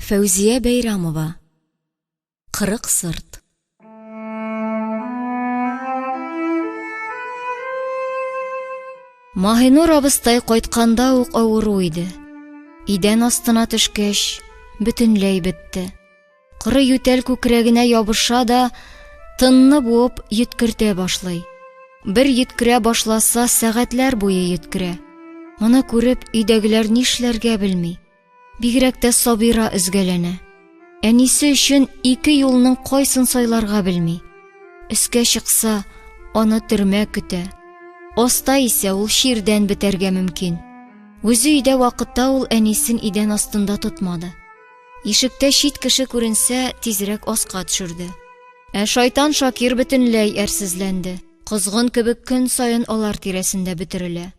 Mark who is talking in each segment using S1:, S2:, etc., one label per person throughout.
S1: Фәүзия Бәйрамова. 40 сырт. Маһинур абыстай кайтканда ук авыру иде. Идән астына төшкәч, бөтенләй бетте. Коры ютәл күкрәгенә ябыша да, тынны буып йөткертә башлый. Бер йөткерә башласа, сәгатьләр буе йөткерә. Моны күреп, өйдәгеләр нишләргә белми. Бигрәк тә Сабира өзгәләнә. Әнисе өчен ике юлның кайсын сайларга белми. Өскә чыкса, аны төрмә көтә. Аста исә ул чирдән бетәргә мөмкин. Үзе өйдә вакытта ул әнисен идән астында тотмады. Ишектә чит кеше күренсә, тизрәк аска төшерде. Ә шайтан Шакир бөтенләй әрсезләнде. Козгын кебек көн саен алар тирәсендә бөтерелә.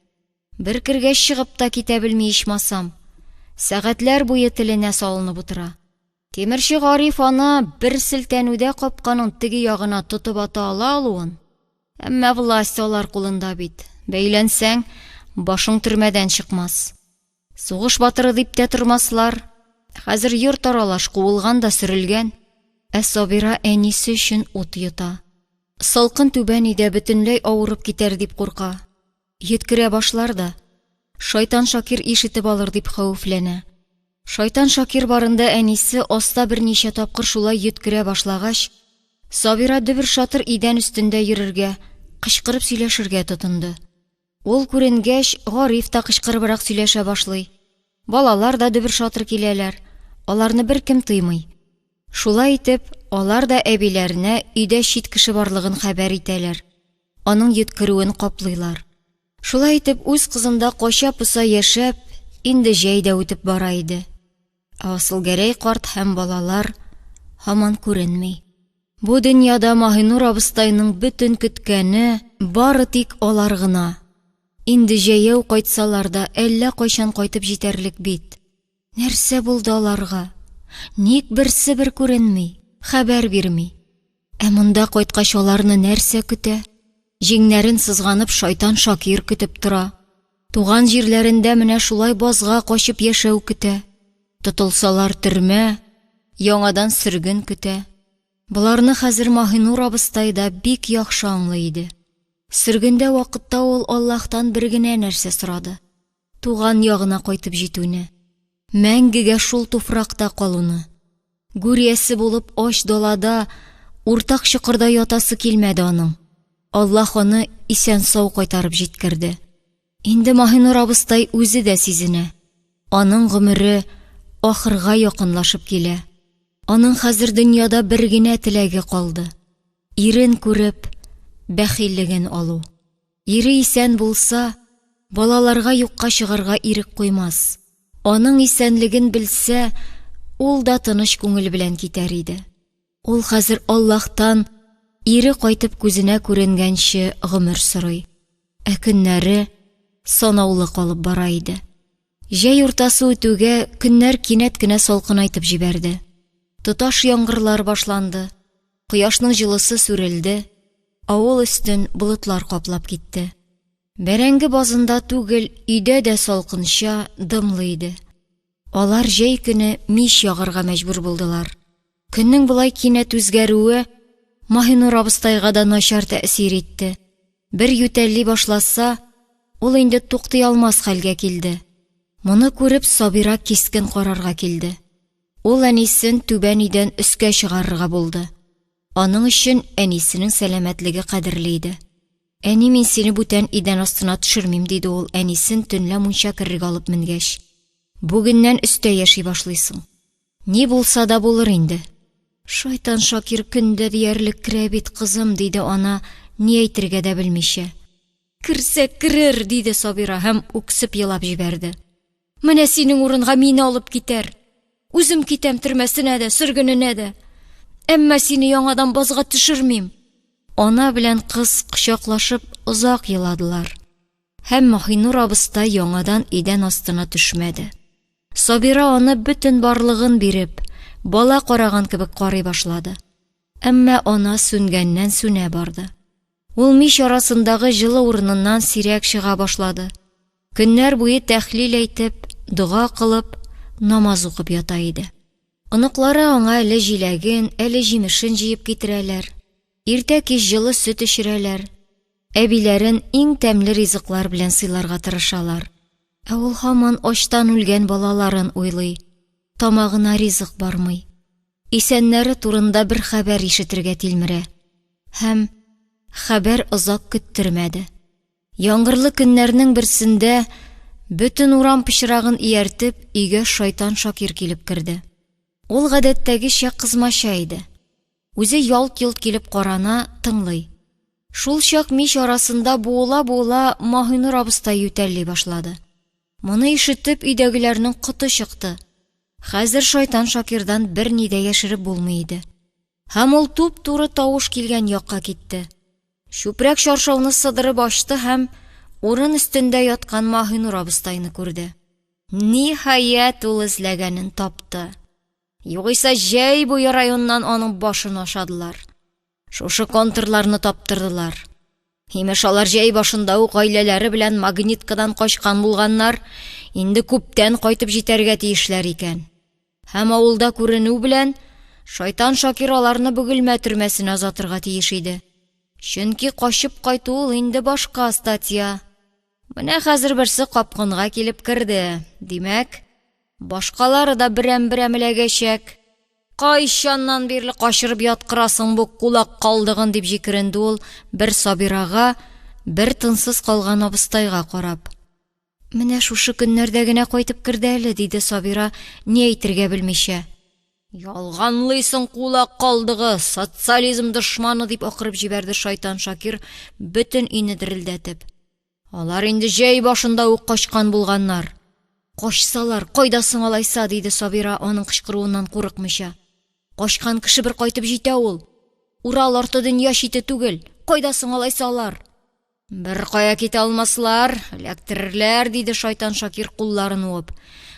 S1: Бер кергәч чыгып та китә белми ичмасам. Сәгатьләр буе теленә салынып утыра. Тимерче Гариф аны бер селтәнүдә капканың теге ягына тотып ата ала алуын, әмма власть алар кулында бит, бәйләнсәң, башың төрмәдән чыкмас. Сугыш батыры дип тә тормаслар. Хәзер йорт аралаш куылган да сөрелгән. Ә Сабира әнисе өчен ут йота. Салкын түбән өйдә бөтенләй авырып китәр дип курка. Йөткерә башлар да, шайтан Шакир ишетеп алыр дип хәвефләнә. Шайтан Шакир барында әнисе аста берничә тапкыр шулай йөткерә башлагач, Сабира дөбер-шатыр идән өстендә йөрергә, кычкырып сөйләшергә тотынды. Ул күренгәч, Гариф та кычкырыбрак сөйләшә башлый. Балалар да дөбер-шатыр киләләр, аларны беркем тыймый. Шулай итеп, алар да әбиләренә өйдә чит кеше барлыгын хәбәр итәләр, аның йөткерүен каплыйлар. Шулай итеп, үз кызында кача-поса яшәп, инде җәй дә үтеп бара иде. Ә Асылгәрәй карт һәм балалар һаман күренми. Бу дөньяда Маһинур абыстайның бөтен көткәне бары тик алар гына. Инде җәяү кайтсалар да әллә кайчан кайтып җитәрлек бит. Нәрсә булды аларга? Ник берсе бер күренми, хәбәр бирми? Ә монда кайткач аларны нәрсә көтә? Җиңнәрен сызганып шайтан Шакир көтеп тора. Туган җирләрендә менә шулай базга качып яшәү көтә. Тотылсалар төрмә, яңадан сөрген көтә. Боларны хәзер Маһинур абыстай да бик яхшы аңлый иде. Сөргендә вакытта ул Аллаһтан бер генә нәрсә сорады, туган ягына кайтып җитүне, мәңгегә шул туфракта калуны. Гүр иясе булып ач далада, уртак чокырда ятасы килмәде аның. Аллаһ аны исән-сау кайтарып җиткерде. Инде Маһинур абыстай үзе дә сизенә, аның гомере ахырга якынлашып килә. Аның хәзер дөньяда бер генә теләге калды, ирен күреп, бәхиллеген алу. Ире исән булса, балаларга юкка чыгарга ирек куймас. Аның исәнлеген белсә, ул да тыныч күңел белән китәр иде. Ул хәзер Аллаһтан ире кайтып күзенә күренгәнче гомер сорый. Ә көннәре санаулы калып бара иде. Җәй уртасы үтүгә, көннәр кинәт кенә салкынайтып җибәрде. Тоташ яңгырлар башланды. Кояшның җылысы сүрелде, авыл өстен болытлар каплап китте. Бәрәңге базында түгел, өйдә дә салкынча, дымлы иде. Алар җәй көне мич ягарга мәҗбүр булдылар. Көннең болай кинәт үзгәрүе Маһинур абыстайга да начар тәэсир итте. Бер ютәлли башласа, ул инде туктый алмас хәлгә килде. Моны күреп, Сабира кискен карарга килде. Ул әнисен түбән өйдән өскә чыгарырга булды. Аның өчен әнисенең сәламәтлеге кадерле иде. Әни, мин сине бүтән идән астына төшермим, диде ул әнисен төнлә мунча керергә алып менгәч. Бүгеннән өстә яши башлыйсың. Ни булса да булыр инде. Шайтан Шакир көндә диярлек керә бит, кызым, диде ана, ни әйтергә дә белмичә. Керсә керер, диде Сабира һәм үксеп елап җибәрде. Менә синең урынга мине алып китәр. Үзем китәм төрмәсенә дә, сөргененә дә. Әмма сине яңадан базга төшермим. Ана белән кыз кочаклашып озак еладылар. Һәм Маһинур абыстай яңадан идән астына төшмәде. Сабира аны бөтен барлыгын биреп, бала караган кебек карый башлады. Әмма ана сүнгәннән сүнә барды. Ул мич арасындагы җылы урыныннан сирәк чыга башлады. Көннәр буе тәхлил әйтеп, дога кылып, намаз укып ята иде. Оныклары аңа әле җиләген, әле җимешен җыеп китерәләр, иртә-кич җылы сөт эчерәләр, әбиләрен иң тәмле ризыклар белән сыйларга тырышалар. Ә ул һаман ачтан үлгән балаларын уйлый, тамагына ризык бармый. Исәннәре турында бер хәбәр ишетергә тилмерә. Һәм хәбәр озак көттермәде. Яңгырлы көннәрнең берсендә, бөтен урам пычрагын ияртеп, өйгә шайтан Шакир килеп керде. Ул гадәттәгечә кызмача иде. Үзе ялт-йолт килеп карана, тыңлый. Шул чак мич арасында буыла-буыла Маһинур абыстай ютәлли башлады. Моны ишетеп, өйдәгеләрнең коты чыкты. Хәзер шайтан Шакирдан берни дә яшереп булмый иде. Һәм ул туп-туры тавыш килгән якка китте. Чүпрәк чаршауны сыдырып ачты һәм урын өстендә яткан Маһинур абыстайны күрде. Ниһаять, ул эзләгәнен тапты. Югыйсә җәй буе районнан аның башын ашадылар. Шушы контрларны таптырдылар. Имеш, алар җәй башында ук гаиләләре белән Магниткадан качкан булганнар, инде күптән кайтып җитәргә тиешләр икән. Һәм авылда күренү белән, шайтан Шакир аларны Бөгелмә төрмәсенә озатырга тиеш иде. Чөнки качып кайту ул инде башка статья. Менә хәзер берсе капкынга килеп керде. Димәк, башкалары да берәм-берәм эләгәчәк. Кайчаннан бирле качырып яткырасың бу кулак калдыгын, дип җикеренде ул бер Сабирага, бер тынсыз калган абыстайга карап. Менә шушы көннәрдә генә кайтып керде әле, диде Сабира, ни әйтергә белмичә. Ялганлыйсың, кулак калдыгы, социализм дошманы, дип акырып җибәрде шайтан Шакир, бөтен өйне дерелдәтеп. Алар инде җәй башында ук качкан булганнар. Качсалар, кайда соң алайса, диде Сабира, аның кычкыруыннан курыкмыйча. Качкан кеше бер кайтып җитә ул. Урал арты дөнья чите түгел. Кайда соң алайса алар? Беркая китә алмаслар, эләктерерләр, диде шайтан Шакир кулларын уып.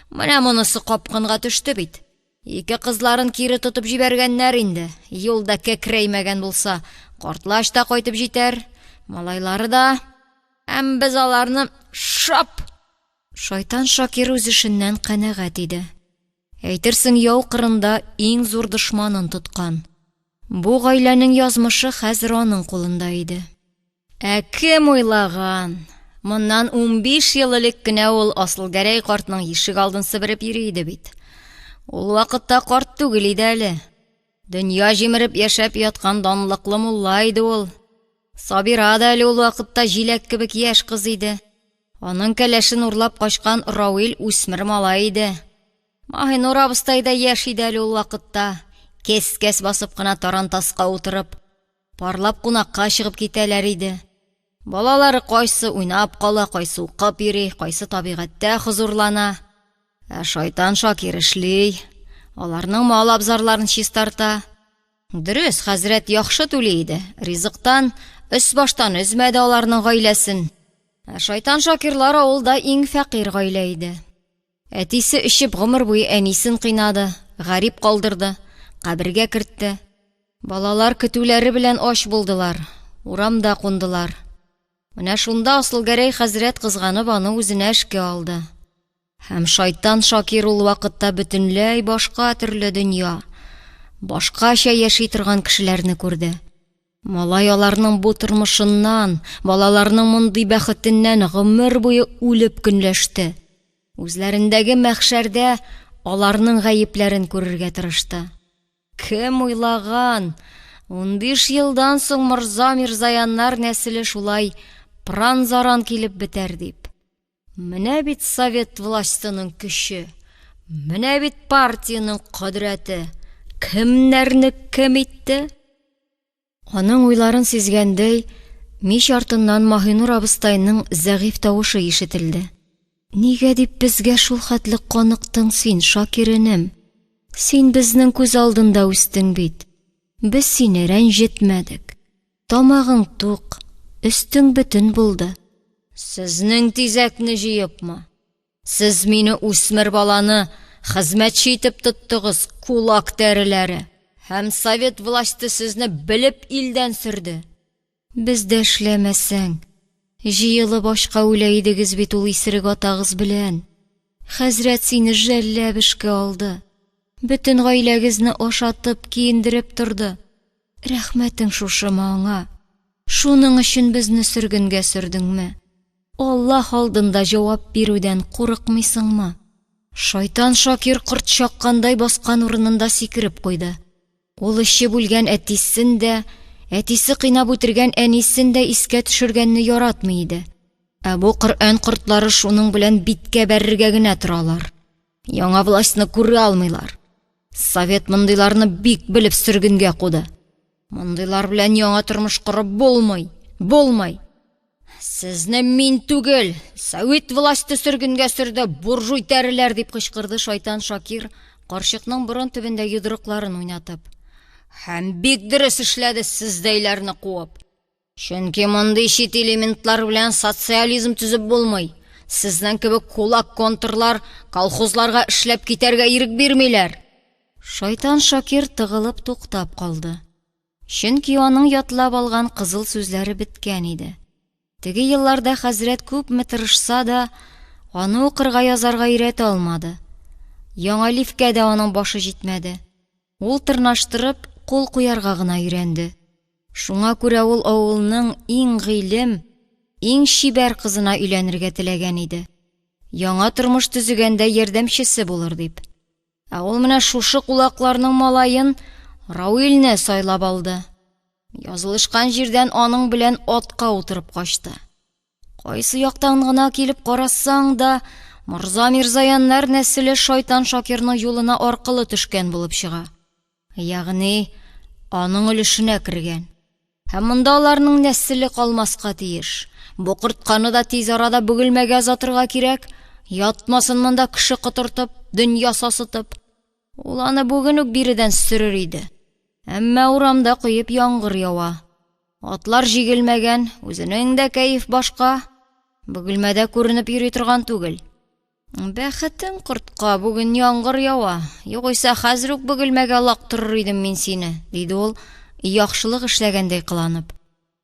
S1: Менә монысы капкынга төште бит. Ике кызларын кире тотып җибәргәннәр инде. Юлда кәкрәймәгән булса, картлач та кайтып җитәр, малайлары да. Һәм без аларны шап! Шайтан Шакир үз эшеннән канәгать иде. Әйтерсең, яу кырында иң зур дошманын тоткан. Бу гаиләнең язмышы хәзер аның кулында иде. Ә кем уйлаган? Моннан 15 ел элек кенә ул Асылгәрәй картның ишек алдын себереп йөри иде бит. Ул вакытта карт түгел иде әле. Дөнья җимереп яшәп яткан данлыклы мулла иде ул. Сабира да әле ул вакытта җиләк кебек яшь кыз иде. Аның кәләшен урлап качкан Рауил үсмер малай иде. Маһинур абыстай да яшь иде әле ул вакытта. Кес-кес басып кына тарантаска утырып, парлап кунакка чыгып китәләр иде. Балалары кайсы уйнап кала, кайсы укып йөри, кайсы табигатьтә хозурлана. Ә шайтан Шакир эшли, аларның мал абзарларын чистарта. Дөрес, хәзрәт яхшы түли иде, ризыктан, өс-баштан өзмәде аларның гаиләсен. Ә шайтан Шакирлар авылда иң фәкыйрь гаилә иде. Әтисе эчеп гомер буе әнисен кыйнады, гарип калдырды, кабергә кертте. Балалар көтүләре белән ач булдылар, урамда кундылар. Менә шунда Асылгәрәй хәзрәт кызганып аны үзенә эшкә алды. Һәм шайтан Шакир ул вакытта бөтенләй башка төрле дөнья, башкача яши торган кешеләрне күрде. Малай аларның бу тормышыннан, балаларның мондый бәхетеннән гомер буе үлеп көнләште. Үзләрендәге мәхшәрдә аларның гаепләрен күрергә тырышты. Кем уйлаган, 15 елдан соң морза Мирзаяннар нәселе шулай пыран-заран килеп бетәр дип. Менә бит совет властеның көче, менә бит партиянең кодрәте. Кемнәрне кем итте? Аның уйларын сизгәндәй, мич артыннан Маһинур абыстайның зәгыйфь тавышы ишетелде. Нигә дип безгә шул хәтле каныктың син, Шакир энем? Син безнең күз алдында үстең бит. Без сине рәнҗетмәдек. Тамагың тук, өстең бөтен булды. Сезнең тизәкне җыепмы? Сез мине үсмер баланы хезмәтче итеп тоттыгыз, кулак тәреләре! Һәм совет власте сезне белеп илдән сөрде. Бездә эшләмәсәң, җыелып ачка үлә идегез бит ул исерек атагыз белән. Хәзрәт сине жәлләп эшкә алды. Бөтен гаиләгезне ашатып, киендереп торды. Рәхмәтең шушымы аңа? Шуның өчен безне сөргенгә сөрдеңме? Аллаһ алдында җавап бирүдән курыкмыйсыңмы? Шайтан Шакир корт чаккандай баскан урынында сикереп куйды. Ул эчеп үлгән әтисен дә, әтисе кыйнап үтергән әнисен дә искә төшергәнне яратмый иде. Ә бу Коръән кортлары шуның белән биткә бәрергә генә торалар. Яңа властьны күрә алмыйлар. Совет мондыйларны бик белеп сөргенгә куды. Мондыйлар белән яңа тормыш корып булмый, булмый. Сезне мин түгел, совет власте сөргенгә сөрде, буржуй тәреләр, дип кычкырды шайтан Шакир, карчыкның борын төбендә йодрыкларын уйнатып. Һәм бик дөрес эшләде сездәйләрне куып. Чөнки мондый чит элементлар белән социализм төзеп булмый. Сезнең кебек кулак контрлар колхозларга эшләп китәргә ирек бирмиләр. Шайтан Шакир тыгылып туктап калды. Чөнки аның ятлап алган кызыл сүзләре беткән иде. Теге елларда хәзрәт күпме тырышса да, аны укырга-язарга өйрәтә алмады. Яңалифкә дә аның башы җитмәде. Ул тырнаштырып, кул куярга гына өйрәнде. Шуңа күрә ул авылның иң гыйлем, иң чибәр кызына өйләнергә теләгән иде. Яңа тормыш төзегәндә ярдәмчесе булыр дип. Ә ул менә шушы кулакларның малаен, Рауилне сайлап алды. Язылышкан җирдән аның белән атка утырып качты. Кайсы яктан гына килеп карасаң да, морза Мирзаяннар нәселе шайтан Шакирның юлына аркылы төшкән булып чыга. Ягъни, аның өлешенә кергән. Һәм монда аларның нәселе калмаска тиеш. Бу кортканы да тиз арада Бөгелмәгә озатырга кирәк. Ятмасын монда кеше котыртып, дөнья сасытып. Ул аны бүген үк биредән сөрер иде. Әмма урамда коеп яңгыр ява. Атлар җигелмәгән, үзенең дә кәеф башка. Бөгелмәдә күренеп йөри торган түгел. Бәхетең, кортка, бүген яңгыр ява. Югыйсә хәзер үк Бөгелмәгә лактырыр идем мин сине, диде ул, яхшылык эшләгәндәй кыланып.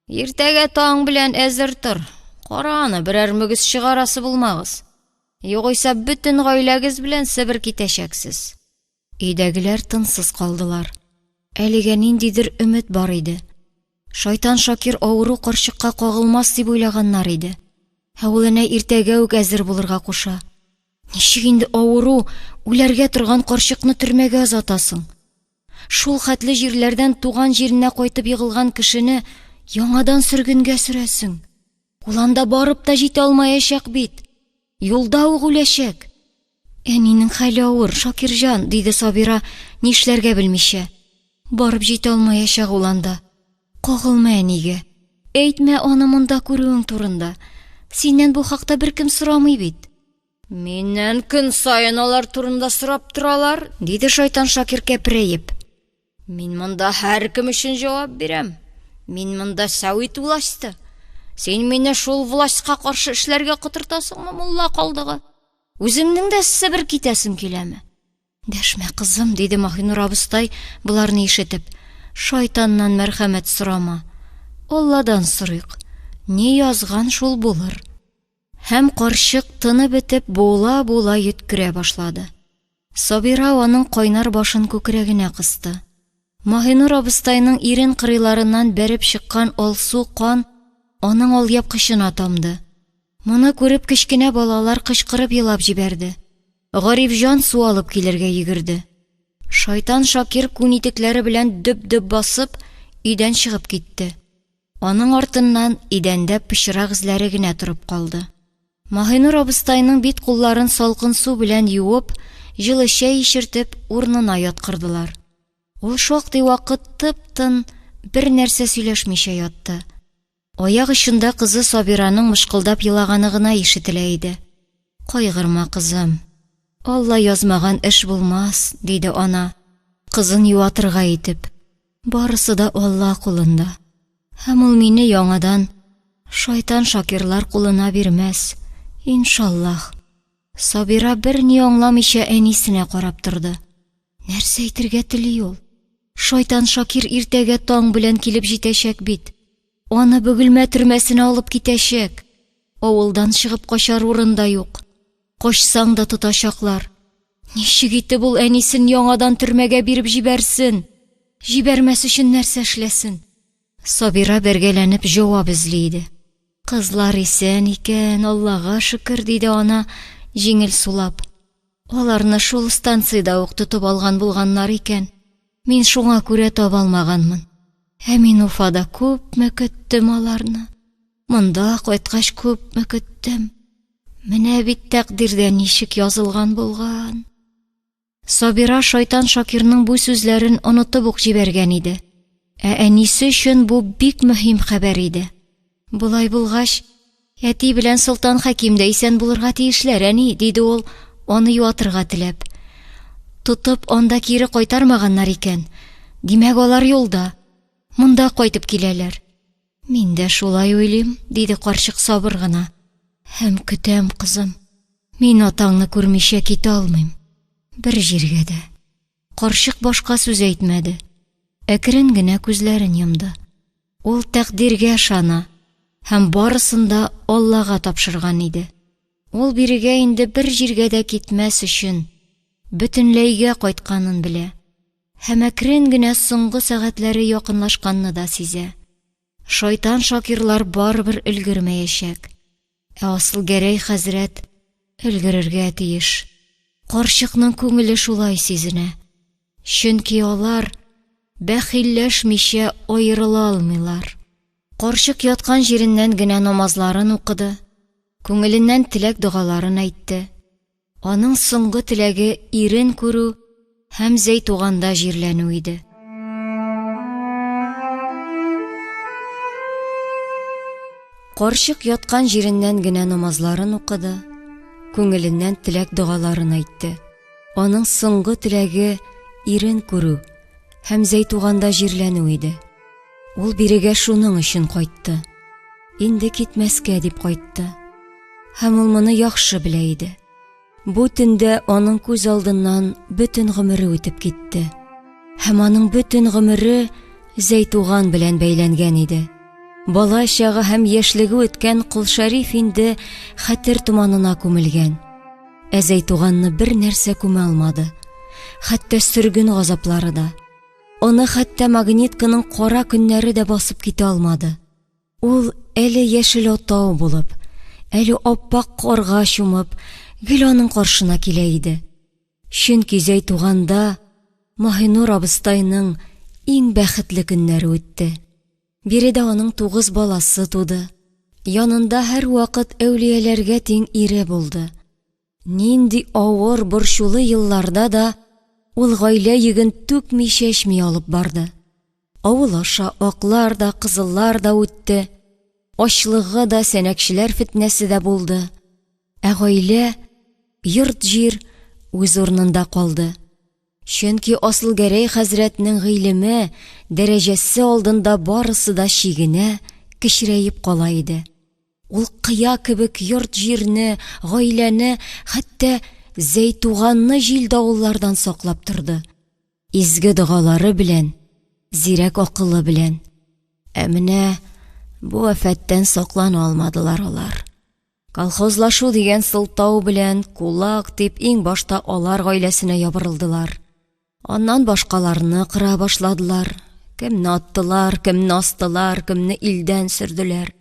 S1: Иртәгә таң белән әзер тор. Кара аны, берәр мөгез чыгарасы булмагыз. Югыйсә бөтен гаиләгез белән Себер китәчәксез. Өйдәгеләр тынсыз калдылар. Әлегә ниндидер өмет бар иде. Шайтан Шакир авыру карчыкка кагылмас дип уйлаганнар иде. Ә ул әнә иртәгә үк әзер булырга куша. Ничек инде авыру, үләргә торган карчыкны төрмәгә озатасың? Шул хәтле җирләрдән туган җиренә кайтып егылган кешене яңадан сөргенгә сөрәсең. Ул анда барып та җитә алмаячак бит. Юлда ук үләчәк. Әнинең хәле авыр, Шакирҗан, диде Сабира, нишләргә белмичә. Барып җитә алмаячак ул анда. Кагылма әнигә. Әйтмә аны монда күрүең турында. Синнән бу хакта беркем сорамый бит. Миннән көн саен алар турында сорап торалар, диде шайтан Шакир кәпрәеп. Мин монда һәркем өчен җавап бирәм. Мин монда сәвит власте. Син мине шул властька каршы эшләргә котыртасыңмы, мулла калдыгы? Үзеңнең дә Себер китәсең киләме? Дәшмә, кызым, диде Маһинур абыстай, боларны ишетеп. Шайтаннан мәрхәмәт сорама. Алладан сорыйк. Ни язган, шул булыр. Һәм карчык тыны бетеп, буыла-буыла йөткерә башлады. Сабира аның кайнар башын күкрәгенә кысты. Маһинур абыстайның ирен кырыйларыннан бәреп чыккан алсу кан аның алъяпкычына тамды. Моны күреп кечкенә балалар кычкырып елап җибәрде. Гарифҗан су алып килергә йөгерде. Шайтан Шакир күн итекләре белән дөп-дөп басып, өйдән чыгып китте. Аның артыннан идәндә пычрак эзләре генә торып калды. Маһинур абыстайның бит-кулларын салкын су белән юып, җылы чәй эчертеп, урынына яткырдылар. Ул шактый вакыт тып-тын, бер нәрсә сөйләшмичә ятты. Аяк очында кызы Сабираның мышкылдап елаганы гына ишетелә иде. Кайгырма, кызым, Алла язмаган эш булмас, диде ана, кызын юатырга итеп. Барысы да Алла кулында. Һәм ул мине яңадан шайтан Шакирлар кулына бирмәс, иншаллаһ. Сабира берни аңламыйча әнисенә карап торды. Нәрсә әйтергә тели ул? Шайтан Шакир иртәгә таң белән килеп җитәчәк бит. Аны Бөгелмә төрмәсенә алып китәчәк. Авылдан чыгып качар урын да юк. Качсаң да тотачаклар. Ничек итеп ул әнисен яңадан төрмәгә биреп җибәрсен? Җибәрмәс өчен нәрсә эшләсен? Сабира бәргәләнеп җавап эзли иде. Кызлар исән икән, Аллага шөкер, диде ана, җиңел сулап. Аларны шул станциядә ук тотып алган булганнар икән. Мин шуңа күрә таба алмаганмын. Ә мин Уфада күпме көттем аларны. Монда кайткач күпме көттем. Менә бит тәкъдирдә ничек язылган булган. Сабира шайтан Шакирның бу сүзләрен онытып ук җибәргән иде. Ә әнисе өчен бу бик мөһим хәбәр иде. Болай булгач, әти белән Солтан Хәким дә исән булырга тиешләр, әни, диде ул, аны юатырга теләп. Тотып, анда кире кайтармаганнар икән. Димәк, алар юлда. Монда кайтып киләләр. Мин дә шулай уйлыйм, диде карчык сабыр гына. Һәм көтәм, кызым. Мин атаңны күрмичә китә алмыйм. Бер җиргә дә. Карчык башка сүз әйтмәде. Әкрен генә күзләрен йомды. Ул тәкъдиргә ышана һәм барысын да Аллага тапшырган иде. Ул бирегә инде бер җиргә дә китмәс өчен, бөтенләйгә кайтканын белә. Һәм әкрен генә соңгы сәгатьләре якынлашканны да сизә. Шайтан Шакирлар барыбер өлгермәячәк. Ә Асылгәрәй хәзрәт өлгерергә тиеш. Карчыкның күңеле шулай сизенә. Чөнки алар бәхилләшмичә аерыла алмыйлар. Карчык яткан җиреннән генә намазларын укыды, күңеленнән теләк-догаларын әйтте. Аның соңгы теләге ирен күрү һәм Зәйтуганда җирләнү иде. Карчык яткан җиреннән генә намазларын укыды, күңеленнән теләк-догаларын әйтте. Аның соңгы теләге ирен күрү һәм Зәйтуганда җирләнү иде. Ул бирегә шуның өчен кайтты. Инде китмәскә дип кайтты. Һәм ул моны яхшы белә иде. Бу төндә аның күз алдыннан бөтен гомере үтеп китте. Һәм аның бөтен гомере Зәйтуган белән бәйләнгән иде. Бала чагы һәм яшьлеге үткән Колшәриф инде хәтер томанына күмелгән. Ә Зәйтуганны бер нәрсә күмә алмады. Хәтта сөрген газаплары да. Аны хәтта магнитканың кара көннәре дә басып китә алмады. Ул әле яшел атау булып, әле аппак карга чумып, гел аның каршына килә иде. Чөнки Зәйтуганда Маһинур абыстайның иң бәхетле көннәре үтте. Биредә аның тугыз баласы туды. Янында һәрвакыт әүлияләргә тиң ире булды. Нинди авыр, борчулы елларда да ул гаилә йөген түкми-чәчми алып барды. Авыл аша аклар да, кызыллар да үтте, ачлыгы да, сәнәкчеләр фетнәсе дә булды. Ә гаилә, йорт-җир үз урынында калды. Чөнки Асылгәрәй хәзрәтнең гыйлеме, дәрәҗәсе алдында барысы да чигенә, кечерәеп кала иде. Ул кыя кебек йорт-җирне, гаиләне, хәтта Зәйтуганны җил-давыллардан саклап торды. Изге догалары белән, зирәк акылы белән. Ә менә бу афәттән саклана алмадылар алар. Колхозлашу дигән сылтау белән кулак дип иң башта алар гаиләсенә ябырылдылар. Аннан башкаларны кыра башладылар. Кемне аттылар, кемне астылар, кемне илдән сөрделәр.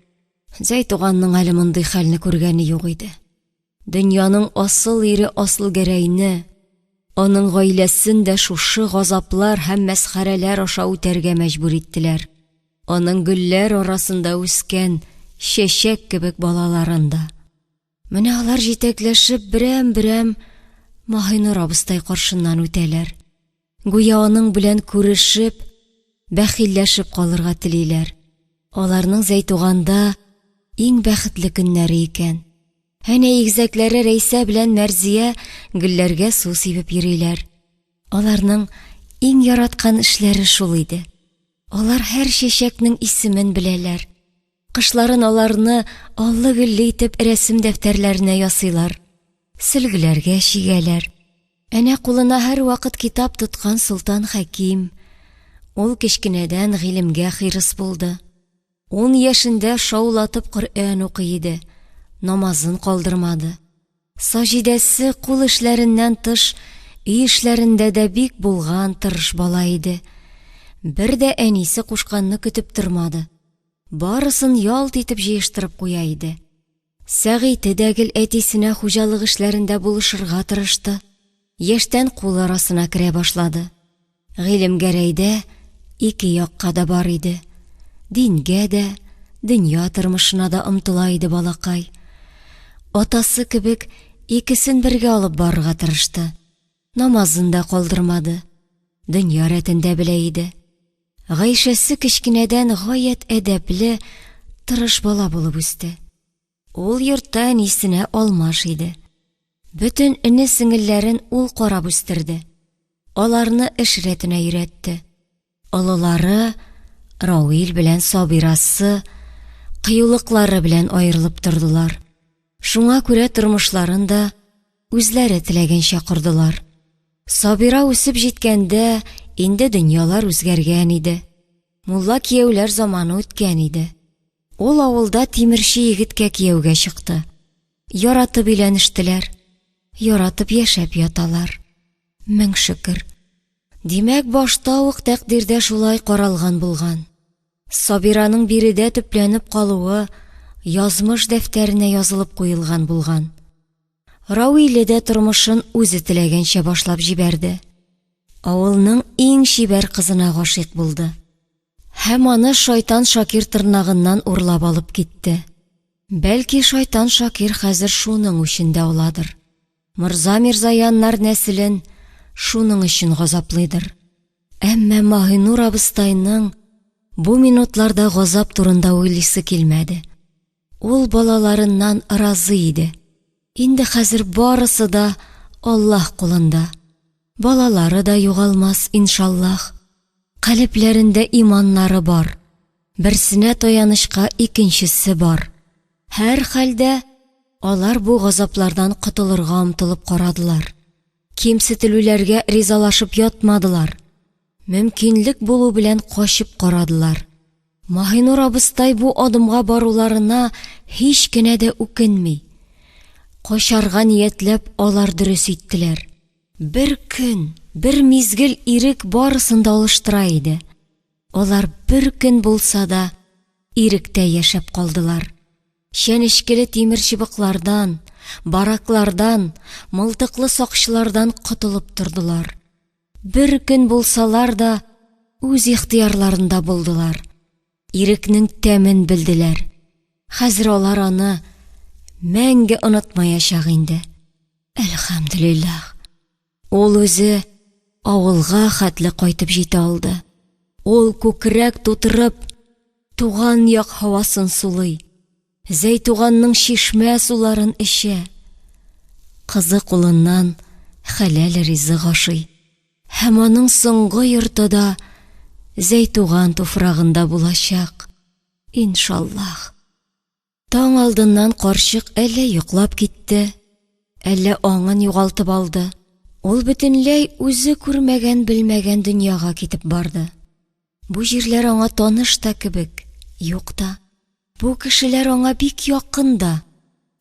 S1: Зәйтуганның әле мондый хәлне күргәне юк иде. Дөньяның асыл ире Асылгәрәйне, аның гаиләсен дә шушы газаплар һәм мәсхәрәләр аша үтәргә мәҗбүр иттеләр. Аның гөлләр арасында үскән чәчәк кебек балаларын да. Менә алар җитәкләшеп берәм-берәм Маһинур абыстай каршыннан үтәләр. Гүя аның белән күрешеп, бәхилләшеп калырга телиләр. Аларның Зәйтуганда иң бәхетле көннәре икән. Әнә игезәкләре Рәйсә белән Мәрзия гөлләргә су сибеп йөриләр. Аларның иң яраткан эшләре шул иде. Алар һәр чәчәкнең исемен беләләр. Кышларын аларны аллы-гөлле итеп рәсем дәфтәрләренә ясыйлар, сөлгеләргә чигәләр. Әнә кулына һәрвакыт китап тоткан Солтан Хәким. Ул кечкенәдән гыйлемгә хирыс булды. Ун яшендә шаулатып Коръән укый иде, намазын калдырмады. Саҗидәсе кул эшләреннән тыш өй эшләрендә дә бик булган, тырыш бала иде. Бер дә әнисе кушканны көтеп тормады. Барысын ялт итеп җыештырып куя иде. Сәгыйте дә гел әтисенә хуҗалык эшләрендә булышырга тырышты, яшьтән кул арасына керә башлады. Гыйлемгәрәйдә ике якка да бар иде. Дингә дә, дөнья тормышына да омтыла иде балакай. Атасы кебек икесен бергә алып барырга тырышты. Намазын да калдырмады. Дөнья рәтен дә белә иде. Гайшәсе кечкенәдән гаять әдәпле, тырыш бала булып үсте. Ул йортта әнисенә алмаш иде. Бөтен эне-сеңелләрен ул карап үстерде. Аларны эш рәтенә өйрәтте. Олылары Рауил белән Сабирасы кыюлыклары белән аерылып тордылар. Шуңа күрә тормышларын да үзләре теләгәнчә кордылар. Сабира үсеп җиткәндә инде дөньялар үзгәргән иде. Мулла кияүләр заманы үткән иде. Ул авылда тимерче егеткә кияүгә чыкты. Яратып өйләнештеләр, яратып яшәп яталар. Мең шөкер. Димәк, башта ук тәкъдирдә шулай каралган булган. Сабираның биредә төпләнеп калуы язмыш дәфтәренә язылып куелган булган. Рауиле дә тормышын үзе теләгәнчә башлап җибәрде. Авылның иң чибәр кызына гашыйк булды. Һәм аны шайтан Шакир тырнагыннан урлап алып китте. Бәлки шайтан Шакир хәзер шуның үчен дә аладыр. Морза Мирзаяннар нәселен шуның өчен газаплыйдыр. Әмма Маһинур абыстайның бу минутларда газап турында уйлыйсы килмәде. Ул балаларыннан разый иде. Инде хәзер барысы да Аллаһ кулында. Балалары да югалмас, иншаллаһ. Калебләрендә иманнары бар. Берсенә таянычка икенчесе бар. Һәрхәлдә, алар бу газаплардан котылырга омтылып карадылар. Кимсетелүләргә ризалашып ятмадылар. Мөмкинлек булу белән качып карадылар. Маһинур абыстай бу адымга баруларына һич кенә дә үкенми. Качарга ниятләп алар дөрес иттеләр. Бер көн, бер мизгел ирек барысын да алыштыра иде. Алар бер көн булса да иректә яшәп калдылар. Чәнечкеле тимер чыбыклардан, бараклардан, мылтыклы сакчылардан котылып тордылар. Бер көн булсалар да, үз ихтыярларында булдылар. Ирекнең тәмен белделәр. Хәзер алар аны мәңге онытмаячак инде. Әлхәмдүлилләһ. Ул үзе авылга хәтле кайтып җитә алды. Ул күкрәк тутырып туган як һавасын сулый. Зәйтуганның чишмә суларын эчә. Кызы кулыннан хәләл ризык ашый. Һәм аның соңгы йорты да Зәйтуган туфрагында булачак, иншаллаһ. Таң алдыннан карчык әллә йоклап китте, әллә аңын югалтып алды. Ул бөтенләй үзе күрмәгән-белмәгән дөньяга китеп барды. Бу җирләр аңа таныш та кебек, юк та. Бу кешеләр аңа бик якын да,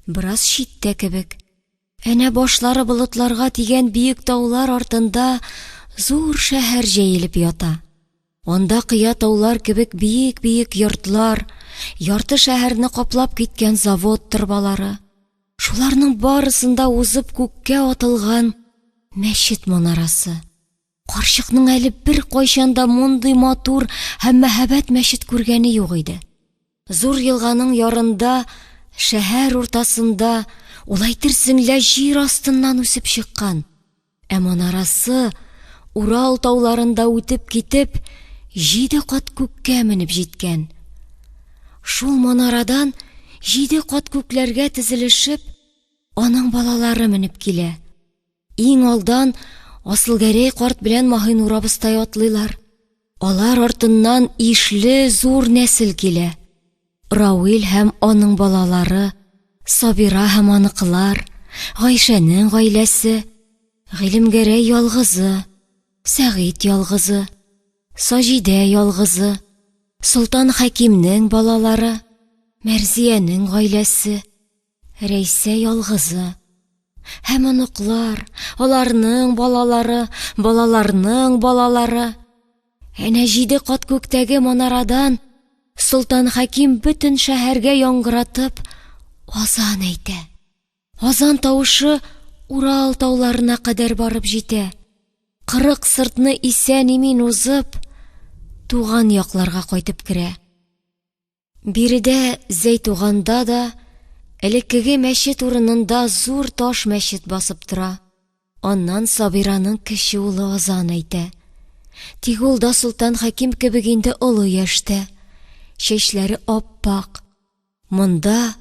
S1: бераз читтә кебек. Әнә башлары болытларга тигән биек таулар артында зур шәһәр җәелеп ята. Анда кыя таулар кебек биек-биек йортлар, ярты шәһәрне каплап киткән завод торбалары. Шуларның барысын да узып күккә атылган мәчет манарасы. Карчыкның әле беркайчан да мондый матур һәм мәһабәт мәчет күргәне юк иде. Зур елганың ярында, шәһәр уртасында, ул әйтерсең лә җир астыннан үсеп чыккан. Ә манарасы Урал тауларында үтеп китеп, җиде кат күккә менеп җиткән. Шул манарадан җиде кат күкләргә тезелешеп, аның балалары менеп килә. Иң алдан Асылгәрәй карт белән Маһинур абыстай атлыйлар. Алар артыннан ишле зур нәсел килә. Рауил һәм аның балалары, Сабира һәм аныкылар, Гайшәнең гаиләсе, Гыйлемгәрәй ялгызы, Сәгыйть ялгызы, Саҗидә ялгызы, Солтан Хәкимнең балалары, Мәрзиянең гаиләсе, Рәйсә ялгызы. Һәм оныклар, аларның балалары, балаларның балалары. Әнә җиде кат күктәге манарадан Солтан Хәким бөтен шәһәргә яңгыратып азан әйтә. Азан тавышы Урал тауларына кадәр барып җитә. 40 сыртны исән-имин узып, туган якларга кайтып керә. Биредә Зәйтуганда да элеккеге мәчет урынында зур таш мәчет басып тора. Аннан Сабираның кече улы азан әйтә. Тик ул да Солтан Хәким кебек инде олы яшьтә. Чәчләре ап-ак. Монда,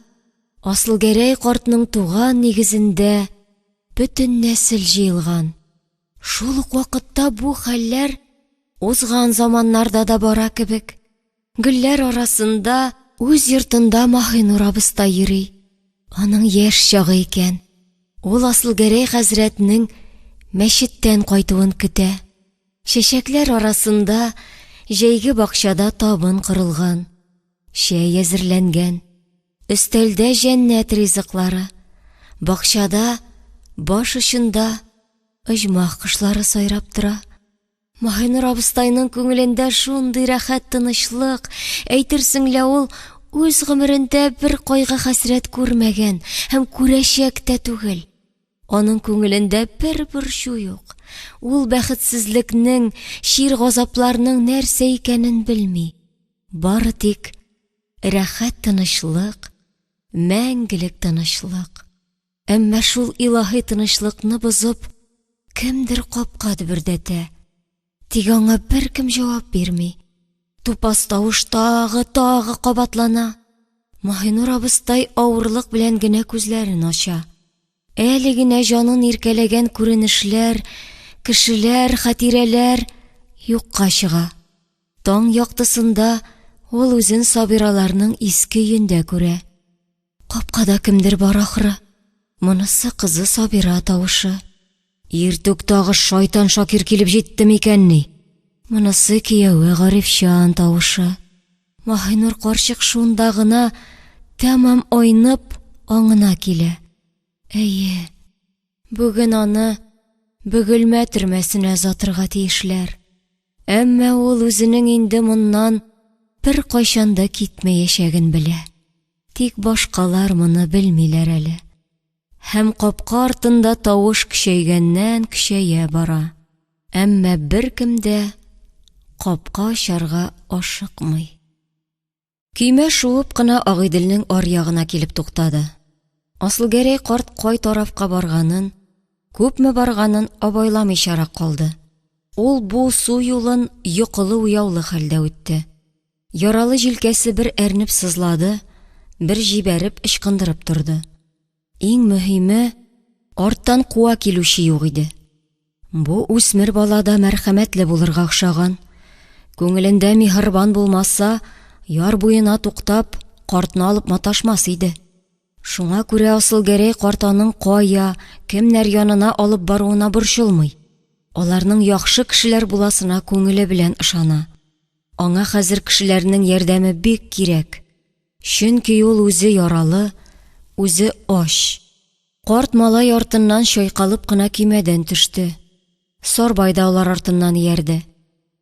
S1: Асылгәрәй картның туган нигезендә, бөтен нәсел җыелган. Шул ук вакытта бу хәлләр узган заманнарда да бара кебек. Гөлләр арасында үз йортында Маһинур абыстай йөри. Аның яшь чагы икән. Ул Асылгәрәй хәзрәтнең мәчеттән кайтуын көтә. Чәчәкләр арасында җәйге бакчада табын корылган, чәй әзерләнгән. Өстәлдә җәннәт ризыклары, бакчада баш очында оҗмах кошлары сайрап тора. Маһинур абыстайның күңелендә шундый рәхәт тынычлык, әйтерсең лә ул үз гомерендә бер кайгы-хәсрәт күрмәгән һәм күрәчәк тә түгел. Аның күңелендә бер борчу юк. Ул бәхетсезлекнең, чир-газапларның нәрсә икәнен белми. Бары тик рәхәт тынычлык, мәңгелек тынычлык. Әмма шул илаһи тынычлыкны бозып, кемдер капка дөбердәтә. Тик аңа беркем җавап бирми. Тупас тавыш тагы, тагы кабатлана. Маһинур абыстай авырлык белән генә күзләрен ача. Әле генә җанын иркәләгән күренешләр, кешеләр, хатирәләр юкка чыга. Таң яктысында ул үзен Сабираларның иске өендә күрә. Капкада кемдер бар ахры. Монысы кызы Сабира тавышы. Иртүк тагы шайтан Шакир килеп җитте микәнни? Монысы кияве Гарифҗан тавышы. Маһинур карчык шунда гына тәмам айнып аңына килә. Әйе, бүген аны Бөгелмә төрмәсенә озатырга тиешләр. Әмма ул үзенең инде моннан беркайчан да китмәячәген белә. Тик башкалар моны белмиләр әле. Һәм капка артында тавыш көчәйгәннән-көчәя бара. Әмма беркем дә капка ачарга ашыкмый. Көймә шуып кына Агыйделнең аръягына килеп туктады. Асылгәрәй карт кай тарафка барганын, күпме барганын абайламыйчарак калды. Ул бу су юлын йокылы-уяулы хәлдә үтте. Яралы җилкәсе бер әрнеп сызлады, бер җибәреп ычкындырып торды. Иң мөһиме, арттан куа килүче юк иде. Бу үсмер бала да мәрхәмәтле булырга охшаган. Күңелендә миһербан булмаса, яр буена туктап, картны алып маташмас иде. Шуңа күрә Асылгәрәй карт аның кая, кемнәр янына алып баруына борчылмый. Аларның яхшы кешеләр буласына күңеле белән ышана. Аңа хәзер кешеләрнең ярдәме бик кирәк. Чөнки ул үзе яралы, үзе ач. Карт малай артыннан чайкалып кына көймәдән төште. Сарбай да алар артыннан иярде.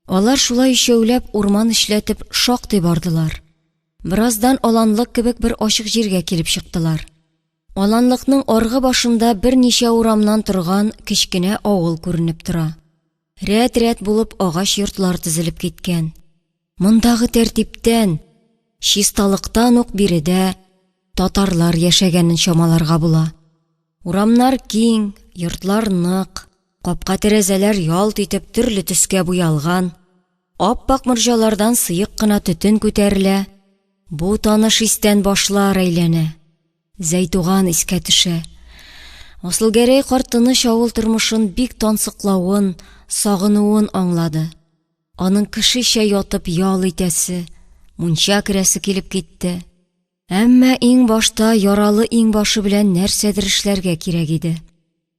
S1: Алар шулай өчәүләп урман эчләтеп шактый бардылар. Бераздан аланлык кебек бер ачык җиргә килеп чыктылар. Аланлыкның аргы башында берничә урамнан торган кечкенә авыл күренеп тора. Рәт-рәт булып агач йортлар тезелеп киткән. Мондагы тәртиптән, чисталыктан ук биредә татарлар яшәгәнен чамаларга була. Урамнар киң, йортлар нык, капка-тәрәзәләр ялт итеп төрле төскә буялган, ап-ак морҗалардан сыек кына төтен күтәрелә, бу таныш истән башлар әйләнә. Зәйтуган искә төшә. Асылгәрәй карт тыныч авыл тормышын бик тансыклавын, сагынуын аңлады. Аның кешечә ятып ял итәсе, мунча керәсе килеп китте. Әмма иң башта яралы иңбашы белән нәрсәдер эшләргә кирәк иде.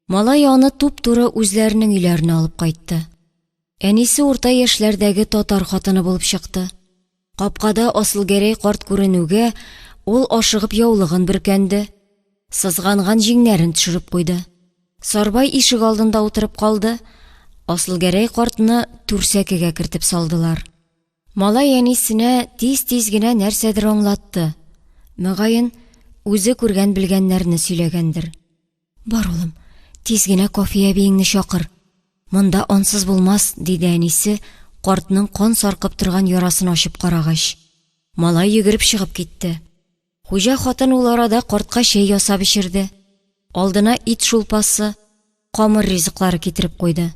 S1: Малай аны туп-туры үзләренең өйләренә алып кайтты. Әнисе урта яшьләрдәге татар хатыны булып чыкты. Капкада Асылгәрәй карт күренүгә, ул ашыгып яулыгын бөркәнде, сызганган җиңнәрен төшереп куйды. Сарбай ишек алдында утырып калды, Асылгәрәй картны түр сәкегә кертеп салдылар. Малай әнисенә тиз-тиз генә нәрсәдер аңлатты. Мөгаен, үзе күргән-белгәннәрне сөйләгәндер. Бар, улым, тиз генә Кафия әбиеңне чакыр. Монда ансыз булмас, диде әнисе, картның кан саркып торган ярасын ачып карагач. Малай йөгереп чыгып китте. Хуҗа хатын ул арада картка чәй ясап эчерде. Алдына ит шулпасы, камыр ризыклары китереп куйды.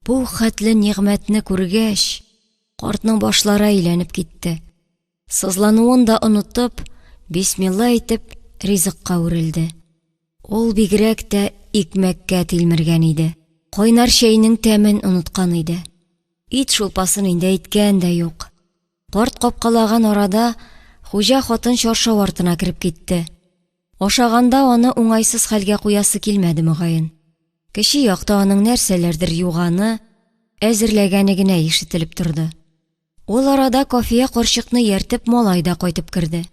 S1: Бу хәтле нигъмәтне күргәч, картның башлары әйләнеп китте. Сызлануын да онытып, бисмилла әйтеп, ризыкка үрелде. Ул бигрәк тә икмәккә тилмергән иде. Кайнар чәйнең тәмен оныткан иде. Ит шулпасын инде әйткән дә юк. Карт капкалаган арада хуҗа хатын чаршау артына кереп китте. Ашаганда аны уңайсыз хәлгә куясы килмәде мөгаен. Кече якта аның нәрсәләрдер юганы, әзерләгәне генә ишетелеп торды. Ул арада Кафия карчыкны ияртеп малай да кайтып керде.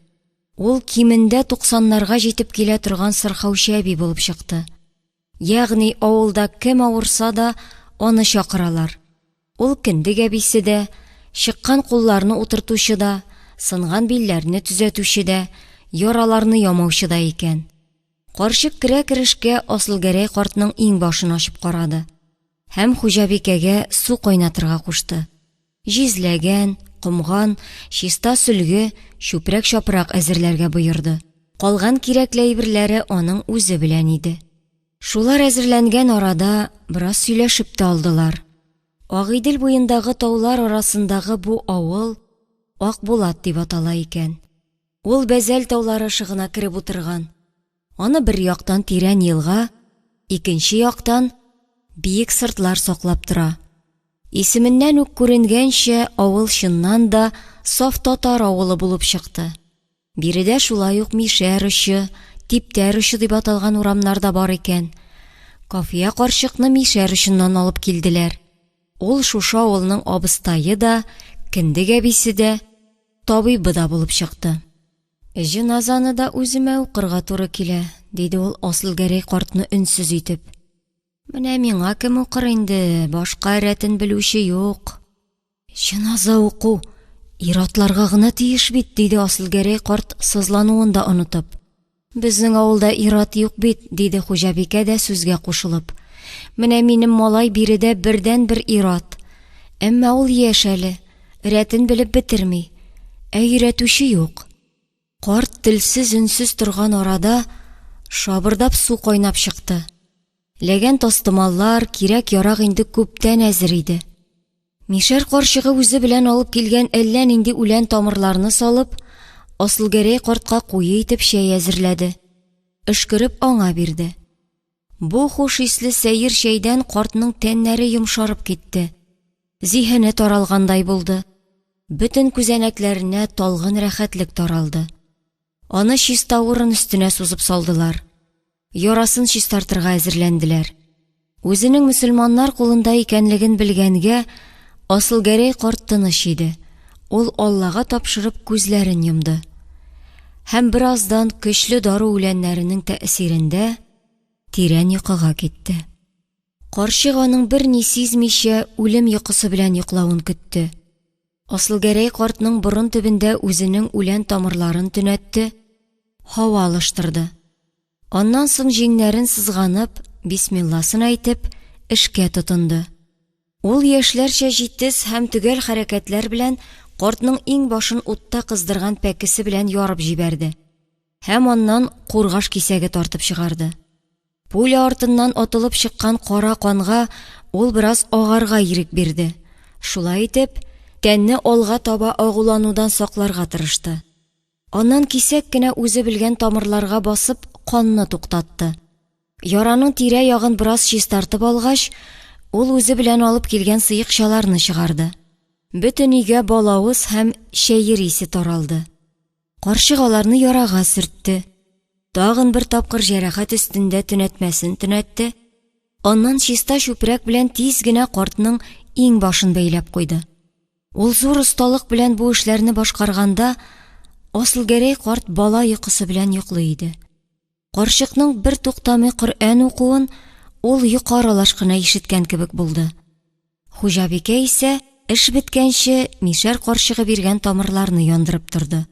S1: Ул кимендә туксаннарга җитеп килә торган сырхаучы әби булып чыкты. Ягъни авылда кем авырса да, аны чакыралар. Ул кендек әбисе дә, чыккан кулларны утыртучы да, сынган билләрне төзәтүче дә, яраларны ямаучы да икән. Карчык керә-керешкә Асылгәрәй картның иңбашын ачып карады һәм хуҗабикәгә су кайнатырга кушты. Җизләгән, комган, чиста сөлге, чүпрәк-чапрак әзерләргә боерды. Калган кирәкле әйберләре аның үзе белән иде. Шулар әзерләнгән арада бераз сөйләшеп тә алдылар. Агыйдел буендагы таулар арасындагы бу авыл Акбулат дип атала икән. Ул Бәзәл таулары ышыгына кереп утырган. Аны бер яктан тирән елга, икенче яктан биек сыртлар саклап тора. Исеменнән үк күренгәнчә, авыл чыннан да саф татар авылы булып чыкты. Биредә шулай ук Мишәр очы, Типтәр очы дип аталган урамнар да бар икән. Кафия карчыкны Мишәр очыннан алып килделәр. Ул шушы авылның абыстае да, кендек әбисе дә, табибы да булып чыкты. Җеназаны да үземә укырга туры килә, диде ул Асылгәрәй картны өнсез итеп. Менә миңа кем укыр инде, башка рәтен белүче юк. Җеназа уку ир-атларга гына тиеш бит, диде Асылгәрәй карт сызлануын да онытып. Безнең авылда ир-ат юк бит, диде хуҗабикә дә сүзгә кушылып. Менә минем малай биредә бердәнбер ир-ат. Әмма ул яшь әле, рәтен белеп бетерми. Ә өйрәтүче юк. Карт телсез-өнсез торган арада шабырдап су кайнап чыкты. Ләгән тастымаллар, кирәк-ярак инде күптән әзер иде. Мишәр карчыгы үзе белән алып килгән әллә нинди үлән тамырларны салып, Асылгәрәй картка куе итеп чәй әзерләде. Өшкереп аңа бирде. Бу хуш исле сәер чәйдән картның тәннәре йомшарып китте. Зиһене таралгандай булды. Бөтен күзәнәкләренә талгын рәхәтлек таралды. Аны чиста урын өстенә сузып салдылар. Ярасын чистартырга әзерләнделәр. Үзенең мөселманнар кулында икәнлеген белгәнгә, Асылгәрәй карт тыныч иде. Ул Аллага тапшырып күзләрен йомды. Һәм бераздан көчле дару үләннәренең тәэсирендә тирән йокыга китте. Карчык аның берни сизмичә үлем йокысы белән йоклавын көтте. Асылгәрәй картның борын төбендә үзенең үлән тамырларын төнәтте, һава алыштырды. Аннан соң җиңнәрен сызганып, бисмилласын әйтеп, эшкә тотынды. Ул яшьләрчә җитез һәм төгәл хәрәкәтләр белән картның иңбашын утта кыздырган пәкесе белән ярып җибәрде һәм аннан кургаш кисәге тартып чыгарды. Пуля артыннан атылып чыккан кара канга ул бераз агарга ирек бирде. Шулай итеп, тәнне алга таба агуланудан сакларга тырышты. Аннан кисәк кенә үзе белгән тамырларга басып, канны туктатты. Яраның тирә-ягын бераз чистартып алгач, ул үзе белән алып килгән сыекчаларны чыгарды. Бөтен өйгә балавыз һәм чәер исе таралды. Карчык аларны ярага сөртте. Тагын бер тапкыр җәрәхәт өстендә төнәтмәсен төнәтте, аннан чиста чүпрәк белән тиз генә картның иңбашын бәйләп куйды. Ул зур осталык белән бу эшләрне башкарганда, Асылгәрәй карт бала йокысы белән йоклый иде. Карчыкның бер туктамый Коръән укуын ул йокы аралаш кына ишеткән кебек булды. Хуҗабикә исә, эш беткәнче, мишәр карчыгы биргән тамырларны яндырып торды.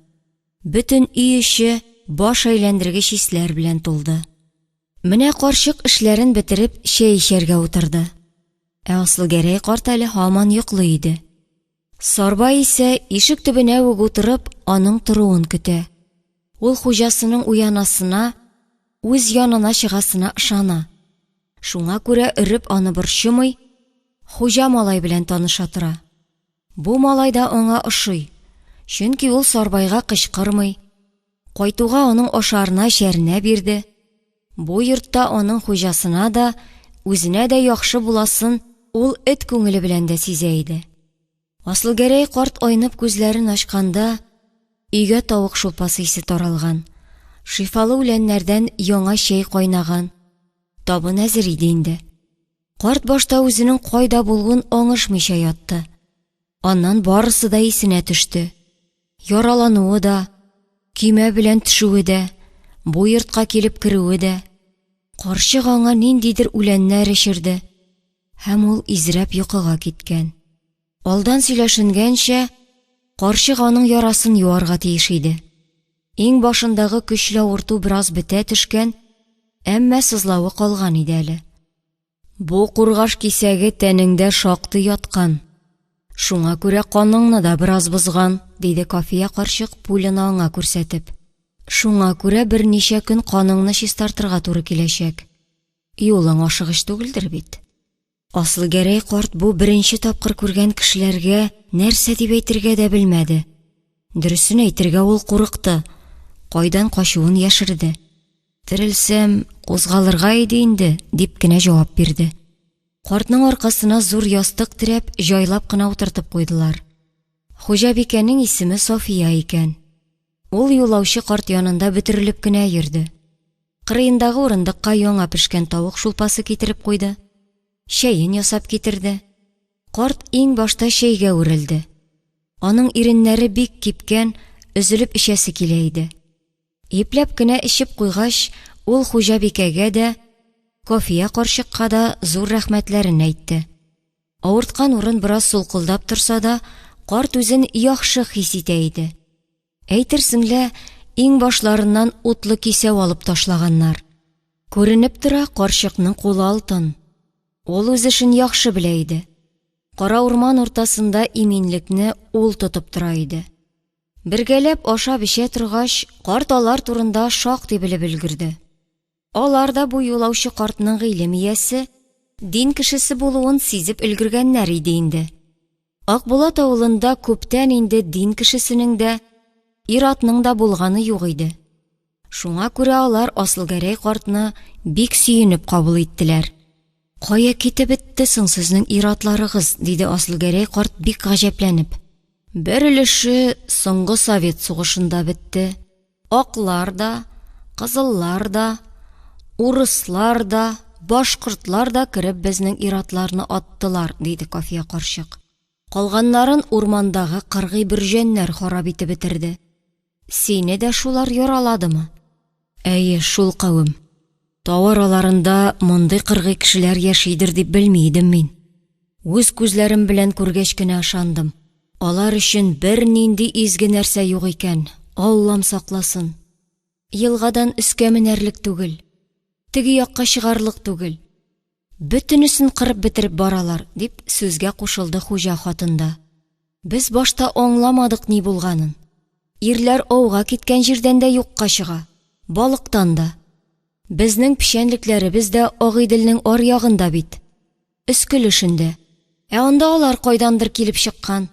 S1: Бөтен өй эче баш әйләндергеч исләр белән тулды. Менә карчык эшләрен бетереп, чәй эчәргә утырды. Ә Асылгәрәй карт әле һаман йоклый иде. Сарбай исә ишек төбенә үк утырып, аның торуын көтә. Ул хуҗасының уянасына, үз янына чыгасына ышана. Шуңа күрә өреп аны борчымый, хуҗа малай белән таныша тора. Бу малай да аңа ошый, чөнки ул Сарбайга кычкырмый, кайтуга аның ашарына-эчәренә бирде. Бу йортта аның хуҗасына да, үзенә дә яхшы буласын ул эт күңеле белән дә сизә иде. Асылгәрәй карт айнып күзләрен ачканда, өйгә тавык шулпасы исе таралган, шифалы үләннәрдән яңа чәй кайнаган, табын әзер иде инде. Карт башта үзенең кайда булуын аңышмыйча ятты. Аннан барысы да исенә төште. Яралануы да, көймә белән төшүе дә, бу йортка килеп керүе дә. Карчык аңа ниндидер үләннәр эчерде һәм ул изрәп йокыга киткән. Алдан сөйләшенгәнчә, карчык аның ярасын юарга тиеш иде. Иң башындагы көчле авырту бераз бетә төшкән, әмма сызлавы калган иде әле. Бу кургаш кисәге тәнеңдә шактый яткан. Шуңа күрә каныңны да бераз бозган, диде Кафия карчык пуляны аңа күрсәтеп. Шуңа күрә берничә көн каныңны чистартырга туры киләчәк. Юлың ашыгыч түгелдер бит. Асылгәрәй карт бу беренче тапкыр күргән кешеләргә нәрсә дип әйтергә дә белмәде. Дөресен әйтергә ул курыкты, кайдан качуын яшерде. Терелсәм, кузгалырга иде инде, дип кенә җавап бирде. Картның аркасына зур ястык терәп, җайлап кына утыртып куйдылар. Хуҗабикәнең исеме София икән. Ул юлаучы карт янында бөтерелеп кенә йөрде. Кырыендагы урындыкка яңа пешкән тавык шулпасы китереп куйды, чәен ясап китерде. Карт иң башта чәйгә үрелде. Аның иреннәре бик кипкән, өзелеп эчәсе килә иде. Ипләп кенә эчеп куйгач, ул хуҗабикәгә дә, Кофия карчыкка да зур рәхмәтләрен әйтте. Авырткан урын бераз сулкылдап торса да, карт үзен яхшы хис итә иде. Әйтерсең лә, иңбашларыннан утлы кисәү алып ташлаганнар. Күренеп тора, карчыкның кулы алтын. Ул үз эшен яхшы белә иде. Кара урман уртасында иминлекне ул тотып тора иде. Бергәләп ашап-эчә торгач, карт алар турында шактый белеп өлгерде. Алар да бу юлаучы картның гыйлем иясе, дин кешесе булуын сизеп өлгергәннәр иде инде. Акбулат авылында күптән инде дин кешесенең дә, ир-атның да булганы юк иде. Шуңа күрә алар Асылгәрәй картны бик сөенеп кабул иттеләр. Кая китеп бетте соң сезнең ир-атларыгыз? диде Асылгәрәй карт бик гаҗәпләнеп. Бер өлеше соңгы совет сугышында бетте. Аклар да, кызыллар да, урыслар да, башкортлар да кереп безнең ир-атларны аттылар, диде Кафия карчык. Калганнарын урмандагы кыргый бөрҗәннәр харап итеп бетерде. Сине дә шулар яраладымы? Әйе, шул кавем. Тау араларында мондый кыргый кешеләр яшидер дип белми идем мин. Үз күзләрем белән күргәч кенә ышандым. Алар өчен бернинди изге нәрсә юк икән, Аллам сакласын. Елгадан өскә менәрлек түгел, теге якка чыгарлык түгел. Бөтенесен кырып бетереп баралар, дип сүзгә кушылды хуҗа хатын да. Без башта аңламадык ни булганын. Ирләр ауга киткән җирдән дә юкка чыга, балыктан да. Безнең печәнлекләребез дә Агыйделнең аръягында бит, өске өлешендә. Ә анда алар кайдандыр килеп чыккан,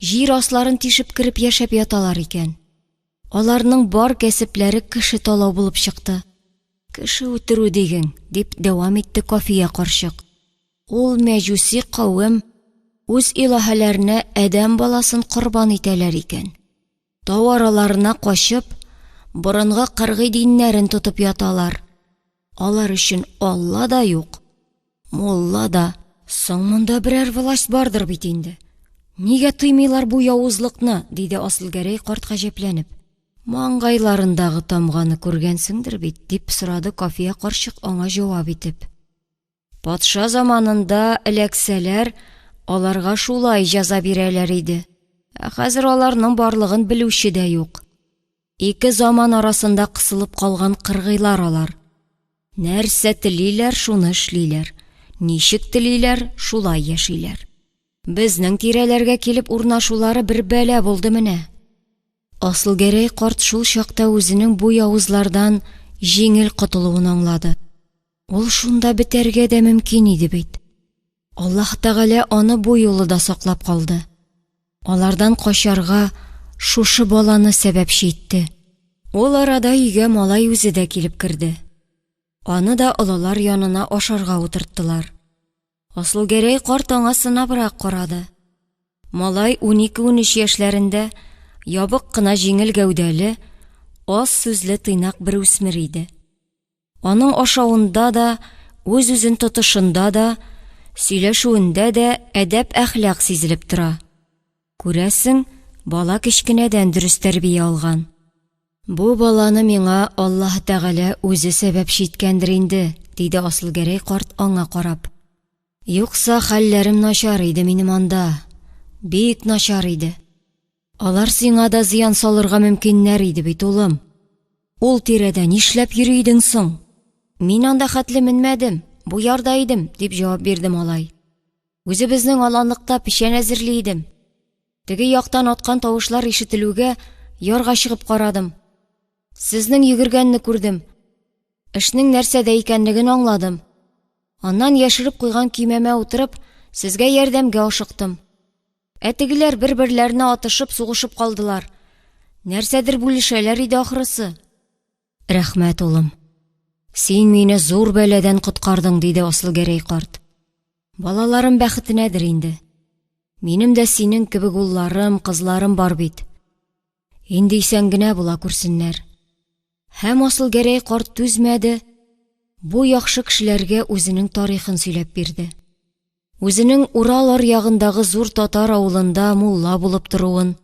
S1: җир асларын тишеп кереп яшәп яталар икән. Аларның бар кәсепләре кеше талау булып чыкты. Кеше үтерү диген, дип дәвам итте Кафия карчык. Ул мәҗүси кавем үз илаһәләренә адәм баласын корбан итәләр икән. Тау араларына качып, борынгы кыргый диннәрен тотып яталар. Алар өчен Алла да юк, мулла да. Соң монда берәр власть бардыр бит инде. Нигә тыймыйлар бу явызлыкны? диде Асылгәрәй карт гаҗәпләнеп. Маңгайларындагы тамганы күргәнсеңдер бит, дип сорады Кафия карчык аңа җавап итеп. Патша заманында эләксәләр, аларга шулай җәза бирәләр иде. Ә хәзер аларның барлыгын белүче дә юк. Ике заман арасында кысылып калган кыргыйлар алар. Нәрсә телиләр, шуны эшлиләр. Ничек телиләр, шулай яшиләр. Безнең тирәләргә килеп урнашулары бер бәла булды менә. Асылгәрәй карт шул чакта үзенең бу явызлардан җиңел котылуын аңлады. Ул шунда бетәргә дә мөмкин иде бит. Аллаһ Тәгалә аны бу юлы да саклап калды. Алардан качарга шушы баланы сәбәпче итте. Ул арада өйгә малай үзе дә килеп керде. Аны да олылар янына ашарга утырттылар. Асылгәрәй карт аңа сынабрак карады. Малай унике-унөч яшьләрендә, ябык кына җиңел гәүдәле, аз сүзле тыйнак бер үсмер иде. Аның ашавында да, үз-үзен тотышында да, сөйләшүендә дә әдәп-әхлак сизелеп тора. Күрәсең, бала кечкенәдән дөрес тәрбия алган. Бу баланы миңа Аллаһ Тәгалә үзе сәбәпче иткәндер инде, диде Асылгәрәй карт аңа карап. Юкса хәлләрем начар иде минем анда, бик начар иде. Алар сиңа да зыян салырга мөмкиннәр иде бит, улым. Ул тирәдә нишләп йөри идең соң? Мин анда хәтле менмәдем, бу ярда идем, дип җавап бирде малай. Үзебезнең аланлыкта печән әзерли идем. Теге яктан аткан тавышлар ишетелүгә, ярга чыгып карадым. Сезнең йөгергәнне күрдем. Эшнең нәрсәдә икәнлеген аңладым. Аннан яшереп куйган көймәмә утырып, сезгә ярдәмгә ашыктым. Ә тегеләр бер-берләренә атышып, сугышып калдылар. Нәрсәдер бүлешәләр иде ахрысы. Рәхмәт, улым. Син мине зур бәладән коткардың, диде Асылгәрәй карт. Балаларым бәхетенәдер инде. Минем дә синең кебек улларым, кызларым бар бит. Инде исән генә була күрсеннәр. Һәм Асылгәрәй карт түзмәде, бу яхшы кешеләргә үзенең тарихын сөйләп бирде. Үзенең Урал аръягындагы зур татар авылында мулла булып торуын,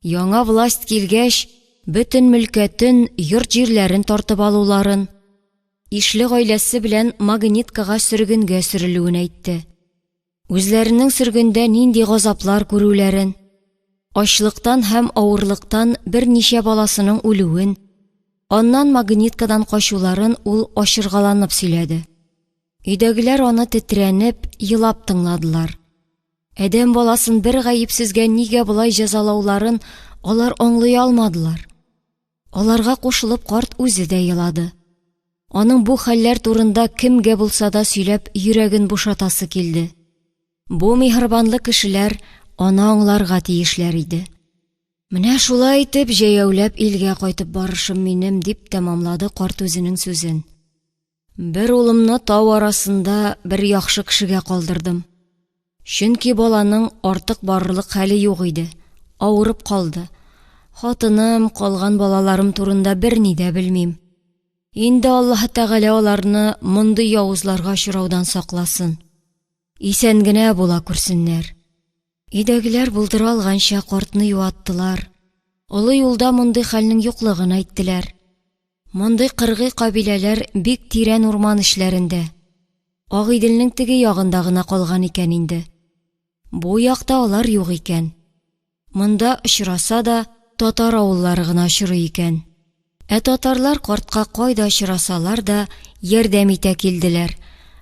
S1: яңа власть килгәч, бөтен мөлкәтен, йорт-җирләрен тартып алуларын, ишле гаиләсе белән Магниткага сөргенгә сөрелүен әйтте. Үзләренең сөргендә нинди газаплар күрүләрен, ачлыктан һәм авырлыктан берничә баласының үлүен, аннан Магниткадан качуларын ул ачыргаланып сөйләде. Өйдәгеләр аны тетрәнеп, елап тыңладылар. Адәм баласын бер гаепсезгә нигә болай җәзалауларын алар аңлый алмадылар. Аларга кушылып карт үзе дә елады. Аның бу хәлләр турында кемгә булса да сөйләп йөрәген бушатасы килде. Бу миһербанлы кешеләр аны аңларга тиешләр иде. Менә шулай итеп җәяүләп илгә кайтып барышым минем, дип тәмамлады карт үзенең сүзен. Бер улымны тау арасында бер яхшы кешегә калдырдым. Чөнки баланың артык барырлык хәле юк иде, авырып калды. Хатыным, калган балаларым турында берни дә белмим. Инде Аллаһы Тәгалә аларны мондый явызларга очраудан сакласын. Исән генә була күрсеннәр. Өйдәгеләр булдыра алганча картны юаттылар. Олы юлда мондый хәлнең юклыгын әйттеләр. Мондый кыргый кабиләләр бик тирән урман эчләрендә, Агыйделнең теге ягында гына калган икән инде. Бу якта алар юк икән. Монда очраса да, татар авыллары гына очрый икән. Ә татарлар картка кайда очрасалар да, ярдәм итә килделәр.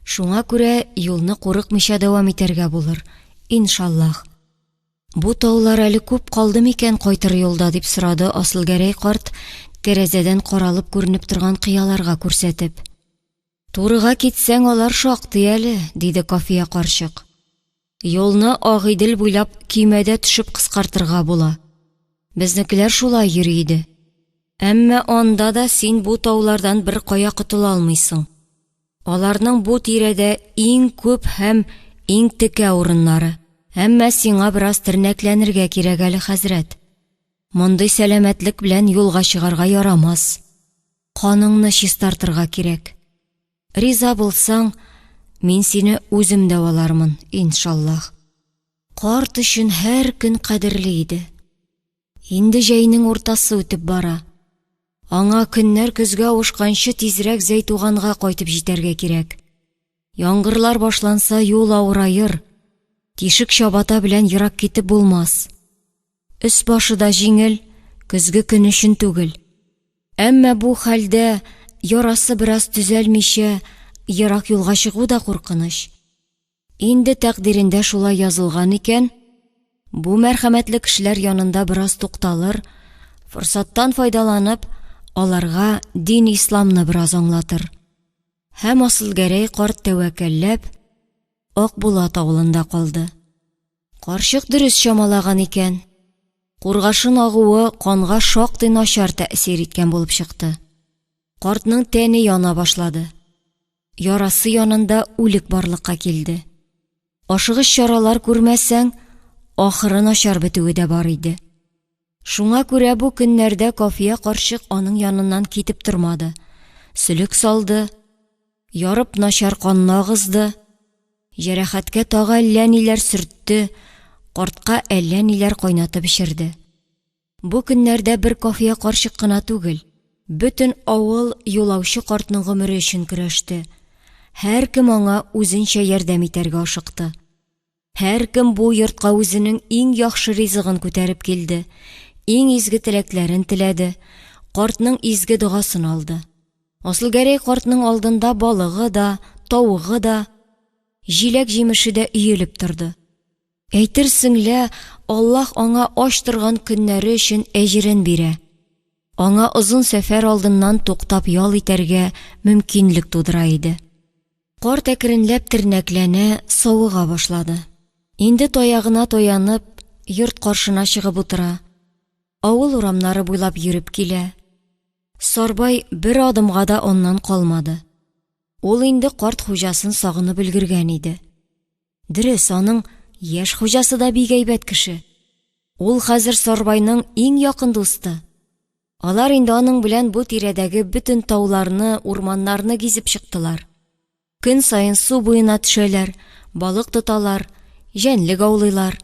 S1: Шуңа күрә юлны курыкмыйча дәвам итәргә булыр, иншаллаһ. Бу таулар әле күп калды микән кайтыр юлда, дип сорады Асылгәрәй карт, тәрәзәдән каралып күренеп торган кыяларга күрсәтеп. Турыга китсәң, алар шактый әле, диде Кафия карчык. Юлны Агыйдел буйлап көймәдә төшеп кыскартырга була. Безнекеләр шулай йөри иде. Әмма анда да син бу таулардан беркая котыла алмыйсың. Аларның бу тирәдә иң күп һәм иң текә урыннары. Әмма сиңа бераз тернәкләнергә кирәк әле, хәзрәт. Мондый сәламәтлек белән юлга чыгарга ярамас. Каныңны чистартырга кирәк. Риза булсаң, мин сине үзем дәвалармын, иншаллаһ. Карт өчен һәр көн кадерле иде. Инде җәйнең уртасы үтеп бара. Аңа көннәр көзгә авышканчы тизрәк Зәйтуганга кайтып җитәргә кирәк. Яңгырлар башланса, юл авыраер, тишек чабата белән ерак китеп булмас. Өс-башы да җиңел, көзге көн өчен түгел. Әмма бу хәлдә, ярасы бераз төзәлмичә, ерак юлга чыгу да куркыныч. Инде тәкъдирендә шулай язылган икән, бу мәрхәмәтле кешеләр янында бераз тукталыр, форсаттан файдаланып, аларга дин-исламны бераз аңлатыр. Һәм Асылгәрәй карт тәвәккәлләп, Акбулат авылында калды. Карчык дөрес чамалаган икән. Кургашын агуы канга шактый начар тәэсир иткән булып чыкты. Картның тәне яна башлады. Ярасы янында үлек барлыкка килде. Ашыгыч чаралар күрмәсәң, ахыры начар бетүе дә бар иде. Шуңа күрә бу көннәрдә Кафия карчык аның яныннан китеп тормады. Сөлек салды, ярып начар канны агызды, җәрәхәткә тагы әллә ниләр сөртте, картка әллә ниләр кайнатып эчерде. Бу көннәрдә бер Кафия карчык кына түгел, бөтен авыл юлаучы картның гомере өчен көрәште. Һәркем аңа үзенчә ярдәм итәргә ашыкты. Һәркем бу йортка үзенең иң яхшы ризыгын күтәреп килде, иң изге теләкләрен теләде, картның изге догасын алды. Асылгәрәй картның алдында балыгы да, тавыгы да, җиләк-җимеше дә өелеп торды. Әйтерсең лә, Аллаһ аңа ач торган көннәре өчен әҗерен бирә, аңа озын сәфәр алдыннан туктап ял итәргә мөмкинлек тудыра иде. Карт әкренләп тернәкләнә, савыга башлады. Инде таягына таянып, йорт каршына чыгып утыра, авыл урамнары буйлап йөреп килә. Сарбай бер адымга да аннан калмады. Ул инде карт хуҗасын сагынып өлгергән иде. Дөрес, аның яшь хуҗасы да бик әйбәт кеше. Ул хәзер Сарбайның иң якын дусты. Алар инде аның белән бу тирәдәге бөтен тауларны, урманнарны гизеп чыктылар. Көн саен су буена төшәләр, балык тоталар, җәнлек аулыйлар.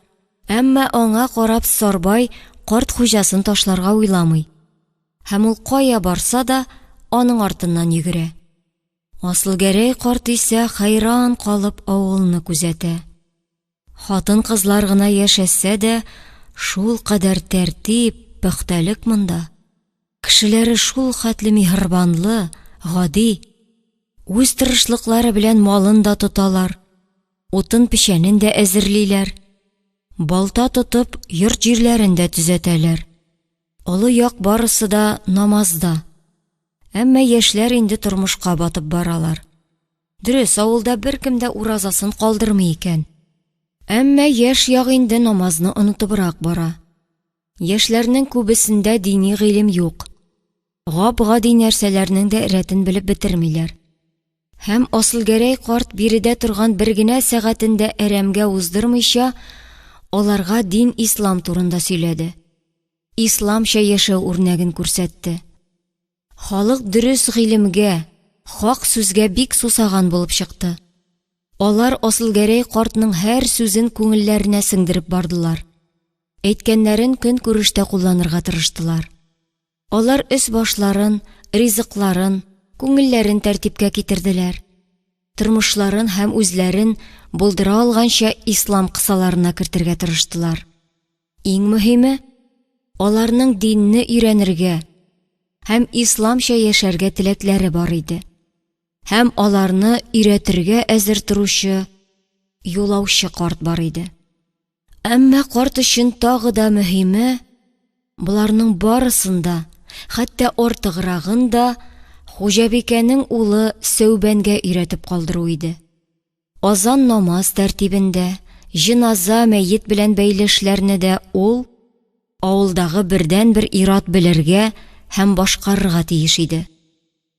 S1: Әмма аңа карап Сарбай карт хуҗасын ташларга уйламый. Һәм ул кая барса да, аның артыннан йөгерә. Асылгәрәй карт исә хәйран калып авылны күзәтә. Хатын-кызлар гына яшәсә дә, шул кадәр тәртип, пөхтәлек монда. Кешеләре шул хәтле миһербанлы, гади. Үз тырышлыклары белән малын да тоталар, утын-печәнен дә әзерлиләр. Балта тотып, йорт-җирләрен дә төзәтәләр. Олы як барысы да намазда. Әмма яшьләр инде тормышка батып баралар. Дөрес, авылда беркем дә уразасын калдырмый икән. Әмма яшь як инде намазны онытыбрак бара. Яшьләрнең күбесендә дини гыйлем юк. Гап-гади нәрсәләрнең дә рәтен белеп бетермиләр. Һәм Асылгәрәй карт биредә торган бер генә сәгатен дә әрәмгә уздырмыйча, аларга дин-ислам турында сөйләде. Исламча яшәү үрнәген күрсәтте. Халык дөрес гыйлемгә, хак сүзгә бик сусаган булып чыкты. Алар Асылгәрәй картның һәр сүзен күңелләренә сеңдереп бардылар. Әйткәннәрен көнкүрештә кулланырга тырыштылар. Алар өс-башларын, ризыкларын, күңелләрен тәртипкә китерделәр. Тормышларын һәм үзләрен булдыра алганча ислам кысаларына кертергә тырыштылар. Иң мөһиме, аларның динне өйрәнергә һәм исламча яшәргә теләкләре бар иде. Һәм аларны өйрәтергә әзер торучы юлаучы карт бар иде. Әмма карт өчен тагы да мөһиме, боларның барысын да, хәтта артыграгын да хуҗабикәнең улы Сәүбәнгә өйрәтеп калдыру иде. Азан намаз тәртибен дә, җеназа, мәет белән бәйле эшләрне дә ул, авылдагы бердәнбер ир-ат белергә һәм башкарырга тиеш иде.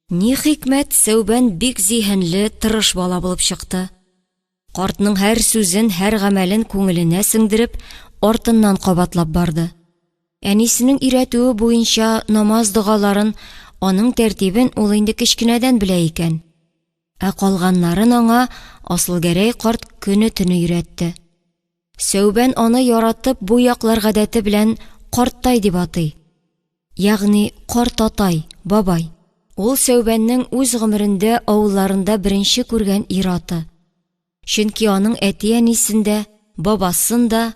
S1: Ни хикмәт, Сәүбән бик зиһенле, тырыш бала булып чыкты. Картның һәр сүзен, һәр гамәлен күңеленә сеңдереп, артыннан кабатлап барды. Әнисенең өйрәтүе буенча намаз-догаларын, аның тәртибен ул инде кечкенәдән белә икән. Ә калганнарын аңа Асылгәрәй карт көне-төне өйрәтте. Сәүбән аны яратып бу яклар гадәте белән картай дип атый. Ягъни картатай, бабай. Ул Сәүбәннең үз гомерендә авылларында беренче күргән ир-аты. Чөнки аның әти-әнисен дә, бабасын да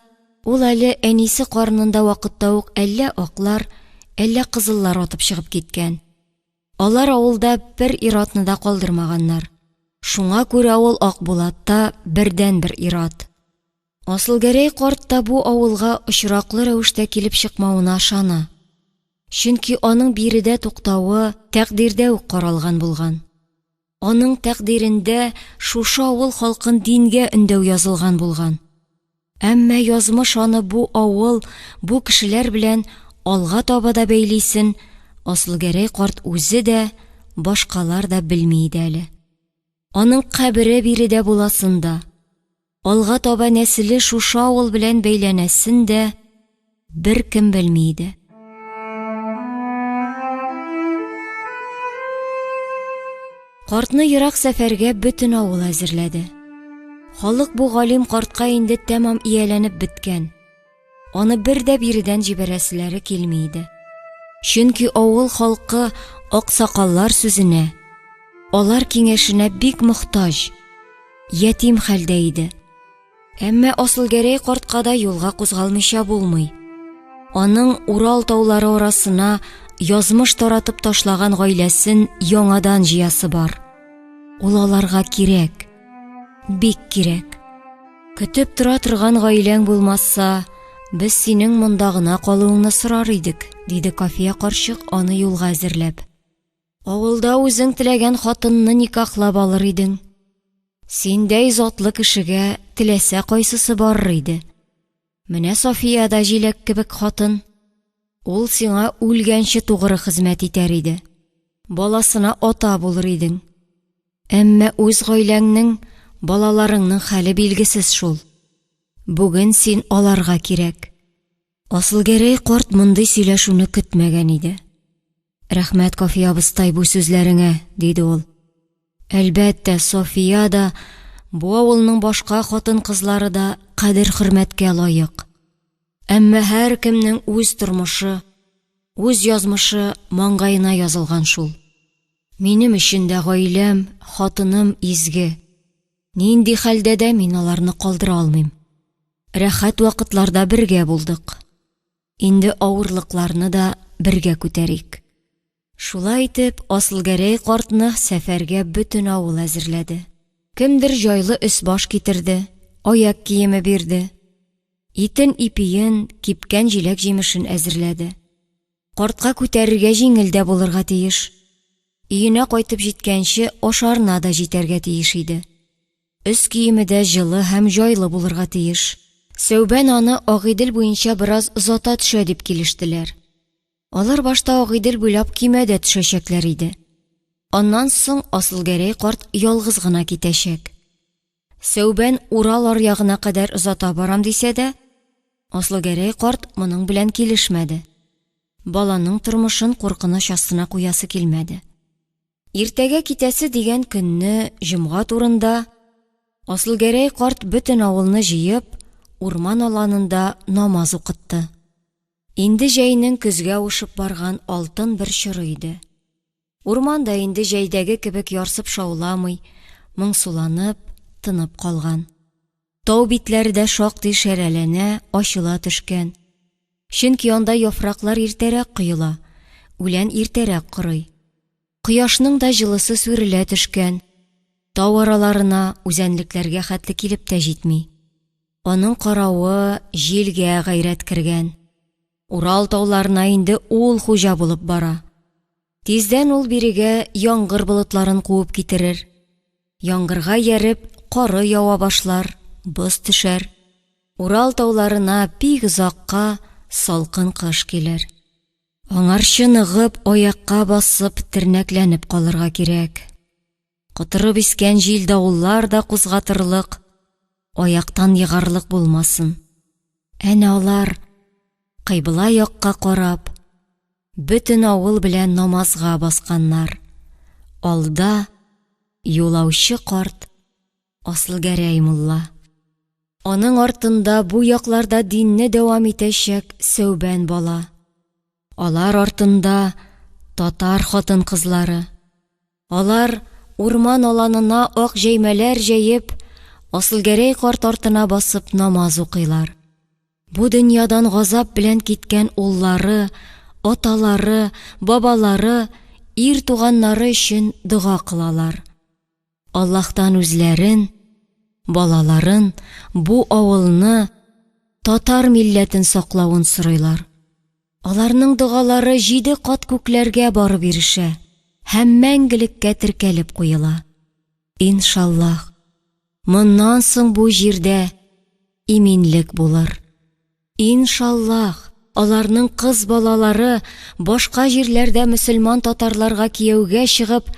S1: ул әле әнисе карынында вакытта ук әллә аклар, әллә кызыллар атып чыгып киткән. Алар авылда бер ир-атны да калдырмаганнар. Шуңа күрә ул Акбулатта бердәнбер ир-ат. Асылгәрәй карт та бу авылга очраклы рәвештә килеп чыкмавына ышана. Чөнки аның биредә туктавы тәкъдирдә үк каралган булган. Аның тәкъдирендә шушы авыл халкын дингә өндәү язылган булган. Әмма язмыш аны бу авыл, бу кешеләр белән алга таба да бәйлисен Асылгәрәй карт үзе дә, башкалар да белми иде әле. Аның кабере биредә буласын да, алга таба нәселе шушы авыл белән бәйләнәсен дә беркем белми иде. Картны ерак сәфәргә бөтен авыл әзерләде. Халык бу галим картка инде тәмам ияләнеп беткән. Аны бер дә биредән җибәрәселәре килми иде. Чөнки авыл халкы аксакаллар сүзенә, алар киңәшенә бик мохтаҗ, ятим хәлдә иде. Әмма Асылгәрәй картка да юлга кузгалмыйча булмый. Аның Урал таулары арасына язмыш таратып ташлаган гаиләсен яңадан җыясы бар. Ул аларга кирәк, бик кирәк. Көтеп тора торган гаиләң булмаса, без синең монда гына калуыңны сорар идек, диде Кафия карчык аны юлга әзерләп. Авылда үзең теләгән хатынны никахлап алыр идең. Синдәй затлы кешегә теләсә кайсысы барыр иде. Менә София да җиләк кебек хатын. Ул сиңа үлгәнче тугры хезмәт итәр иде. Баласына ата булыр идең. Әмма үз гаиләңнең, балаларыңның хәле билгесез шул. Бүген син аларга кирәк. Асылгәрәй карт мондый сөйләшүне көтмәгән иде. Рәхмәт, Кафия абыстай, бу сүзләреңә, диде ул. Әлбәттә, София да, бу авылның башка хатын-кызлары да кадер-хөрмәткә лаек. Әмма һәркемнең үз тормышы, үз язмышы маңгаена язылган шул. Минем өчен дә гаиләм, хатыным изге. Нинди хәлдә дә мин аларны калдыра алмыйм. Рәхәт вакытларда бергә булдык. Инде авырлыкларны да бергә күтәрик. Шулай итеп, Асылгәрәй картны сәфәргә бөтен авыл әзерләде. Кемдер җайлы өс-баш китерде, аяк киеме бирде. Итен-ипиен, кипкән җиләк-җимешен әзерләде. Картка күтәрергә җиңел дә булырга тиеш. Өенә кайтып җиткәнче ашарына да җитәргә тиеш иде. Өс киеме дә җылы һәм җайлы булырга тиеш. Сәүбән аны Агыйдел буенча бераз озата төшә дип килештеләр. Алар башта Агыйдел буйлап көймәдә төшәчәкләр иде. Аннан соң Асылгәрәй карт ялгыз гына китәчәк. Сәүбән Урал аръягына кадәр озата барам дисә дә, Аслыгәрәй карт моның белән килешмәде. Баланың тормышын куркыныч астына куясы килмәде. Иртәгә китәсе дигән көнне, җомга турында, Асылгәрәй карт бөтен авылны җыеп, урман аланында намаз укытты. Инде җәйнең көзгә авышып барган алтын бер чоры иде. Урман да инде җәйдәге кебек ярсып шауламый, моңсуланып, тынып калган. Тау битләре дә шактый шәрәләнә, ачыла төшкән. Чөнки анда яфраклар иртәрәк коела, үлән иртәрәк корый. Кояшның да җылысы сүрелә төшкән, тау араларына, үзәнлекләргә хәтле килеп тә җитми. Аның каравы, җилгә гайрәт кергән. Урал тауларына инде ул хуҗа булып бара. Тиздән ул бирегә яңгыр болытларын куып китерер. Яңгырга ияреп, кары ява башлар, боз төшәр. Урал тауларына бик озакка салкын кыш килер. Аңарчы ныгып, аякка басып, тернәкләнеп калырга кирәк. Котырып искән җил-давыллар да кузгатырлык, аяктан егарлык булмасын. Әнә алар, кыйбла якка карап, бөтен авыл белән намазга басканнар. Алда юлаучы карт Асылгәрәй мулла. Аның артында бу якларда динне дәвам итәчәк Сәүбән бала. Алар артында Татар хатын-кызлары. Алар, урман аланына ак җәймәләр җәеп, Асылгәрәй карт артына басып намаз укыйлар. Бу дөньядан газап белән киткән уллары, аталары, бабалары, ир туганнары өчен дога кылалар. Аллаһтан үзләрен, балаларын, бу авылны, татар милләтен саклавын сорыйлар. Аларның догалары җиде кат күкләргә барып ирешә һәм мәңгелеккә теркәлеп куела. Иншаллаһ, моннан соң бу җирдә иминлек булыр. Иншаллаһ, аларның кыз балалары башка җирләрдә мөселман татарларга кияүгә чыгып,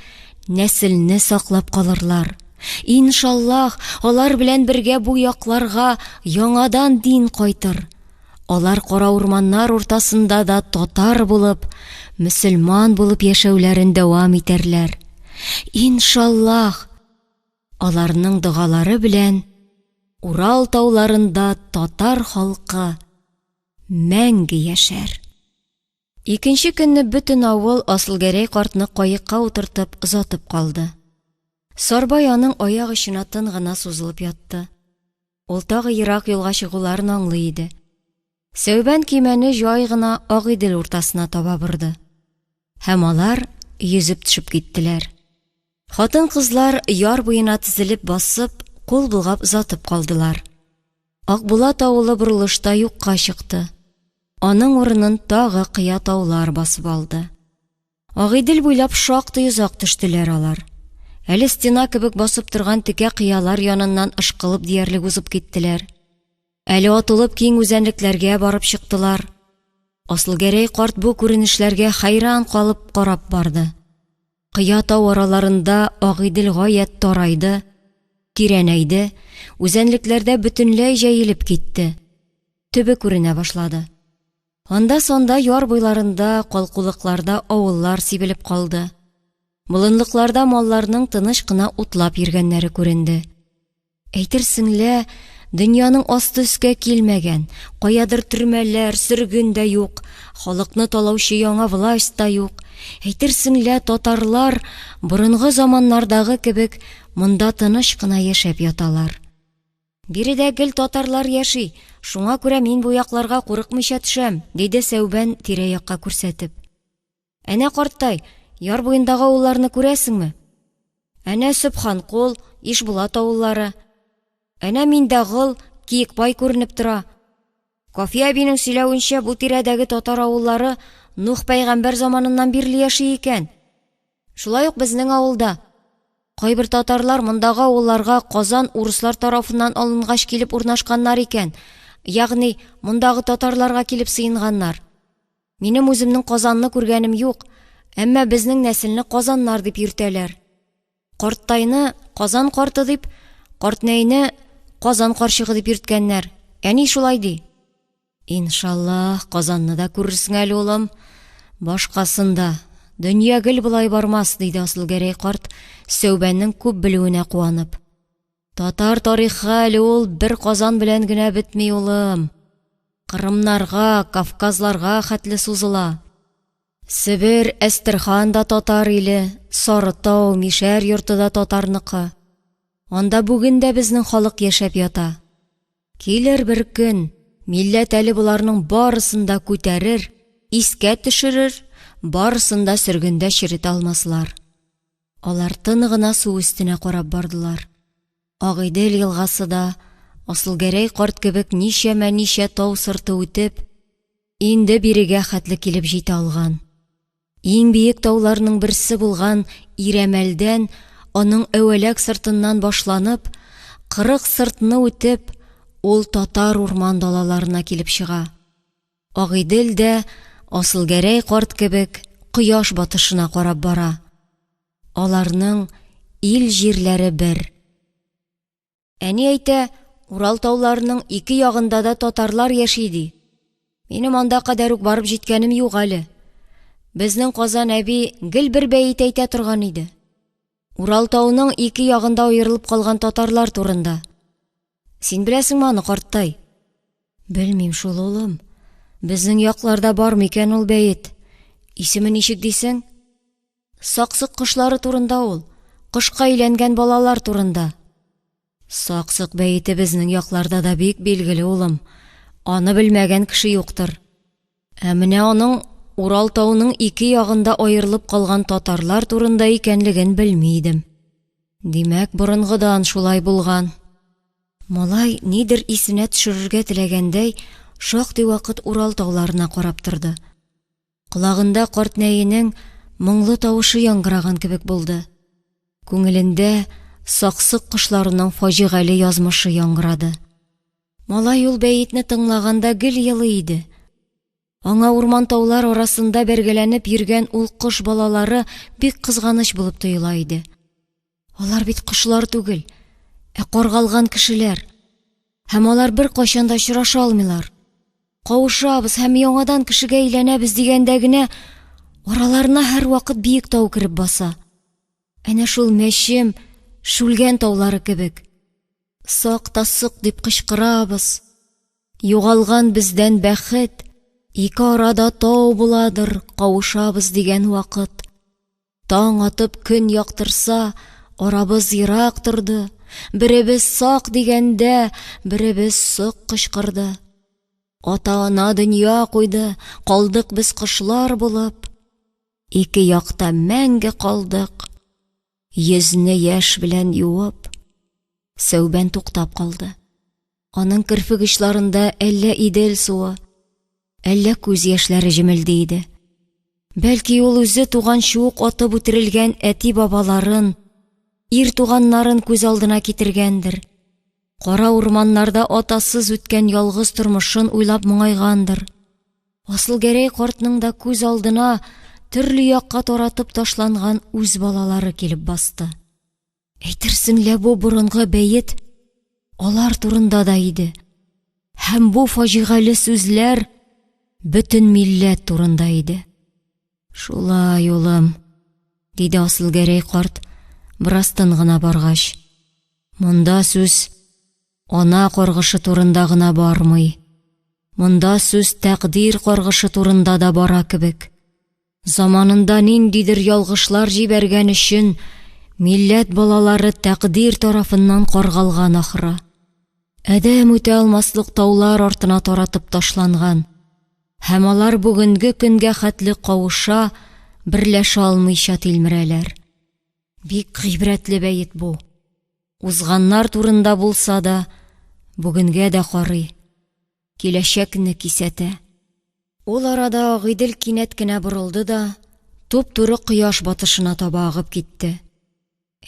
S1: нәселне саклап калырлар. Иншаллаһ, алар белән бергә бу якларга яңадан дин кайтыр. Алар кара урманнар уртасында да татар булып, мөселман булып яшәүләрен дәвам итәрләр. Иншаллаһ, аларның догалары белән Урал тауларында татар халкы мәңге яшәр. Икенче көнне бөтен авыл Асылгәрәй картны каекка утыртып озатып калды. Сарбай аның аяк очына тын гына сузылып ятты. Ул тагы ерак юлга чыгуларын аңлый иде. Сәүбән көймәне җай гына Агыйдел уртасына таба борды. Һәм алар йөзеп төшеп киттеләр. Хатын-кызлар яр буена тезелеп басып, кул болгап озатып калдылар. Акбулат авылы борылышта юкка чыкты. Аның урынын тагы кыя таулар басып алды. Агыйдел буйлап шактый озак төштеләр алар. Әле стена кебек басып торган текә кыялар яныннан ышкылып диярлек узып киттеләр. Әле атылып киң үзәнлекләргә барып чыктылар. Асылгәрәй карт бу күренешләргә хәйран калып карап барды. Кыя тау араларында Агыйдел гаять тарайды, тирәнәйде, үзәнлекләрдә бөтенләй җәелеп китте. Төбе күренә башлады. Анда-санда яр буйларында, калкулыкларда авыллар сибелеп калды. Болынлыкларда малларның тыныч кына утлап йөргәннәре күренде. Әйтерсең лә, дөньяның асты өскә килмәгән, каядыр төрмәләр, сөрген дә юк, халыкны талаучы яңа власть та юк. Әйтерсең лә, татарлар борынгы заманнардагы кебек монда тыныч кына яшәп яталар. Биредә гел татарлар яши, шуңа күрә мин бу якларга курыкмыйча төшәм, диде Сәүбән тирә-якка күрсәтеп. Әнә, карттай, яр буендагы авылларны күрәсеңме? Әнә Сөбханкул, Ишбулат авыллары. Әнә Миндәгол, Киекбай күренеп тора. Кафия әбинең сөйләвенчә, бу тирәдәге татар авыллары Нух пәйгамбәр заманыннан бирле яши икән. Шулай ук безнең авылда. Кайбер татарлар мондагы авылларга Казан урыслар тарафыннан алынгач килеп урнашканнар икән, ягъни мондагы татарларга килеп сыенганнар. Минем үземнең Казанны күргәнем юк, әмма безнең нәселне Казаннар дип йөртәләр. Карттайны Казан карты дип, картнәйне Казан карчыгы дип йөрткәннәр. Әни шулай ди. Иншаллаһ, Казанны да күрерсең әле, улым. Башкасын да. Дөнья гел болай бармас, диде Асылгәрәй карт, Сәүбәннең күп белүенә куанып. Татар тарихы әле ул бер Казан белән генә бетми, улым. Кырымнарга, Кавказларга хәтле сузыла. Себер, Әстерхан да татар иле, Сарытау, Мишәр йорты да татарныкы. Анда бүген дә безнең халык яшәп ята. Килер бер көн, милләт әле боларның барысын да күтәрер, искә төшерер, барысын да сөргендә черетә алмаслар. Алар тын гына су өстенә карап бардылар. Агыйдел елгасы да, Асылгәрәй карт кебек ничәмә-ничә тау сырты үтеп, инде бирегә хәтле килеп җитә алган. Иң биек тауларның берсе булган Ирәмәлдән аның әүәләк сыртыннан башланып, 40 сыртны үтеп, ул татар урман далаларына килеп чыга. Агыйдел дә, Асылгәрәй карт кебек, кояш батышына карап бара. Аларның ил җирләре бер. Әни әйтә, Урал тауларының ике ягында да татарлар яши, ди. Минем анда кадәр үк барып җиткәнем юк әле. Безнең Казан әби гел бер бәет әйтә торган иде. Урал тауның ике ягында аерылып калган татарлар турында. Син беләсеңме аны, карттай? Белмим шул, улым. Безнең якларда бар микән ул бәет? Исеме ничек дисең? Саксык кошлары турында ул, кошка әйләнгән балалар турында. Саксык бәете безнең якларда да бик билгеле, улым. Аны белмәгән кеше юктыр. Ә менә аның Урал тауның ике ягында аерылып калган татарлар турында икәнлеген белми идем. Димәк, борынгыдан шулай булган. Малай, нидер исенә төшерергә теләгәндәй, шактый вакыт Урал тауларына карап торды. Колагында картнәенең моңлы тавышы яңгыраган кебек булды. Күңелендә Саксык кошларының фаҗигале язмышы яңгырады. Малай ул бәетне тыңлаганда гел елый иде. Аңа урман-таулар арасында бәргәләнеп йөргән ул кош балалары бик кызганыч булып тоела иде. Алар бит кошлар түгел, ә каргалган кешеләр. Һәм алар беркайчан да очраша алмыйлар. Кавышабыз һәм яңадан кешегә әйләнәбез дигәндә генә араларына һәрвакыт биек тау кереп баса. Әнә шул Мәчем, Шүлгән таулары кебек. Сак та сок дип кычкырабыз. Югалган бездән бәхет, ике арада тау буладыр, кавышабыз дигән вакыт. Таң атып көн яктырса, арабыз ерак торды, беребез сак дигәндә, беребез сок кычкырды. Ата-ана дөнья куйды, калдык без кошлар булып. Ике якта мәңге калдык, йөзне яшь белән юып. Сәүбән туктап калды. Аның керфек очларында әллә Идел суы, әллә күз яшьләре җемелди иде. Бәлки ул үзе туганчы ук атып үтерелгән әти-бабаларын, ир туганнарын күз алдына китергәндер, кара урманнарда атасыз үткән ялгыз тормышын уйлап моңайгандыр. Асылгәрәй картның да күз алдына төрле якка таратып ташланган үз балалары килеп басты. Әйтерсең лә бу борынгы бәет алар турында да иде. Һәм бу фаҗигале сүзләр бөтен милләт турында иде. Шулай, улым, диде Асылгәрәй карт, бераз тын гына баргач. Монда сүз ана каргышы турында гына бармый. Монда сүз тәкъдир каргышы турында да бара кебек. Заманында ниндидер ялгышлар җибәргән өчен милләт балалары тәкъдир тарафыннан каргалган ахры. Адәм үтә алмаслык таулар артына таратып ташланган. Һәм алар бүгенге көнгә хәтле кавыша, берләшә алмыйча тилмерәләр. Бик гыйбрәтле бәет бу. Узганнар турында булса да, бүгенгә дә карый, киләчәкне кисәтә. Ул арада Агыйдел кинәт кенә борылды да туп-туры кояш батышына таба агып китте.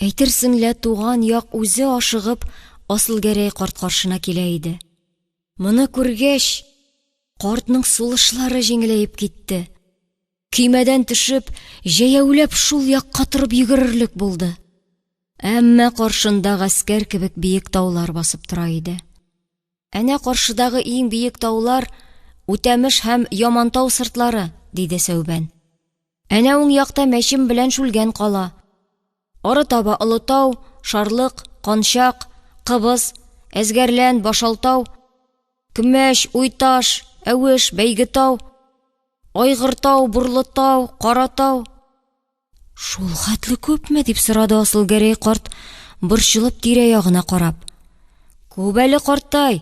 S1: Әйтерсең лә туган як үзе ашыгып Асылгәрәй карт каршына килә иде. Моны күргәч, картның сулышлары җиңеләеп китте. Көймәдән төшеп, җәяүләп шул якка торып йөгерерлек булды. Әмма каршында гаскәр кебек биек таулар басып тора иде. Әнә каршыдагы иң биек таулар Үтәмеш һәм Ямантау сыртлары, диде Сәүбән. Әнә уң якта Мәчем белән Шүлгән кала. Ары таба Олытау, Шарлык, Кончак, Кыбыз, Әзгәрлән, Башалтау, Көмәш, Уйташ, Әвеш, Бәйгетау, Айгыртау, Бурлытау, Каратау. Шул хәтле күпме? дип сорады Асылгәрәй карт, борчылып тирә-ягына карап. Күп әле, картай.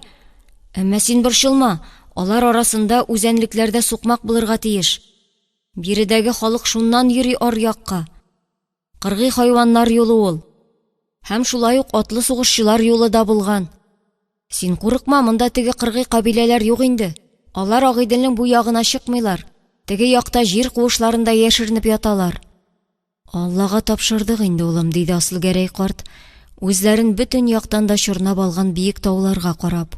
S1: Әмма син борчылма, алар арасында үзәнлекләрдә сукмак булырга тиеш. Биредәге халык шуннан йөри аръякка. Кыргый хайваннар юлы ул. Һәм шулай ук атлы сугышчылар юлы да булган. Син курыкма, монда теге кыргый кабиләләр юк инде. Алар Агыйделнең бу ягына чыкмыйлар, теге якта җир куышларында яшеренеп яталар. Аллага тапшырдык инде, улым, диде Асылгәрәй карт, үзләрен бөтен яктан да чорнап алган биек тауларга карап.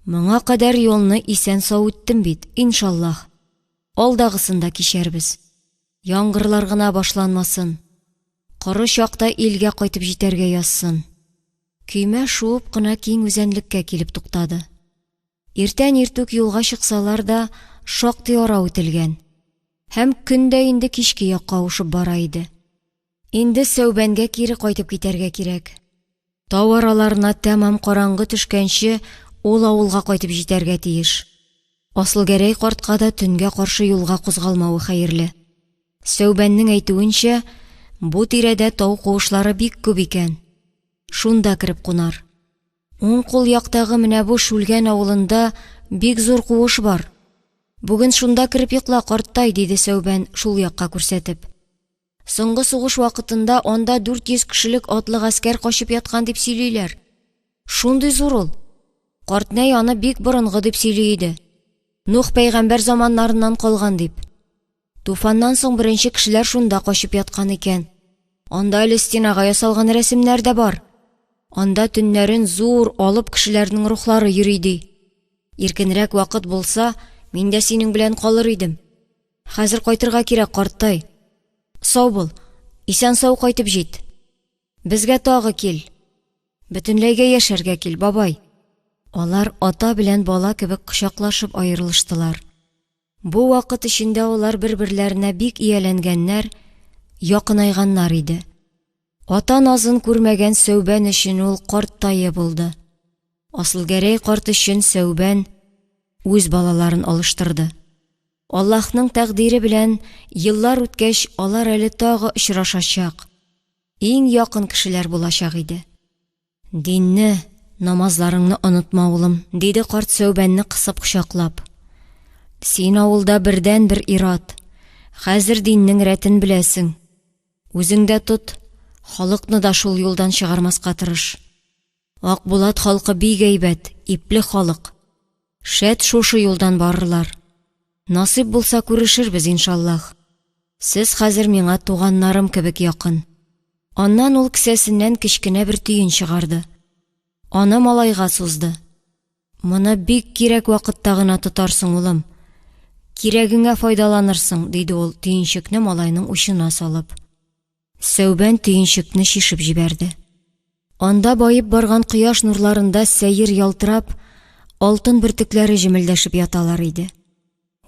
S1: Моңа кадәр юлны исән-сау үттем бит, иншаллаһ. Алдагысын да кичәрбез. Яңгырлар гына башланмасын. Коры чакта илгә кайтып җитәргә язсын. Көймә шуып кына киң үзәнлеккә килеп туктады. Иртән иртүк юлга чыксалар да, шактый ара үтелгән. Һәм көн дә инде кичке якка авышып бара иде. Инде Сәүбәнгә кире кайтып китәргә кирәк. Тау араларына тәмам караңгы төшкәнче ул авылга кайтып җитәргә тиеш. Асылгәрәй картка да төнгә каршы юлга кузгалмавы хәерле. Сәүбәннең әйтүенчә, бу тирәдә тау куышлары бик күп икән. Шунда кереп кунар. Уң кул яктагы менә бу Шүлгән авылында бик зур куыш бар. Бүген шунда кереп йокла, карттай, диде Сәүбән, шул якка күрсәтеп. Соңгы сугыш вакытында анда 400 кешелек атлы гаскәр качып яткан дип сөйлиләр. Шундый зур ул. Картнәй аны бик борынгы дип сөйли иде. Нух пәйгамбәр заманнарыннан калган дип. Туфаннан соң беренче кешеләр шунда качып яткан икән. Анда әле стенага ясалган рәсемнәр дә бар. Анда төннәрен зур, алып кешеләрнең рухлары йөри ди. Иркенрәк вакыт булса, мин дә синең белән калыр идем. Хәзер кайтырга кирәк, карттай. Сау бул, исән-сау кайтып җит. Безгә тагы кил. Бөтенләйгә яшәргә кил, бабай. Алар ата белән бала кебек кочаклашып аерылыштылар. Бу вакыт эчендә алар бер-берләренә бик ияләнгәннәр, якынайганнар иде. Ата назын күрмәгән Сәүбән өчен ул карттае булды. Асылгәрәй карт өчен Сәүбән үз балаларын алыштырды. Аллаһның тәкъдире белән еллар үткәч, алар әле тагы очрашачак, иң якын кешеләр булачак иде. Динне, намазларыңны онытма, улым, диде карт Сәүбәнне кысып кочаклап. Син авылда бердәнбер ир-ат. Хәзер диннең рәтен беләсең. Үзең дә тот, халыкны да шул юлдан чыгармаска тырыш. Акбулат халкы бик әйбәт, ипле халык. Шәт шушы юлдан барырлар. Насыйп булса күрешербез, иншаллаһ. Сез хәзер миңа туганнарым кебек якын. Аннан ул кесәсеннән кечкенә бер төен чыгарды. Аны малайга сузды. Моны бик кирәк вакытта гына тотарсың, улым. Кирәгеңә файдаланырсың, диде ул төенчекне малайның учына салып. Сәүбән төенчекне чишеп җибәрде. Анда баеп барган кояш нурларында сәер ялтырап, алтын бөртекләре җемелдәшеп яталар иде.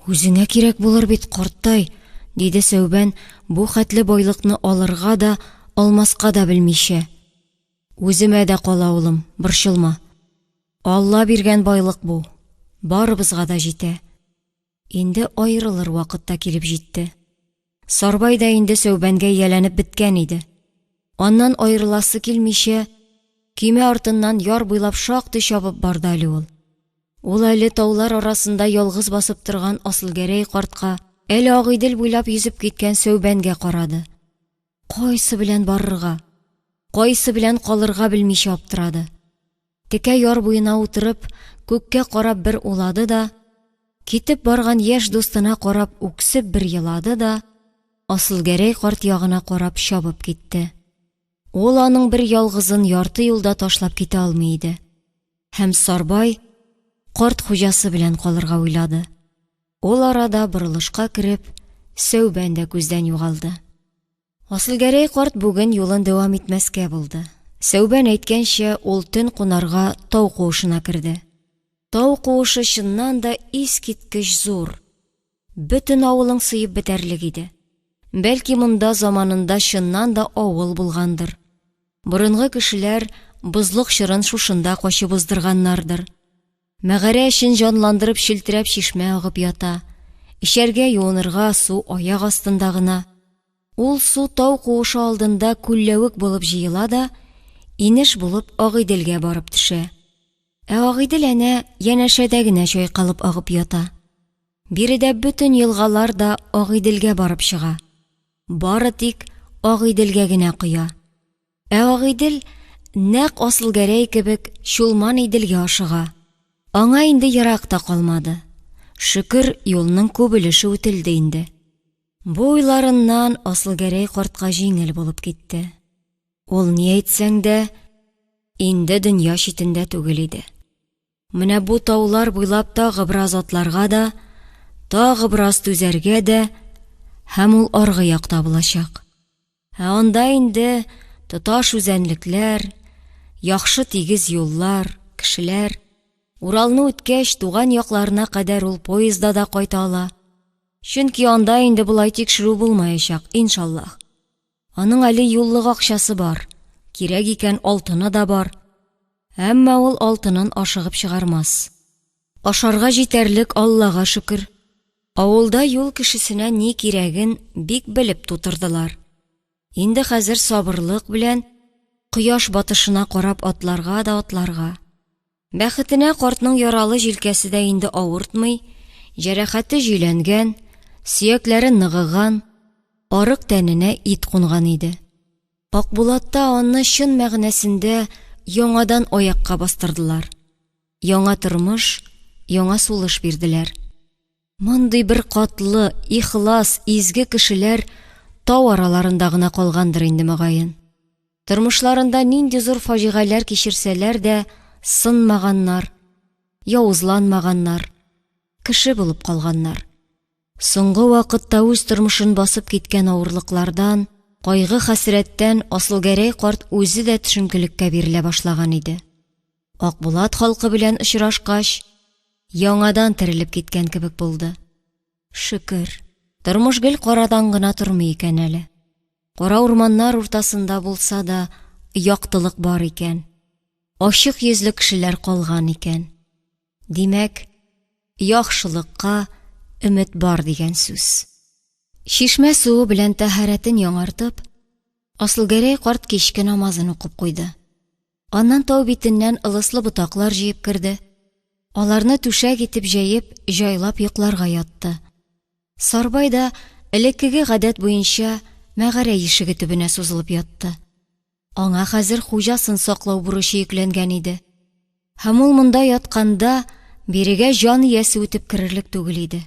S1: Үзеңә кирәк булыр бит, карттай, диде Сәүбән, бу хәтле байлыкны алырга да, алмаска да белмичә. Үземә дә кала, улым, борчылма. Алла биргән байлык бу, барыбызга да җитә. Инде аерылыр вакыт та килеп җитте. Сарбай да инде Сәүбәнгә ияләнеп беткән иде. Аннан аерыласы килмичә, көймә артыннан яр буйлап шактый чабып барды әле ул. Ул әле таулар арасында ялгыз басып торган Асылгәрәй картка, әле Агыйдел буйлап йөзеп киткән Сәүбәнгә карады. Кайсы белән барырга, кайсы белән калырга белмичә аптырады. Текә яр буена утырып, күккә карап бер улады да, китеп барган яшь дустына карап үксеп бер елады да, Асылгәрәй карт ягына карап чабып китте. Ул аның бер ялгызын ярты юлда ташлап китә алмый иде. Һәм Сарбай карт хуҗасы белән калырга уйлады. Ул арада борылышка кереп, Сәүбән дә күздән югалды. Асылгәрәй карт бүген юлын дәвам итмәскә булды. Сәүбән әйткәнчә, ул төн кунарга тау куышына керде. Тау куышы чыннан да искиткеч зур. Бөтен авылың сыеп бетәрлек иде. Бәлки монда заманында чыннан да авыл булгандыр. Борынгы кешеләр бозлык чорын шушында качып уздырганнардыр. Мәгарә эчен җанландырып челтерәп чишмә агып ята. Эчәргә, юынырга су аяк астында гына. Ул су тау куышы алдында күлләвек булып җыела да, инеш булып Агыйделгә барып төшә. Ә Агыйдел әнә янәшәдә генә чайкалып агып ята. Биредә бөтен елгалар да Агыйделгә барып чыга. Бары тик Агыйделгә генә коя. Ә Агыйдел, нәкъ Асылгәрәй кебек, Чулман Иделгә ашыга. Аңа инде ерак та калмады. Шөкер, юлның күп өлеше үтелде инде. Бу уйларыннан Асылгәрәй картка җиңел булып китте. Ул ни әйтсәң дә, инде дөнья читендә түгел иде. Менә бу таулар буйлап тагы бераз атларга да, тагы бераз түзәргә дә, һәм ул аргы якта булачак. Ә анда инде тоташ үзәнлекләр, яхшы тигез юллар, кешеләр. Уралны үткәч, туган якларына кадәр ул поездда да кайта ала. Чөнки анда инде болай тикшерү булмаячак, иншаллаһ. Аның әле юллык акчасы бар, кирәк икән алтыны да бар. Әмма ул алтынын ашыгып чыгармас. Ашарга җитәрлек, Аллага шөкер. Авылда юл кешесенә ни кирәген бик белеп тутырдылар. Инде хәзер сабырлык белән кояш батышына карап атларга да атларга. Бәхетенә картның яралы җилкәсе дә инде авыртмый, җәрәхәте җөйләнгән, сөякләре ныгыган, арык тәненә ит кунган иде. Акбулатта аны чын мәгънәсендә яңадан аякка бастырдылар. Яңа тормыш, яңа сулыш бирделәр. Мондый беркатлы, ихлас, изге кешеләр тау араларында гына калгандыр инде, мөгаен. Тормышларында нинди зур фаҗигаләр кичерсәләр дә, сынмаганнар, явызланмаганнар, кеше булып калганнар. Соңгы вакытта үз тормышын басып киткән авырлыклардан, кайгы-хәсрәттән Асылгәрәй карт үзе дә төшенкелеккә бирелә башлаган иде. Акбулат халкы белән очрашкач, яңадан терелеп киткән кебек булды. Шөкер, тормыш гел карадан гына тормый икән әле. Кара урманнар уртасында булса да, яктылык бар икән. Ачык йөзле кешеләр калган икән. Димәк, яхшылыкка өмет бар дигән сүз. Чишмә суы белән тәһарәтен яңартып, Асылгәрәй карт кичке намазын укып куйды. Аннан тау битеннән ылыслы ботаклар җыеп керде. Аларны түшәк итеп җәеп, җайлап йокларга ятты. Сарбай да, элеккеге гадәт буенча, мәгарә ишеге төбенә сузылып ятты. Аңа хәзер хуҗасын саклау бурычы йөкләнгән иде. Һәм ул монда ятканда, бирегә җан иясе үтеп керерлек түгел иде.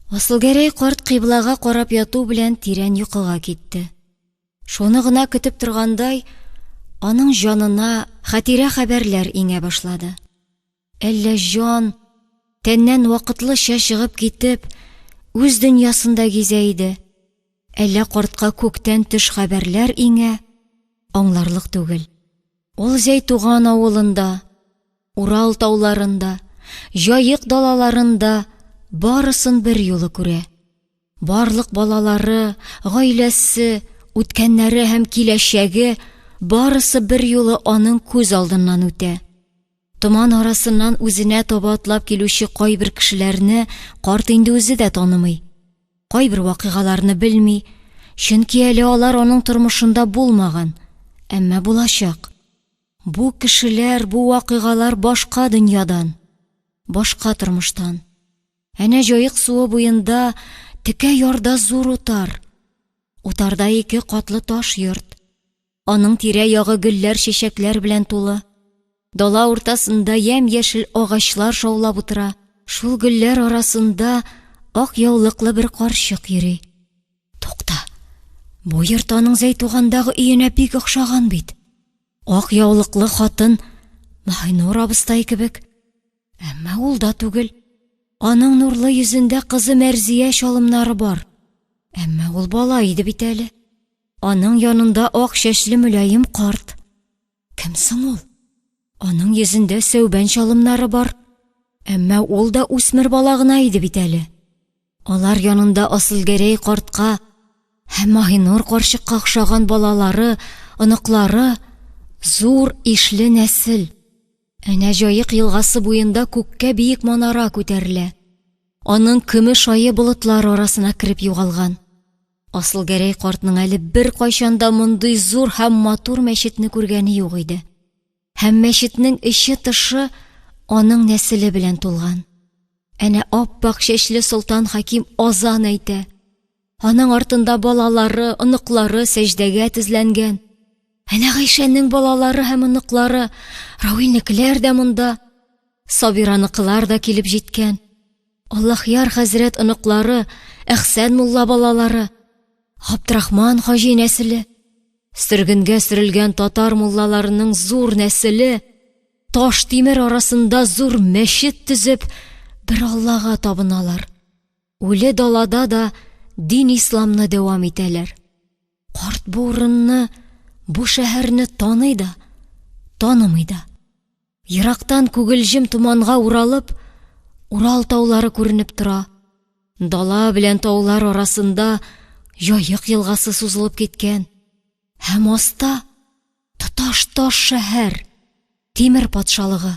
S1: Асылгәрәй карт кыйблага карап яту белән тирән йокыга китте. Шуны гына көтеп торгандай, аның җанына хатирә-хәбәрләр иңә башлады. Әллә җан, тәннән вакытлыча чыгып китеп, үз дөньясында гизә иде, әллә картка күктән төш-хәбәрләр иңә, аңларлык түгел. Ул Зәйтуган авылында, Урал тауларында, Җаек далаларында барысын берьюлы күрә. Барлык балалары, гаиләсе, үткәннәре һәм киләчәге барысы берьюлы аның күз алдыннан үтә. Томан арасыннан үзенә таба атлап килүче кайбер кешеләрне карт инде үзе дә танымый. Кайбер вакыйгаларны белми, чөнки әле алар аның тормышында булмаган, әмма булачак. Бу кешеләр, бу вакыйгалар башка дөньядан, башка тормыштан. Әнә Җаек суы буенда текә ярда зур утар. Утарда ике катлы таш йорт. Аның тирә-ягы гөлләр-чәчәкләр белән тулы. Дала уртасында ямь-яшел агачлар шаулап утыра. Шул гөлләр арасында ак яулыклы бер карчык йөри. Тукта, бу йорт аның Зәйтугандагы өенә бик охшаган бит. Ак яулыклы хатын Маһинур абыстай кебек. Әмма ул да түгел. Аның нурлы йөзендә кызы Мәрзия чалымнары бар. Әмма ул бала иде бит әле. Аның янында ак чәчле мөлаем карт. Кем соң ул? Аның йөзендә сәүбән чалымнары бар. Әмма ул да үсмер бала гына иде бит әле. Алар янында Асылгәрәй картка һәм Маһинур карчыкка охшаган балалары, оныклары, зур ишле нәсел. Әнә Җаек елгасы буенда күккә биек манара күтәрелә. Аның көмеш ае болытлар арасына кереп югалган. Асылгәрәй картның әле беркайчан да мондый зур һәм матур мәчетне күргәне юк иде. Һәм мәчетнең эче-тышы аның нәселе белән тулган. Әнә ап-ак чәчле Солтан Хәким азан әйтә. Аның артында балалары, оныклары сәҗдәгә тезләнгән. Әнә Гайшәнең балалары һәм оныклары, Равилнекеләр дә монда, Сабираныкылар да килеп җиткән. Аллаһъяр хәзрәт оныклары, Әхсән мулла балалары, Габдрахман хаҗи нәселе, сөргенгә сөрелгән татар муллаларының зур нәселе, таш тимер арасында зур мәчет төзеп, бер Аллага табыналар. Үле далада да дин исламны дәвам итәләр. Карт бу урынны, бу шәһәрне таный да, танымый да. Ерактан күгелҗем томанга уралып, Урал таулары күренеп тора. Дала белән таулар арасында Җаек елгасы сузылып киткән. Һәм аста тоташ таш шәһәр, Тимер патшалыгы.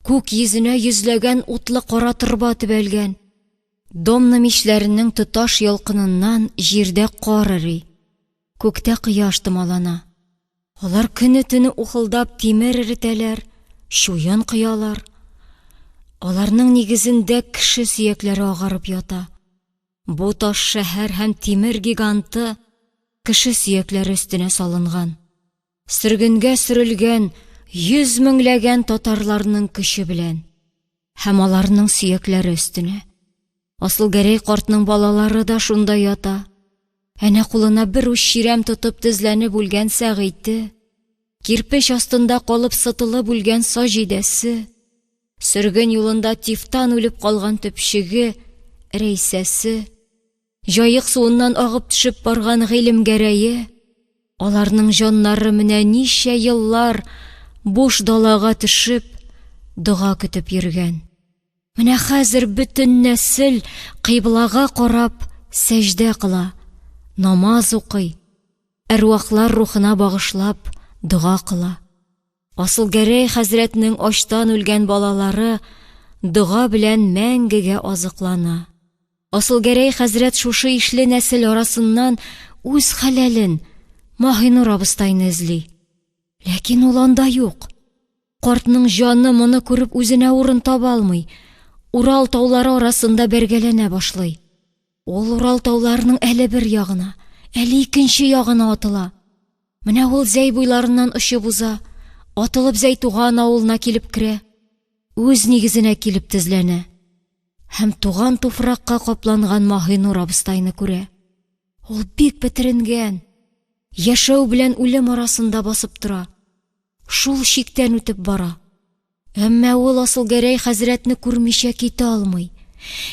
S1: Күк йөзенә йөзләгән утлы кара торба төбәлгән. Домна мичләренең тоташ ялкыныннан җирдә кар эри, күктә кояш томалана. Алар көне-төне ухылдап тимер эретәләр, чуен коялар. Аларның нигезендә кеше сөякләре агарып ята. Бу таш шәһәр һәм тимер гиганты кеше сөякләре өстенә салынган. Сөргенгә сөрелгән йөз меңләгән татарларның көче белән һәм аларның сөякләре өстенә. Асылгәрәй картның балалары да шунда ята. Әнә кулына бер уч чирәм тотып тезләнеп үлгән Сәгыйте, кирпеч астында калып сытылып үлгән Саҗидәсе, сөрген юлында тифтан үлеп калган төпчеге, Рәйсәсе, Җаек суыннан агып төшеп барган Гыйлемгәрәе, аларның җаннары менә ничә еллар буш далага төшеп, дога көтеп йөргән. Менә хәзер бөтен нәсел кыйблага карап сәҗдә кыла, намаз укый, әрвахлар рухына багышлап дога кыла. Асылгәрәй хәзрәтнең ачтан үлгән балалары дога белән мәңгегә азыклана. Асылгәрәй хәзрәт шушы ишле нәсел арасыннан үз хәләлен, Маһинур абыстайны эзли. Ләкин ул анда юк. Картның җаны моны күреп үзенә урын таба алмый, Урал таулары арасында бәргәләнә башлый. Ул Урал тауларының әле бер ягына, әле икенче ягына атыла. Менә ул Зәй буйларыннан очып уза, атылып Зәйтуган авылына килеп керә, үз нигезенә килеп тезләнә һәм туган туфракка капланган Маһинур абыстайны күрә. Ул бик бетеренгән, яшәү белән үлем арасында басып тора, шул чиктән үтеп бара. Әмма ул Асылгәрәй хәзрәтне күрмичә китә алмый.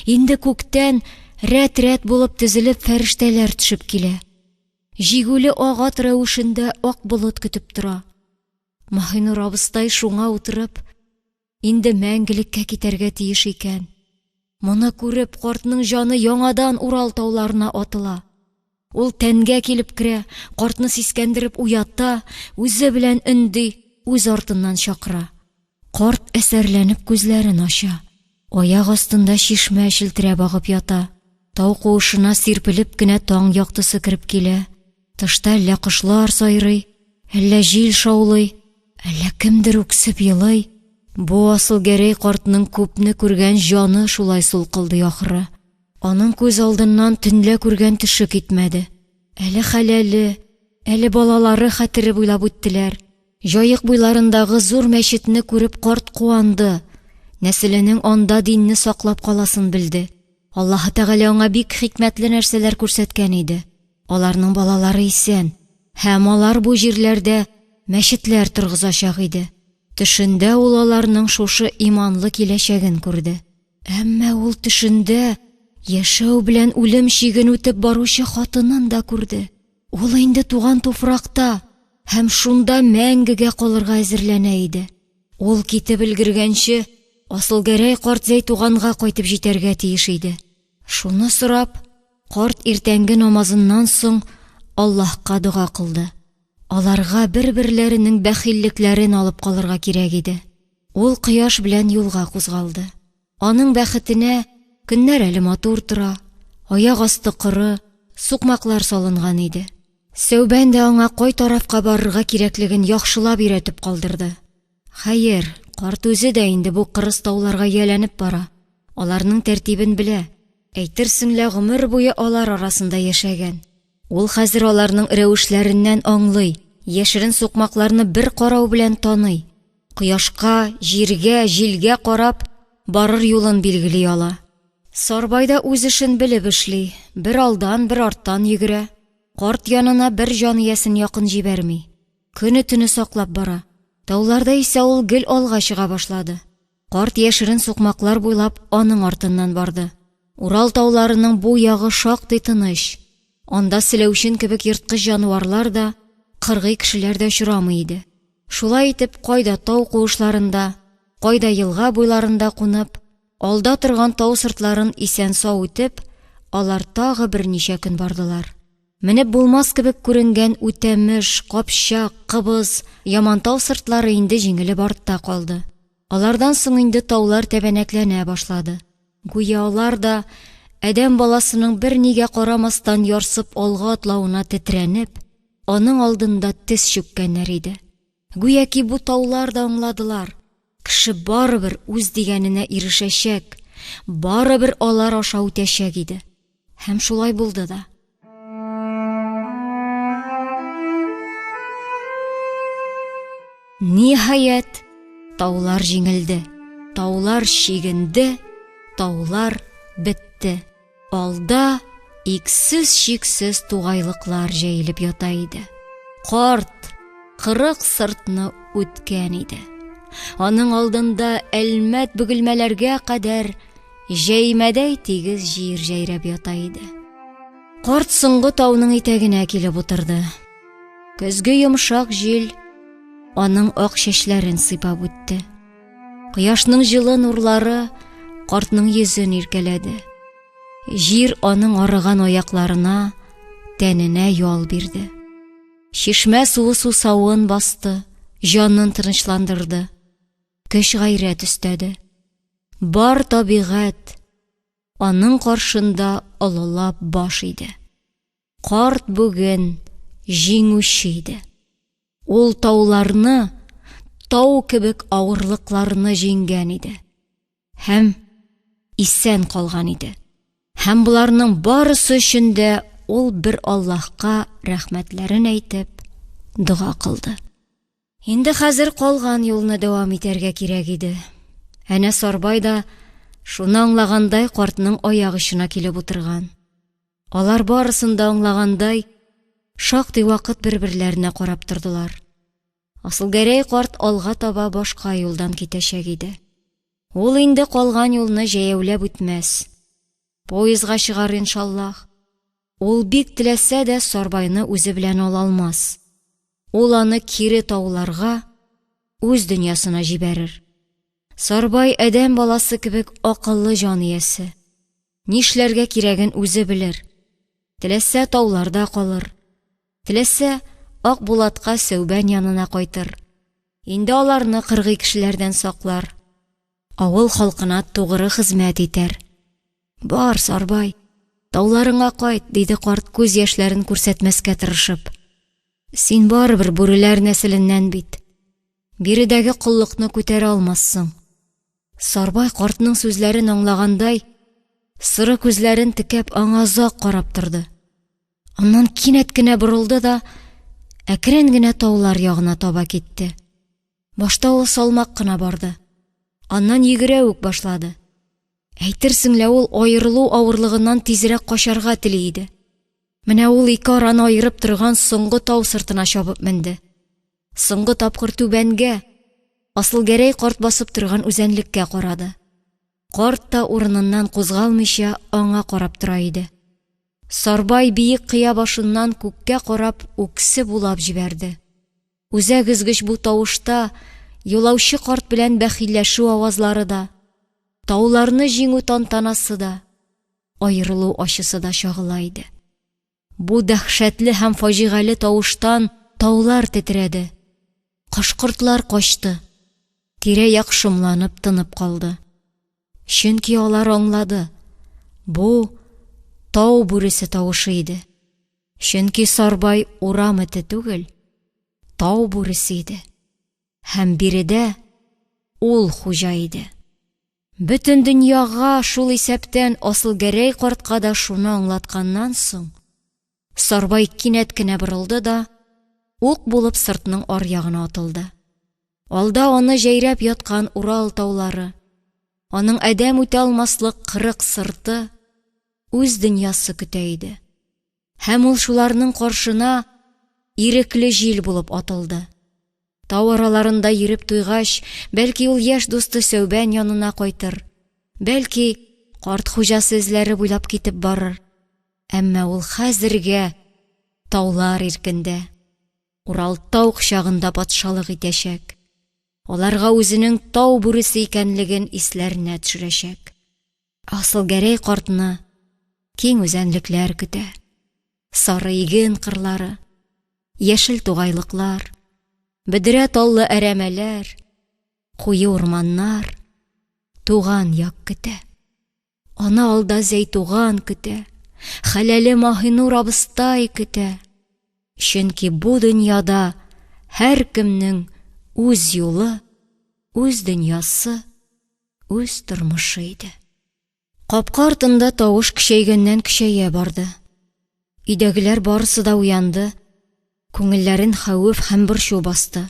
S1: Инде күктән рәт-рәт булып тезелеп фәрештәләр төшеп килә. Җигүле ак ат рәвешендә ак болыт көтеп тора. Маһинур абыстай шуңа утырып, инде мәңгелеккә китәргә тиеш икән. Моны күреп, картның җаны яңадан Урал тауларына атыла. Ул тәнгә килеп керә, картны сискәндереп уята, үзе белән өнди, үз артыннан чакыра. Карт әсәрләнеп күзләрен ача. Аяк астында чишмә челтерәп агып ята. Тау куышына сирпелеп кенә таң яктысы кереп килә. Тышта әллә кошлар сайрый, әллә җил шаулый, әллә кемдер үксеп елый. Бу Асылгәрәй картның күпне күргән җаны шулай сулкылдый ахры. Аның күз алдыннан төнлә күргән төше китмәде. Әле хәләле, әле балалары хәтере буйлап үттеләр. Җаек буйларындагы зур мәчетне күреп карт куанды, нәселенең анда динне саклап каласын белде. Аллаһы Тәгалә аңа бик хикмәтле нәрсәләр күрсәткән иде. Аларның балалары исән, һәм алар бу җирләрдә мәчетләр торгызачак иде. Төшендә ул аларның шушы иманлы киләчәген күрде. Әмма ул төшендә яшәү белән үлем чиген үтеп баручы хатынын да күрде. Ул инде туган туфракта һәм шунда мәңгегә калырга әзерләнә иде. Ул китеп өлгергәнче, Асылгәрәй карт Зәйтуганга кайтып җитәргә тиеш иде. Шуны сорап, карт иртәнге намазыннан соң Аллаһка дога кылды. Аларга бер-берләренең бәхиллекләрен алып калырга кирәк иде. Ул кояш белән юлга кузгалды. Аның бәхетенә, көннәр әле матур тора, аяк асты коры, сукмаклар салынган иде. Сәүбән дә аңа кай тарафка барырга кирәклеген яхшылап өйрәтеп калдырды. Хәер, карт үзе дә инде бу кырыс тауларга ияләнеп бара, аларның тәртибен белә, әйтерсең лә гомер буе алар арасында яшәгән. Ул хәзер аларның рәвешләреннән аңлый, яшерен сукмакларны бер карау белән таный, кояшка, җиргә, җилгә карап, барыр юлын билгели ала. Сарбай да үз эшен белеп эшли, бер алдан, бер арттан йөгерә, карт янына бер җан иясен якын җибәрми, көне-төне саклап бара. Тауларда исә ул гел алга чыга башлады. Карт яшерен сукмаклар буйлап аның артыннан барды. Урал тауларының бу ягы шактый тыныч. Анда селәүчен кебек ерткыч җанварлар да, кыргый кешеләр дә очрамый иде. Шулай итеп, кайда тау куышларында, кайда елга буйларында кунып, алда торган тау сыртларын исән-сау үтеп, алар тагы берничә көн бардылар. Менеп булмас кебек күренгән Үтәмеш, Капчак, Кыбыз, Ямантау сыртлары инде җиңелеп артта калды. Алардан соң инде таулар тәбәнәкләнә башлады. Гүя алар да, Адәм баласының бернигә карамастан ярсып алга атлавына тетрәнеп, аның алдында тез чүккәннәр иде. Гүяки бу таулар да аңладылар, кеше барыбер үз дигәненә ирешәчәк, барыбер алар аша үтәчәк иде. Һәм шулай булды да. Ниһаять, таулар җиңелде, таулар чигенде, таулар бетте. Алда иксез-чиксез тугайлыклар җәелеп ята иде. Карт 40 сыртны үткән иде. Аның алдында Әлмәт бөгелмәләргә кадәр җәймәдәй тигез җир җәйрәп ята иде. Карт соңгы тауның итәгенә килеп утырды. Көзге йомшак җил аның ак чәчләрен сыйпап үтте. Кояшның җылы нурлары картның йөзен иркәләде. Җир аның арыган аякларына, тәненә ял бирде. Чишмә суы сусавын басты, җанын тынычландырды, көч-гайрәт өстәде. Бар табигать аның каршында олылап баш иде. Карт бүген җиңүче иде. Ул тауларны, тау кебек авырлыкларны җиңгән иде. Һәм исән калган иде. Һәм боларның барысы өчен дә ул бер Аллаһка рәхмәтләрен әйтеп, дога кылды. Инде хәзер калган юлны дәвам итәргә кирәк иде. Әнә Сарбай да шуны аңлагандай картның аяк очына килеп утырган. Алар барысын да аңлагандай, шактый вакыт бер-берләренә карап тордылар. Асылгәрәй карт алга таба башка юлдан китәчәк иде. Ул инде калган юлны җәяүләп үтмәс. Поездга чыгар, иншаллаһ. Ул бик теләсә дә Сарбайны үзе белән ала алмас. Ул аны кире тауларга, үз дөньясына җибәрер. Сарбай адәм баласы кебек акыллы җан иясе. Нишләргә кирәген үзе белер. Теләсә тауларда калыр. Теләсә Акбулатка Сәүбән янына кайтыр. Инде аларны кыргый кешеләрдән саклар. Авыл халкына тугры хезмәт итәр. Бар, Сарбай, тауларыңа кайт, диде карт күз яшьләрен күрсәтмәскә тырышып. Син барыбер бүреләр нәселеннән бит. Биредәге коллыкны күтәрә алмассың. Сарбай картның сүзләрен аңлагандай, соры күзләрен текәп аңа озак карап торды. Аннан кинәт кенә борылды да, әкрен генә таулар ягына таба китте. Башта ул салмак кына барды. Аннан йөгерә үк башлады. Әйтерсең лә ул аерылу авырлыгыннан тизрәк качарга тели иде. Менә ул ике араны аерып торган соңгы тау сыртына чабып менде. Соңгы тапкыр түбәнгә, Асылгәрәй карт басып торган үзәнлеккә карады. Карт та урыныннан кузгалмыйча аңа карап тора иде. Сарбай биек кыя башыннан күккә карап үксеп улап җибәрде. Үзәк өзгеч бу тавышта юлаучы карт белән бәхилләшү авазлары да, тауларны җиңү тантанасы да, аерылу ачысы да чагыла иде. Бу дәһшәтле һәм фаҗигале тавыштан таулар тетрәде, кош-кортлар качты, тирә-як шомланып тынып калды. Чөнки алар аңлады, бу тау бүресе тавышы иде. Чөнки Сарбай урам эте түгел, тау бүресе иде. Һәм биредә ул хуҗа иде. Бөтен дөньяга, шул исәптән Асылгәрәй картка да шуны аңлатканнан соң, Сарбай кинәт кенә борылды да, ук булып сыртның аръягына атылды. Алда аны җәйрәп яткан Урал таулары, аның адәм үтә алмаслык 40 сырты, үз дөньясы көтә иде. Һәм ул шуларның каршына ирекле җил булып атылды. Тау араларында йөреп туйгач, бәлки ул яшь дусты Сәүбән янына кайтыр, бәлки карт хуҗасы эзләре буйлап китеп барыр. Әмма ул хәзергә таулар иркендә, Урал тау кочагында патшалык итәчәк. Аларга үзенең тау бүресе икәнлеген исләренә төшерәчәк. Асылгәрәй картны киң үзәнлекләр көтә. Сары иген кырлары, яшел тугайлыклар, бөдрә таллы әрәмәләр, куе урманнар, туган як көтә. Аны алда Зәйтуган көтә, хәләле Маһинур абыстай көтә. Чөнки бу дөньяда һәркемнең үз юлы, үз дөньясы, үз тормышы иде. Капка артында тавыш көчәйгәннән-көчәя барды. Өйдәгеләр барысы да уянды, күңелләрен хәвеф һәм борчу басты.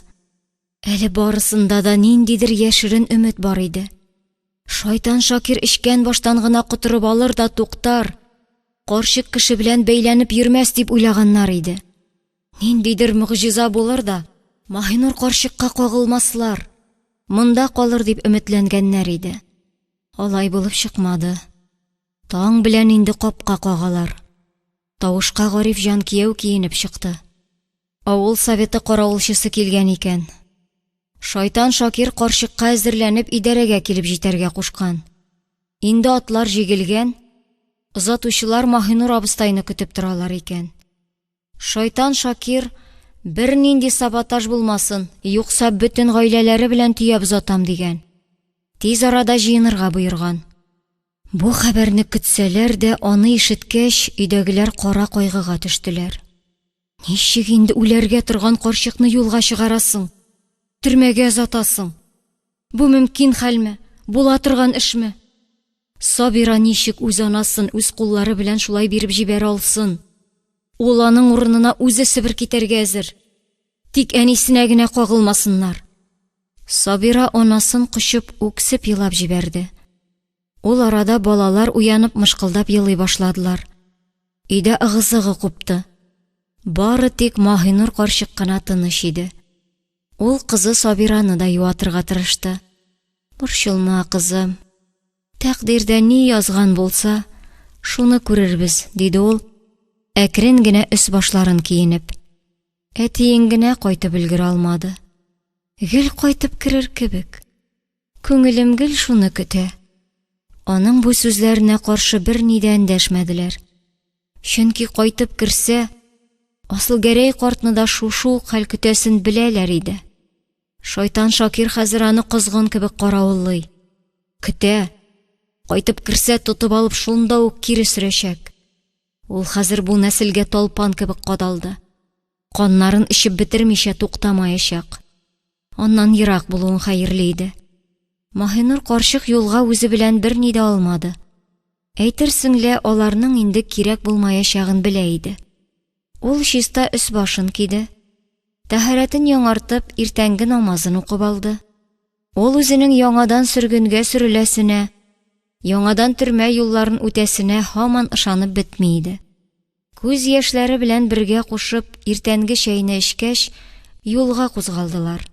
S1: Әле барысында да ниндидер яшерен өмет бар иде. Шайтан Шакир эчкән баштан гына котырып алыр да туктар, карчык кеше белән бәйләнеп йөрмәс дип уйлаганнар иде. Ниндидер могҗиза булыр да, Маһинур карчыкка кагылмаслар, монда калыр дип өметләнгәннәр иде. Алай булып чыкмады. Таң белән инде капка кагалар. Тавышка Гарифҗан кияү киенеп чыкты. Авыл советы каравылчысы килгән икән. Шайтан Шакир карчыкка әзерләнеп идарәгә килеп җитәргә кушкан. Инде атлар җигелгән, озатучылар Маһинур абыстайны көтеп торалар икән. Шайтан Шакир, бернинди саботаж булмасын, юкса бөтен гаиләләре белән төяп озатам, дигән. Тиз арада җыенырга боерган. Бу хәбәрне көтсәләр дә, аны ишеткәч, өйдәгеләр кара кайгыга төштеләр. Ничек инде үләргә торган карчыкны юлга чыгарасың, төрмәгә озатасың? Бу мөмкин хәлме, була торган эшме? Сабира ничек үз анасын үз куллары белән шулай биреп җибәрә алсын? Ул аның урынына үзе Себер китәргә әзер. Тик әнисенә генә кагылмасыннар. Сабира анасын кочып, үксеп елап җибәрде. Ул арада балалар уянып мышкылдап елый башладылар. Өйдә ыгы-зыгы купты. Бары тик Маһинур карчык кына тыныч иде. Ул кызы Сабираны да юатырга тырышты. Борчылма, кызым. Тәкъдирдә ни язган булса, шуны күрербез, диде ул, әкрен генә өс-башларын киенеп. Әтиең генә кайтып өлгерә алмады. Гел кайтып керер кебек. Күңелем гел шуны көтә. Аның бу сүзләренә каршы берни дә эндәшмәделәр. Чөнки кайтып керсә, Асылгәрәй картны да шушы ук хәл көтәсен беләләр иде. Шайтан Шакир хәзер аны козгын кебек каравыллый. Көтә. Кайтып керсә, тотып алып шунда ук кире сөрәчәк. Ул хәзер бу нәселгә талпан кебек кадалды. Каннарын эчеп бетермичә туктамаячак. Аннан ерак булуың хәерле иде. Маһинур карчык юлга үзе белән берни дә алмады. Әйтерсең лә, аларның инде кирәк булмаячагын белә иде. Ул чиста өс-башын киде, тәһарәтен яңартып, иртәнге намазын укып алды. Ул үзенең яңадан сөргенгә сөреләсенә, яңадан төрмә юлларын үтәсенә һаман ышанып бетми иде. Күз яшьләре белән бергә кушып, иртәнге чәйне эчкәч, юлга кузгалдылар.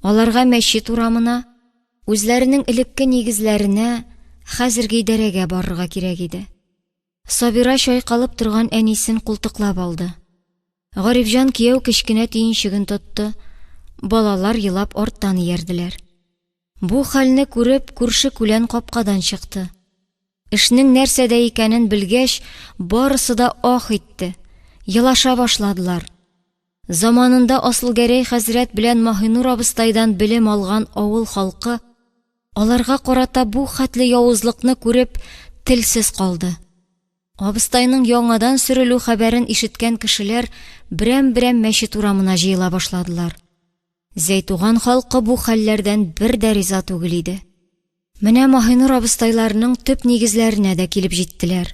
S1: Аларга мәчет урамына, үзләренең элекке нигезләренә, хәзерге идарәгә барырга кирәк иде. Сабира чайкалып торган әнисен култыклап алды. Гарифҗан кияү кечкенә төенчеген тотты, балалар елап арттан иярделәр. Бу хәлне күреп, күрше-күлән капкадан чыкты. Эшнең нәрсәдә икәнен белгәч, барысы да ах итте, елаша башладылар. Заманында Асылгәрәй хәзрәт белән Маһинур абыстайдан белем алган авыл халкы аларга карата бу хәтле явызлыкны күреп, телсез калды. Абыстайның яңадан сөрелү хәбәрен ишеткән кешеләр берәм-берәм мәчет урамына җыела башладылар. Зәйтуган халкы бу хәлләрдән бер дә риза түгел иде. Менә Маһинур абыстайларның төп нигезләренә дә килеп җиттеләр.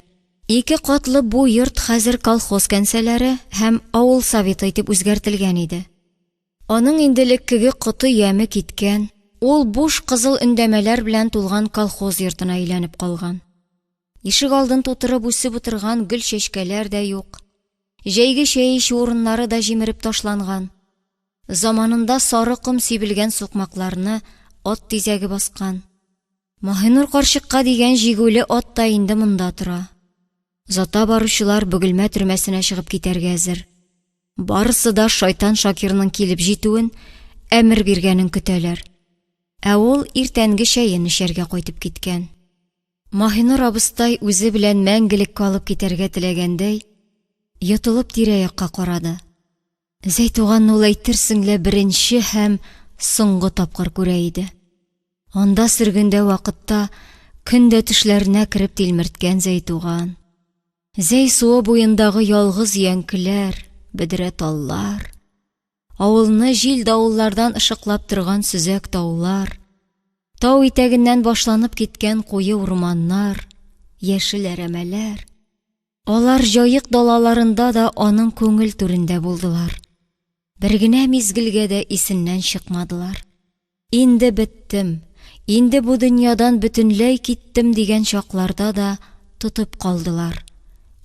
S1: Ике катлы бу йорт хәзер колхоз кәнсәләре һәм авыл советы итеп үзгәртелгән иде. Аның инде элеккеге коты-яме киткән, ул буш кызыл өндәмәләр белән тулган колхоз йортына әйләнеп калган. Ишек алдын тутырып үсеп утырган гөл-чәчкәләр дә юк. Җәйге чәй эчү урыннары да җимереп ташланган. Заманында сары ком сибелгән сукмакларны ат тизәге баскан. Маһинур карчыкка дигән җигүле ат та инде монда тора. Озата баручылар Бөгелмә төрмәсенә чыгып китәргә әзер. Барысы да шайтан Шакирның килеп җитүен, әмер биргәнен көтәләр. Ә ул иртәнге чәен эчәргә кайтып киткән. Маһинур абыстай үзе белән мәңгелеккә алып китәргә теләгәндәй, йотылып тирә-якка карады. Зәйтуганны ул әйтерсең лә беренче һәм соңгы тапкыр күрә иде. Анда сөргендә вакытта Көн дә төшләренә кереп тилмерткән Зәйтуган. Зәй суы буендагы ялгыз өянкеләр, бөдрә таллар, авылны җил-давыллардан ышыклап торган сөзәк таулар, тау итәгеннән башланып киткән куе урманнар, яшел әрәмәләр, алар Җаек далаларында да аның күңел түрендә булдылар. Бер генә мизгелгә дә исеннән чыкмадылар. Инде беттем, инде бу дөньядан бөтенләй киттем дигән чакларда да тотып калдылар,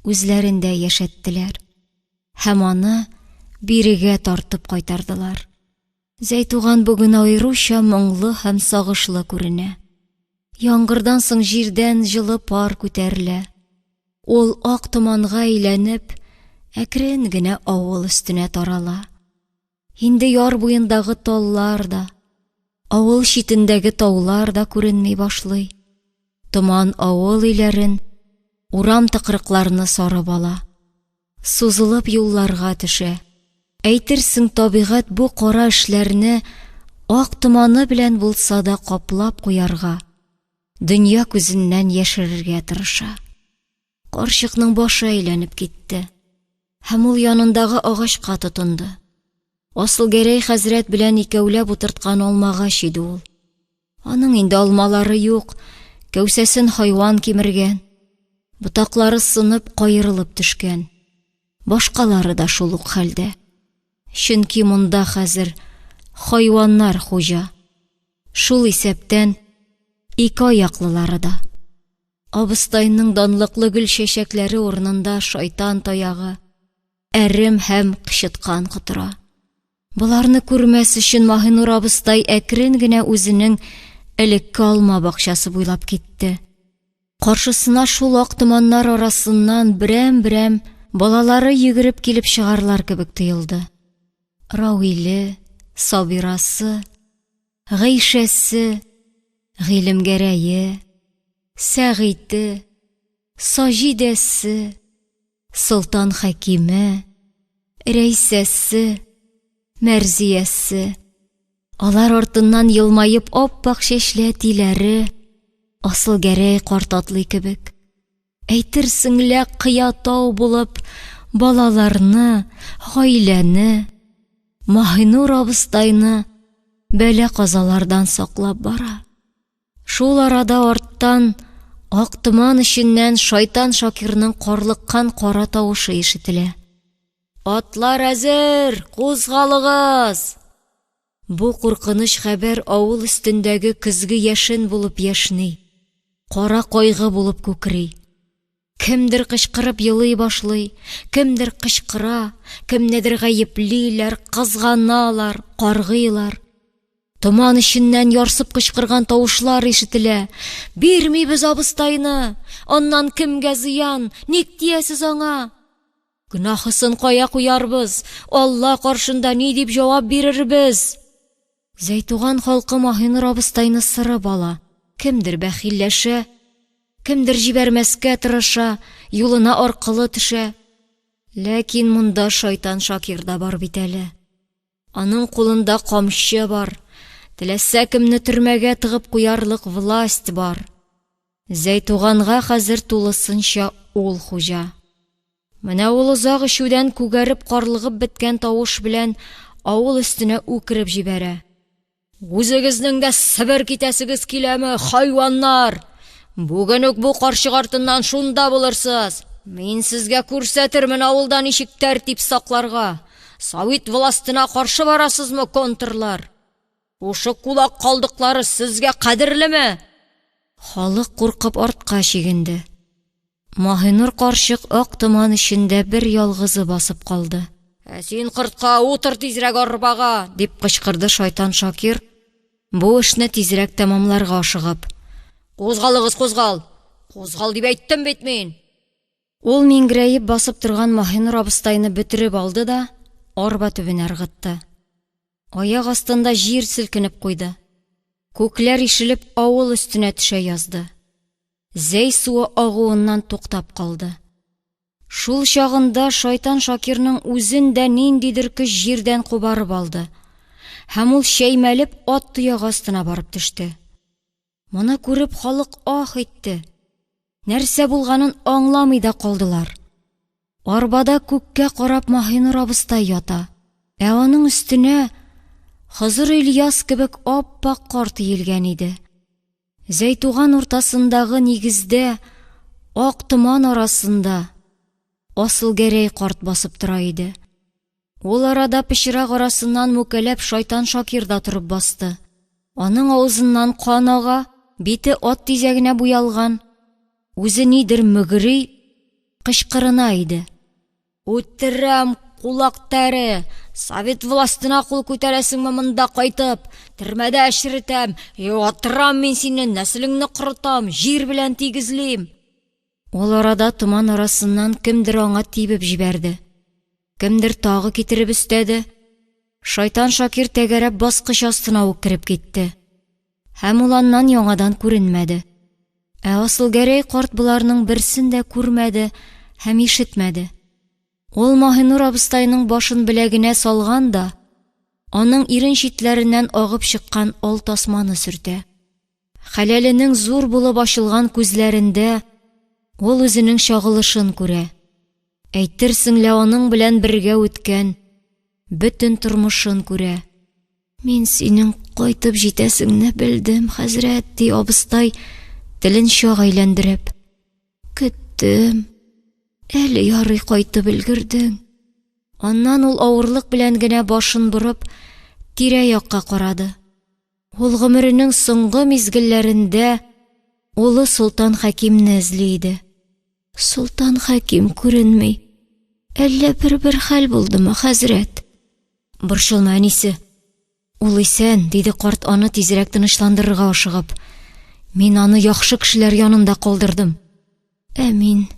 S1: үзләрендә яшәттеләр һәм аны бирегә тартып кайтардылар. Зәйтуган бүген аеруча моңлы һәм сагышлы күренә. Яңгырдан соң җирдән җылы пар күтәрелә. Ул ак томанга әйләнеп, әкрен генә авыл өстенә тарала. Инде яр буендагы таллар да, авыл читендәге таулар да күренми башлый. Томан авыл өйләрен, урам-тыкрыкларны сарып ала. Сузылып юлларга төшә. Әйтерсең, табигать бу кара эшләрне ак томаны белән булса да каплап куярга, дөнья күзеннән яшерергә тырыша. Карчыкның башы әйләнеп китте. Һәм ул янындагы агачка тотынды. Асылгәрәй хәзрәт белән икәүләп утырткан алмагач иде ул. Аның инде алмалары юк, кәүсәсен хайван кимергән, ботаклары сынып, каерылып төшкән. Башкалары да шул ук хәлдә. Чөнки монда хәзер хайваннар хуҗа. Шул исәптән ике аяклылары да. Абыстайның данлыклы гөл-чәчәкләре урынында шайтан таягы, әрем һәм кычыткан котыра. Боларны күрмәс өчен Маһинур абыстай әкрен генә үзенең элекке алма бакчасы буйлап китте. Каршысына шул ак томаннар арасыннан берәм-берәм балалары йөгереп килеп чыгарлар кебек тоелды. Рауиле, Сабирасы, Гайшәсе, Гыйлемгәрәе, Сәгыйте, Саҗидәсе, Солтан Хәкиме, Рәйсәсе, Мәрзиясе. Алар артыннан елмаеп ап-ак чәчле әтиләре Асылгәрәй карт атлый кебек. Әйтерсең лә кыя тау булып балаларны, гаиләне, Маһинур абыстайны бәла-казалардан саклап бара. Шул арада арттан, ак томан эченнән шайтан Шакирның карлыккан кара тавышы ишетелә. Атлар әзер, кузгалыгыз! Бу куркыныч хәбәр авыл өстендәге көзге яшен булып яшьни, кара кайгы булып күкри. Кемдер кычкырып елый башлый, кемдер кычкыра, кемнедер гаеплиләр, кызганалар, каргыйлар. Томан эченнән ярсып кычкырган тавышлар ишетелә. Бирмибез абыстайны! Аннан кемгә зыян? Ник тиясез аңа? Гөнаһысын кая куярбыз? Алла каршында ни дип җавап бирербез? Зәйтуган халкы Маһинур абыстайны сырып ала. Кемдер бәхилләшә, кемдер җибәрмәскә тырыша, юлына аркылы төшә. Ләкин монда шайтан Шакир да бар бит әле. Аның кулында камчы бар, теләсә кемне төрмәгә тыгып куярлык власть бар. Зәйтуганга хәзер тулысынча ул хуҗа. Менә ул озак эчүдән күгәреп карлыгып беткән тавыш белән авыл өстенә үкереп җибәрә. Үзегезнең дә Себер китәсегез киләме, хайваннар? Бүген үк бу карчык артыннан шунда булырсыз. Мин сезгә күрсәтермен авылда ничек тәртип сакларга. Совет властена каршы барасызмы, контрлар? Шушы кулак калдыклары сезгә кадерлеме? Халык куркып артка чигенде. Маһинур карчык ак томан эчендә бер ялгызы басып калды. Ә син, кортка, утыр тизрәк арбага! дип кычкырды шайтан Шакир, бу эшне тизрәк тәмамларга ашыгып. Кузгалыгыз, кузгал! Кузгал дип әйттем бит мин! Ул миңгерәеп басып торган Маһинур абыстайны бөтереп алды да арба төбенә ыргытты. Аяк астында җир селкенеп куйды. Күкләр ишелеп авыл өстенә төшә язды. Зәй суы агуыннан туктап калды. Шул чагында шайтан Шакирның үзен дә ниндидер көч җирдән кубарып алды. Һәм ул чәймәлеп ат тоягы астына барып төште. Моны күреп халык ах итте. Нәрсә булганын аңламый да калдылар. Арбада күккә карап Маһинур абыстай ята, ә аның өстенә Хозыр Ильяс кебек ап-ак кар төелгән иде. Зәйтуган уртасындагы нигездә, ак томан арасында Асылгәрәй карт басып тора иде. Ул арада пычрак арасыннан мүкәләп шайтан Шакир да торып басты. Аның авызыннан кан ага, бите ат тизәгенә буялган. Үзе нидер мөгри, кычкырына иде. Үтерәм, кулак тәре! Совет властена кул күтәрәсеңме монда кайтып? Төрмәдә черетәм, юатырам мин сине, нәселеңне корытам, җир белән тигезлим. Ул арада томан арасыннан кемдер аңа тибеп җибәрде. Кемдер тагы китереп өстәде. Шайтан Шакир тәгәрәп баскыч астына ук кереп китте. Һәм ул аннан яңадан күренмәде. Ә Асылгәрәй карт боларның берсен дә күрмәде һәм ишетмәде. Ул Маһинур абыстайның башын беләгенә салган да, аның ирен читләреннән агып чыккан ал тасманы сөртә. Хәләленең зур булып ачылган күзләрендә ул үзенең чагылышын күрә. Әйтерсең лә аның белән бергә үткән бөтен тормышын күрә. Мин синең кайтып җитәсеңне белдем, хәзрәт, ди абыстай, телен чак әйләндереп. Көттем. Әле ярый кайтып өлгердең. Аннан ул авырлык белән генә башын борып, тирә-якка карады. Ул гомеренең соңгы мизгелләрендә улы Солтан Хәкимне эзли иде. Солтан Хәким күренми. Әллә бер-бер хәл булдымы, хәзрәт? Борчылма, әнисе. Ул исән, диде карт аны тизрәк тынычландырырга ашыгып. Мин аны яхшы кешеләр янында калдырдым. Ә мин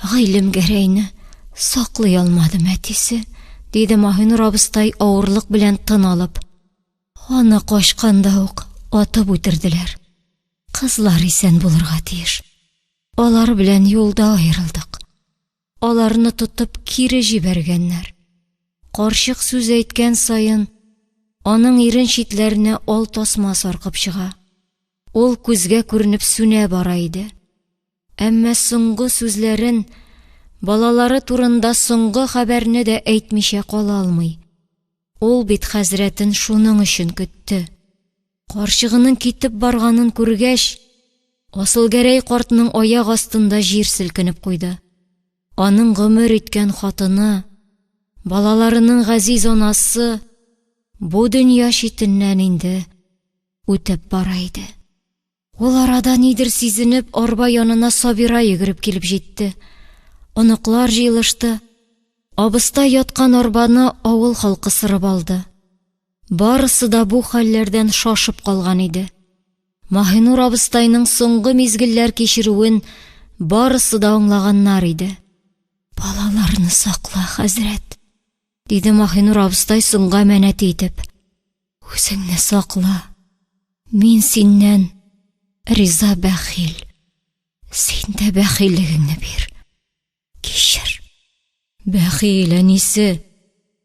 S1: Гыйлемгәрәйне саклый алмадым, әтисе, диде Маһинур абыстай авырлык белән тын алып. Аны качканда ук атып үтерделәр. Кызлар исән булырга тиеш. Алар белән юлда аерылдык. Аларны тотып кире җибәргәннәр. Карчык сүз әйткән саен, аның ирен читләренә ал тасма саркып чыга. Ул күзгә күренеп сүнә бара иде. Әмма соңгы сүзләрен, балалары турында соңгы хәбәрне дә әйтмичә кала алмый. Ул бит хәзрәтен шуның өчен көтте. Карчыгының китеп барганын күргәч, Асылгәрәй картның аяк астында җир селкенеп куйды. Аның гомер иткән хатыны, балаларының газиз анасы бу дөнья читеннән инде үтеп бара иде. Ул арада нидер сизенеп, арба янына Сабира йөгереп килеп җитте. Оныклар җыелышты. Абыстай яткан арбаны авыл халкы сырып алды. Барысы да бу хәлләрдән шашып калган иде. Маһинур абыстайның соңгы мизгелләр кичерүен барысы да аңлаганнар иде. Балаларны сакла, хәзрәт, диде Маһинур абыстай соңгы әманәте итеп. Үзеңне сакла. Мин синнән риза бәхил. Син дә бәхиллегеңне бир. Кичер. Бәхил, әнисе.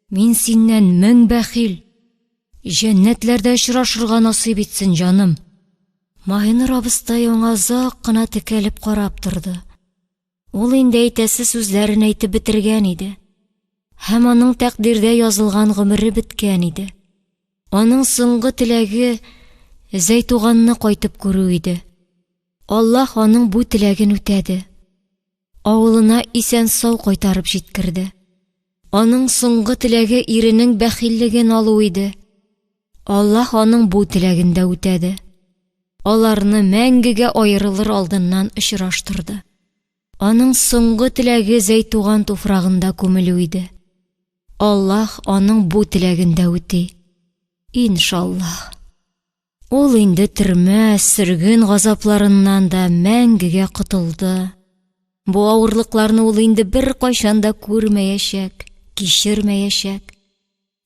S1: Мин синнән мең бәхил. Җәннәтләрдә очрашырга насыйп итсен, җаным. Маһинур абыстай аңа озак кына текәлеп карап торды. Ул инде әйтәсе сүзләрен әйтеп бетергән иде. Һәм аның тәкъдирдә язылган гомере беткән иде. Аның соңгы теләге Зәйтуганны кайтып күрү иде. Аллаһ аның бу теләген үтәде. Авылына исән-сау кайтарып җиткерде. Аның соңгы теләге иренең бәхиллеген алу иде. Аллаһ аның бу теләген дә үтәде. Аларны мәңгегә аерылыр алдыннан очраштырды. Аның соңгы теләге Зәйтуган туфрагында күмелү иде. Аллаһ аның бу теләген дә үти. Иншаллаһ. Ул инде төрмә, сөрген газапларыннан да мәңгегә котылды. Бу авырлыкларны ул инде беркайчан да күрмәячәк, кичермәячәк.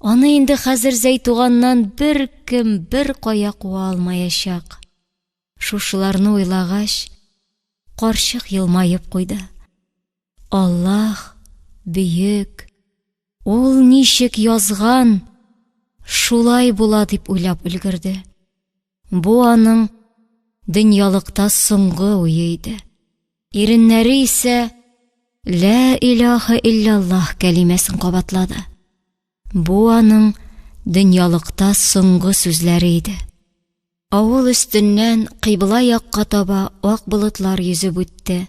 S1: Аны инде хәзер Зәйтуганнан беркем беркая куа алмаячак. Шушыларны уйлагач, карчык елмаеп куйды. Аллаһ бөек, ул ничек язган, шулай була дип уйлап өлгерде. Бу аның дөньялыкта соңгы уе иде. Иреннәре исә Лә илаһа илляллаһ кәлимәсен кабатлады. Бу аның дөньялыкта соңгы сүзләре иде. Авыл өстеннән кыйбла якка таба ак болытлар йөзеп үтте.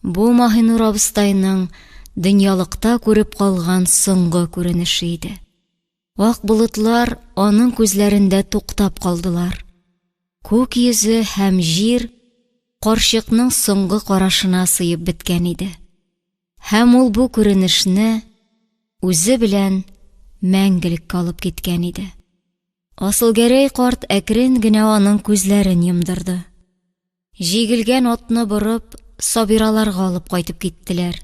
S1: Бу Маһинур абыстайның дөньялыкта күреп калган соңгы күренеше иде. Ак болытлар аның күзләрендә туктап калдылар. Күк йөзе һәм җир карчыкның соңгы карашына сыеп беткән иде. Һәм ул бу күренешне үзе белән мәңгелеккә алып киткән иде. Асылгәрәй карт әкрен генә аның күзләрен йомдырды. Җигелгән атны борып, Сабираларга алып кайтып киттеләр.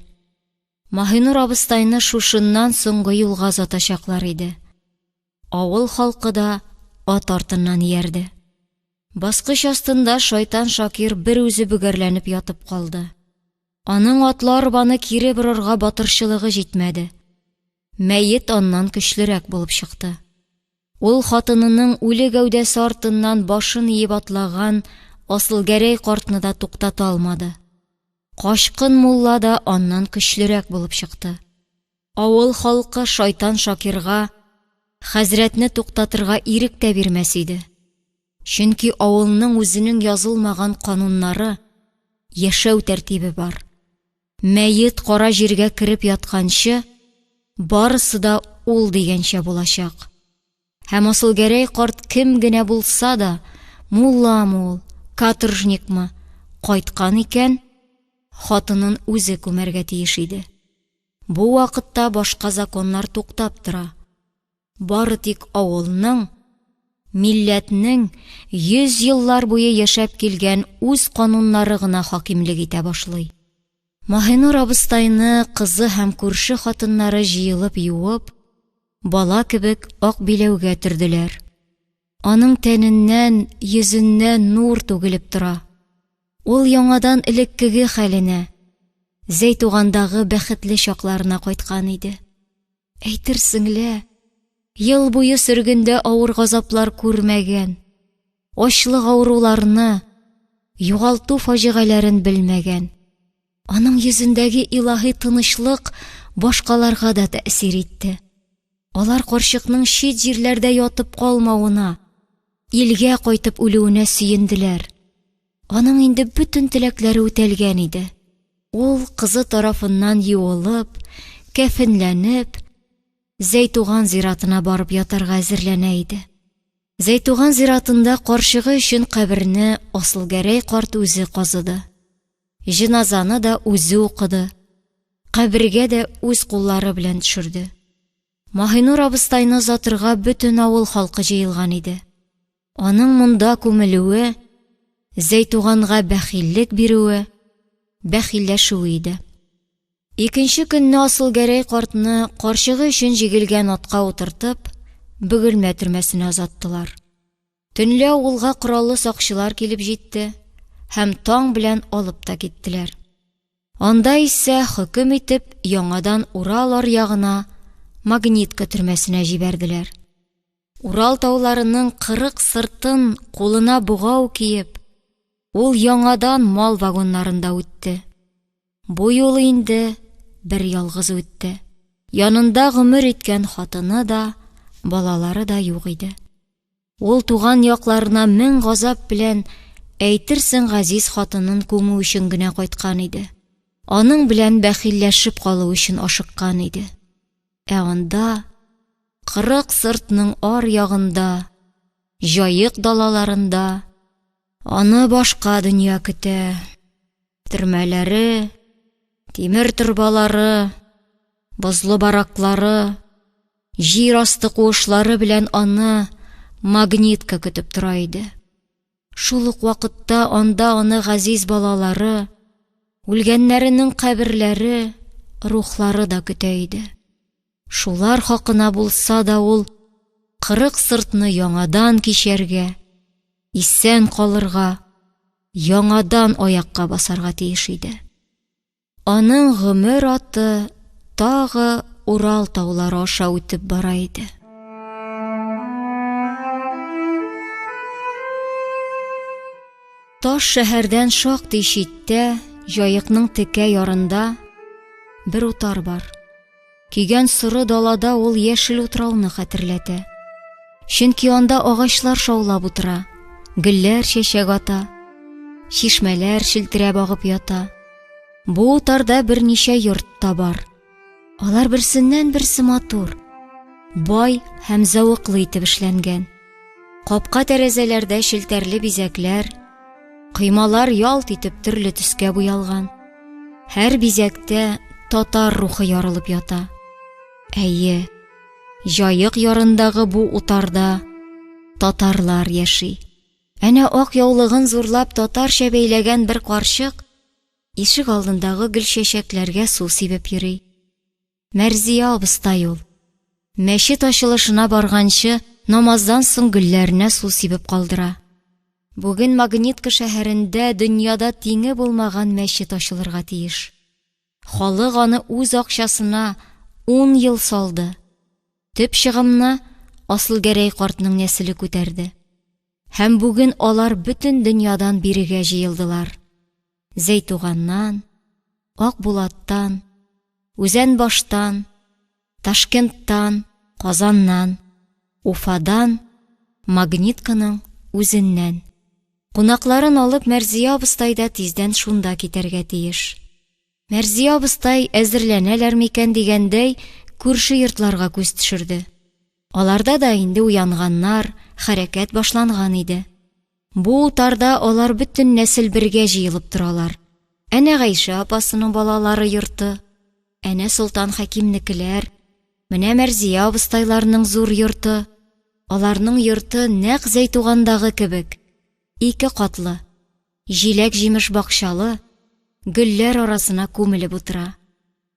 S1: Маһинур абыстайны шушыннан соңгы юлга озатачаклар иде. Авыл халкы да ат артыннан иярде. Баскыч астында шайтан Шакир бер үзе бөгәрләнеп ятып калды. Аның атлы арбаны кире борырга батырчылыгы җитмәде. Мәет аннан көчлерәк булып чыкты. Ул хатынының үле гәүдәсе артыннан башын иеп атлаган Асылгәрәй картны да туктата алмады. Качкын мулла да аннан көчлерәк булып чыкты. Авыл халкы шайтан Шакирга хәзрәтне туктатырга ирек тә бирмәс иде. Чөнки авылның үзенең язылмаган кануннары, яшәү тәртибе бар. Мәет кара җиргә кереп ятканчы, барысы да ул дигәнчә булачак. Һәм Асылгәрәй карт кем генә булса да, мулламы ул, каторжникмы, кайткан икән, хатынын үзе күмәргә тиеш иде. Бу вакытта башка законнар туктап тора. Бары тик авылның, милләтнең йөз еллар буе яшәп килгән үз кануннары гына хакимлек итә башлый. Маһинур абыстайны кызы һәм күрше хатыннары җыелып юып, бала кебек ак биләүгә төрделәр. Аның тәненнән, йөзеннән нур түгелеп тора. Ул яңадан элеккеге хәленә, Зәйтугандагы бәхетле чакларына кайткан иде. Әйтерсең лә, ел буе сөргендә авыр газаплар күрмәгән, ачлык авыруларны, югалту фаҗигаләрен белмәгән. Аның йөзендәге илаһи тынычлык башкаларга да тәэсир итте. Алар карчыкның чит җирләрдә ятып калмавына, илгә кайтып үлүенә сөенделәр. Аның инде бөтен теләкләре үтәлгән иде. Ул кызы тарафыннан юылып, кәфенләнеп, Зәйтуган зиратына барып ятарга әзерләнә иде. Зәйтуган зиратында карчыгы өчен каберне Асылгәрәй карт үзе казыды. Җеназаны да үзе укыды, кабергә дә үз куллары белән төшерде. Маһинур абыстайны озатырга бөтен авыл халкы җыелган иде. Аның монда күмелүе, Зәйтуганга бәхиллек бирүе, бәхилләшүе иде. Икенче көнне Асылгәрәй картны карчыгы өчен җигелгән атка утыртып, Бөгелмә төрмәсенә озаттылар. Төнлә авылга кораллы сакчылар килеп җитте һәм таң белән алып та киттеләр. Анда исә хөкем итеп яңадан Урал аръягына Магнитка төрмәсенә җибәрделәр. Урал тауларының 40 сыртын кулына богау киеп, ул яңадан мал вагоннарында үтте. Бу юлы инде бер ялгыз үтте. Янында гомер иткән хатыны да, балалары да юк иде. Ул туган якларына мең газап белән, әйтерсең газиз хатынын күмү өчен генә кайткан иде. Аның белән бәхилләшеп калу өчен ашыккан иде. Ә анда, 40 сыртның ар ягында, Җаек далаларында, аны башка дөнья көтә. Төрмәләре, тимер торбалары, бозлы бараклары, җир асты куышлары белән аны магнитка көтеп тора иде. Шул ук вакытта анда аны газиз балалары, үлгәннәренең каберләре, рухлары да көтә иде. Шулар хакына булса да ул 40 сыртны яңадан кичәргә, исән калырга, яңадан аякка басарга тиеш иде. Аның гомер аты тагы Урал таулары аша үтеп бара иде. Таш шәһәрдән шактый читтә, Җаекның текә ярында бер утар бар. Көйгән соры далада ул яшел утрауны хәтерләтә. Чөнки анда агачлар шаулап утыра, гөлләр чәчәк ата, чишмәләр челтерәп агып ята. Бу утарда берничә йорт та бар. Алар берсеннән-берсе матур, бай һәм зәвыклы итеп эшләнгән. Капка тәрәзәләрдә челтәрле бизәкләр, коймалар ялт итеп төрле төскә буялган. Һәр бизәктә татар рухы ярылып ята. Әйе, Җаек ярындагы бу утарда татарлар яши. Әнә ак яулыгын зурлап татарча бәйләгән бер карчык ишек алдындагы гөлчәчәкләргә су сибеп йөри. Мәрзия абыстай ул. Мәчет ачылышына барганчы, намаздан соң гөлләренә су сибеп калдыра. Бүген Магнитка шәһәрендә дөньяда тиңе булмаган мәчет ачылырга тиеш. Халык аны үз акчасына ун ел салды. Төп чыгымны Асылгәрәй картның нәселе күтәрде. Һәм бүген алар бөтен дөньядан бирегә җыелдылар. Зәйтуганнан, Акбулаттан, Үзәнбаштан, Ташкенттан, Казаннан, Уфадан, Магнитканың үзеннән. Кунакларын алып, Мәрзия абыстай да тиздән шунда китәргә тиеш. Мәрзия абыстай, әзерләнәләр микән дигәндәй, күрше йортларга күз төшерде. Аларда да инде уянганнар, хәрәкәт башланган иде. Бу утарда алар бөтен нәсел бергә җыелып торалар. Әнә Гайшә апасының балалары йорты, әнә Солтан Хәкимнекеләр, менә Мәрзия абыстайларның зур йорты. Аларның йорты нәкъ Зәйтугандагы кебек, ике катлы, җиләк-җимеш бакчалы, гөлләр арасына күмелеп утыра.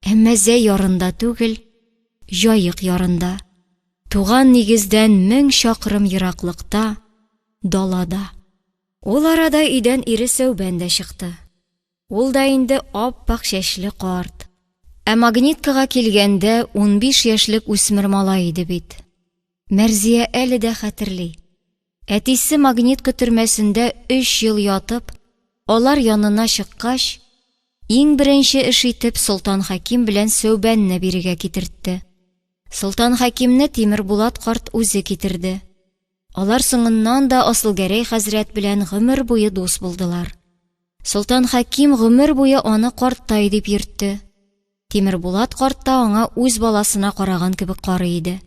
S1: Әмма Зәй ярында түгел, Җаек ярында. Туган нигездән 1000 чакрым ераклыкта, далада. Ул арада өйдән ире Сәүбән дә чыкты. Ул да инде ап-ак чәчле карт. Ә Магниткага килгәндә 15 яшьлек үсмер малай иде бит. Мәрзия әле дә хәтерли. Әтисе Магнитка төрмәсендә өч ел ятып, алар янына чыккач, иң беренче эш итеп Солтан Хәким белән Сәүбәнне бирегә китертте. Солтан Хәкимне Тимербулат карт үзе китерде. Алар соңыннан да Асылгәрәй хәзрәт белән гомер буе дус булдылар. Солтан Хәким гомер буе аны карттай дип йөртте. Тимербулат карт та аңа үз баласына караган кебек карый иде.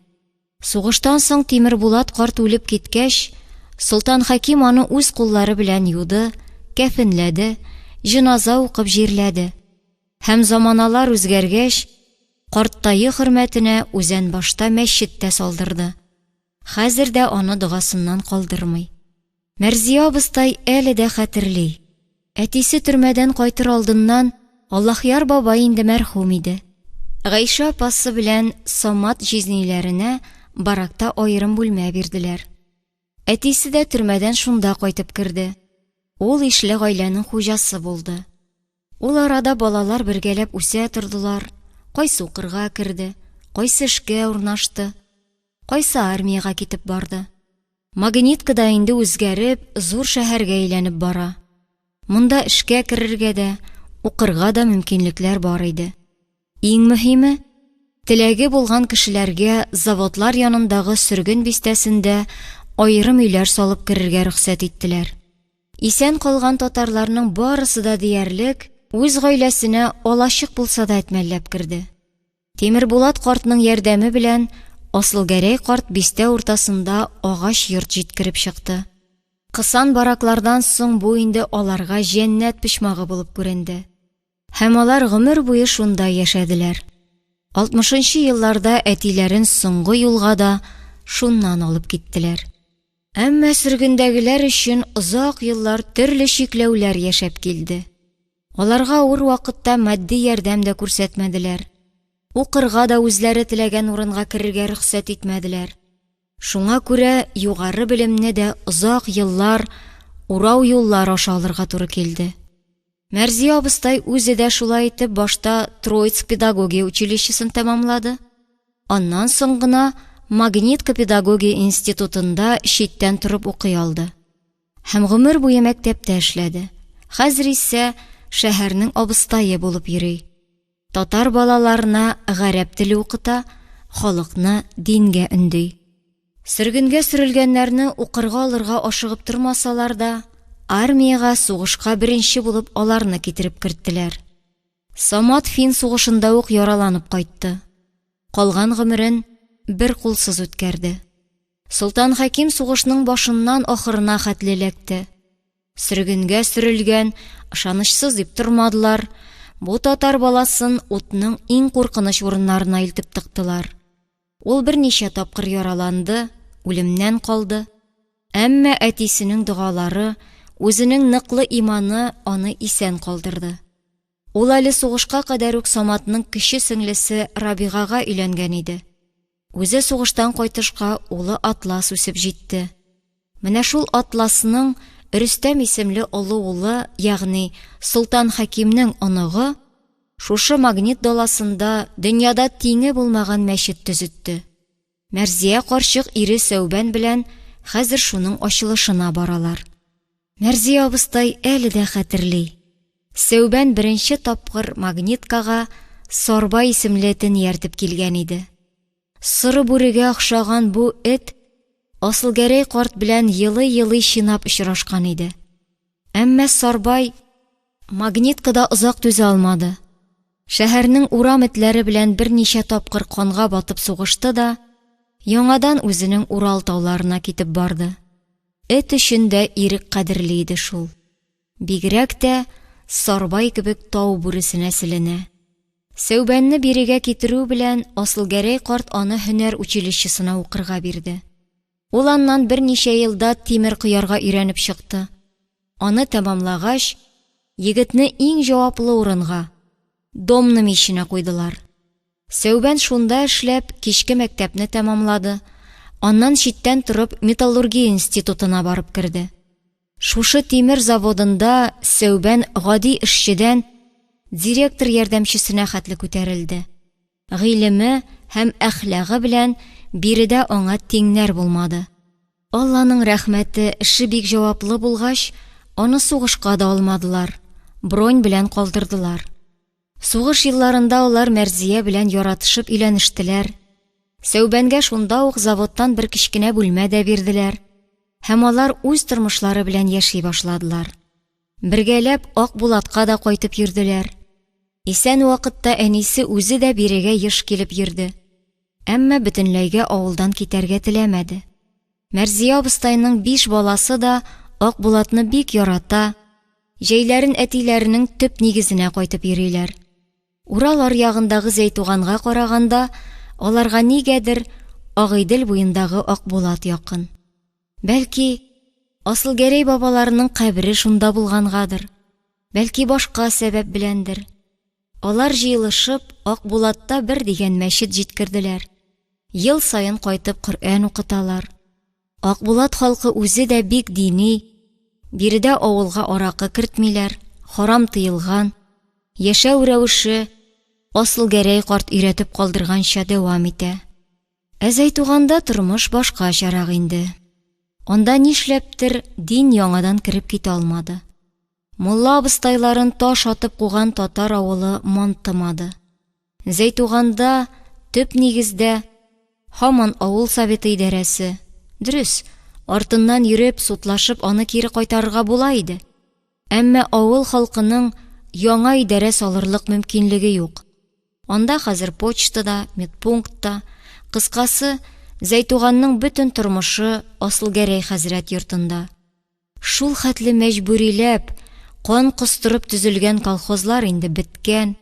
S1: Сугыштан соң Тимербулат карт үлеп киткәч, Солтан Хәким аны үз куллары белән юды, кәфенләде, җеназа укып җирләде. Һәм заманалар үзгәргәч, карттае хөрмәтенә Үзәнбашта мәчет тә салдырды. Хәзер дә аны догасыннан калдырмый. Мәрзия абыстай әле дә хәтерли. Әтисе төрмәдән кайтыр алдыннан Аллаһьяр бабай инде мәрхүм иде. Гайшә апасы белән Самат җизниләренә баракта аерым бүлмә бирделәр. Әтисе дә төрмәдән шунда кайтып керде. Ул ишле гаиләнең хуҗасы булды. Ул арада балалар бергәләп үсә тордылар, кайсы укырга керде, кайсы эшкә урнашты, кайсы армиягә китеп барды. Магнитка да инде үзгәреп, зур шәһәргә әйләнеп бара. Монда эшкә керергә дә, укырга да мөмкинлекләр бар иде. Иң мөһиме, теләге булган кешеләргә заводлар янындагы Сөрген бистәсендә аерым өйләр салып керергә рөхсәт иттеләр. Исән калган татарларның барысы да диярлек үз гаиләсенә алачык булса да әтмәлләп керде. Тимербулат картның ярдәме белән Асылгәрәй карт бистә уртасында агач йорт җиткереп чыкты. Кысан бараклардан соң бу инде аларга җәннәт почмагы булып күренде. Һәм алар гомер буе шунда яшәделәр. Алтмышынчы елларда әтиләрен соңгы юлга да шуннан алып киттеләр. Әмма сөргендәгеләр өчен озак еллар төрле чикләүләр яшәп килде. Аларга авыр вакытта матди ярдәм дә күрсәтмәделәр. Укырга да үзләре теләгән урынга керергә рөхсәт итмәделәр. Шуңа күрә югары белемне дә озак еллар урау юллар аша алырга туры килде. Мәрзия абыстай үзе дә шулай итеп башта Троицк педагогия училищесын тәмамлады, аннан соң гына Магнитка педагогия институтында читтән торып укый алды. Һәм гомер буе мәктәптә эшләде. Хәзер исә шәһәрнең абыстае булып йөри. Татар балаларына гарәп теле укыта, халыкны дингә өнди. Сөргенгә сөрелгәннәрне укырга алырга ашыгып тормасалар да, армиягә сугышка беренче булып аларны китереп керттеләр. Самат фин сугышында ук яраланып кайтты. Калган гомерен бер кулсыз үткәрде. Солтан Хәким сугышның башыннан ахырына хәтле эләкте. Сөргенгә сөрелгән, ышанычсыз дип тормадылар, бу татар баласын утның иң куркыныч урыннарына илтеп тыктылар. Ул берничә тапкыр яраланды, үлемнән калды. Әмма әтисенең догалары, үзенең ныклы иманы аны исән калдырды. Ул әле сугышка кадәр үк Саматның кече сеңлесе Рабигага өйләнгән иде. Үзе сугыштан кайтышка улы Атлас үсеп җитте. Менә шул Атласның Рөстәм исемле олы улы, ягъни Солтан Хәкимнең оныгы, шушы Магнит даласында дөньяда тиңе булмаган мәчет төзетте. Мәрзия карчык ире Сәүбән белән хәзер шуның ачылышына баралар. Мәрзия абыстай әле дә хәтерли. Сәүбән беренче тапкыр Магниткага Сарбай исемле этен ияртеп килгән иде. Соры бүрегә охшаган бу эт Асылгәрәй карт белән елый-елый чинап очрашкан иде. Әмма Сарбай Магниткада озак түзә алмады. Шәһәрнең урам этләре белән берничә тапкыр канга батып сугышты да, яңадан үзенең Урал тауларына китеп барды. Эт өчен дә ирек кадерле иде шул. Бигрәк тә Сарбай кебек тау бүресе нәселенә. Сәүбәнне бирегә китерү белән Асылгәрәй карт аны һөнәр училищесына укырга бирде. Ул аннан берничә елда тимер коярга өйрәнеп чыкты. Аны тәмамлагач, егетне иң җаваплы урынга, домна миченә куйдылар. Сәүбән шунда эшләп, кичке мәктәпне тәмамлады, аннан читтән торып металлургия институтына барып керде. Шушы тимер заводында Сәүбән гади эшчедән директор ярдәмчесенә хәтле күтәрелде. Гыйлеме һәм әхлагы белән биредә аңа тиңнәр булмады. Алланың рәхмәте, эше бик җаваплы булгач, аны сугышка да алмадылар, бронь белән калдырдылар. Сугыш елларында алар Мәрзия белән яратышып өйләнештеләр. Сәүбәнгә шунда ук заводтан бер кечкенә бүлмә дә бирделәр һәм алар үз тормышлары белән яши башладылар. Бергәләп Акбулатка да кайтып йөрделәр. Исән вакытта әнисе үзе дә бирегә еш килеп йөрде. Әмма бөтенләйгә авылдан китәргә теләмәде. Мәрзия абыстайның биш баласы да Акбулатны бик ярата, җәйләрен әтиләренең төп нигезенә кайтып йөриләр. Урал аръягындагы Зәйтуганга караганда, аларга нигәдер Агыйдел буендагы Акбулат якын. Бәлки, Асылгәрәй бабаларының кабере шунда булгангадыр, бәлки башка сәбәп беләндер. Алар җыелышып, Акбулатта бер дигән мәчет җиткерделәр. Ел саен кайтып Коръән укыталар. Акбулат халкы үзе дә бик дини, биредә авылга аракы кертмиләр, харам тыелган, яшәү рәвеше Асылгәрәй карт өйрәтеп калдырганча дәвам итә. Ә Зәйтуганда тормыш башкачарак инде. Анда нишләптер дин яңадан кереп китә алмады. Мулла абыстайларын таш атып куган татар авылы мантымады. Зәйтуганда, төп нигездә, һаман авыл советы идарәсе. Дөрес, артыннан йөреп, судлашып аны кире кайтарырга була иде. Әмма авыл халкының яңа идарә салырлык мөмкинлеге юк. Анда хәзер почта да, медпункт та, кыскасы, Зәйтуганның бөтен тормышы Асылгәрәй хәзрәт йортында. Шул хәтле мәҗбүриләп, кан костырып төзелгән колхозлар инде беткән,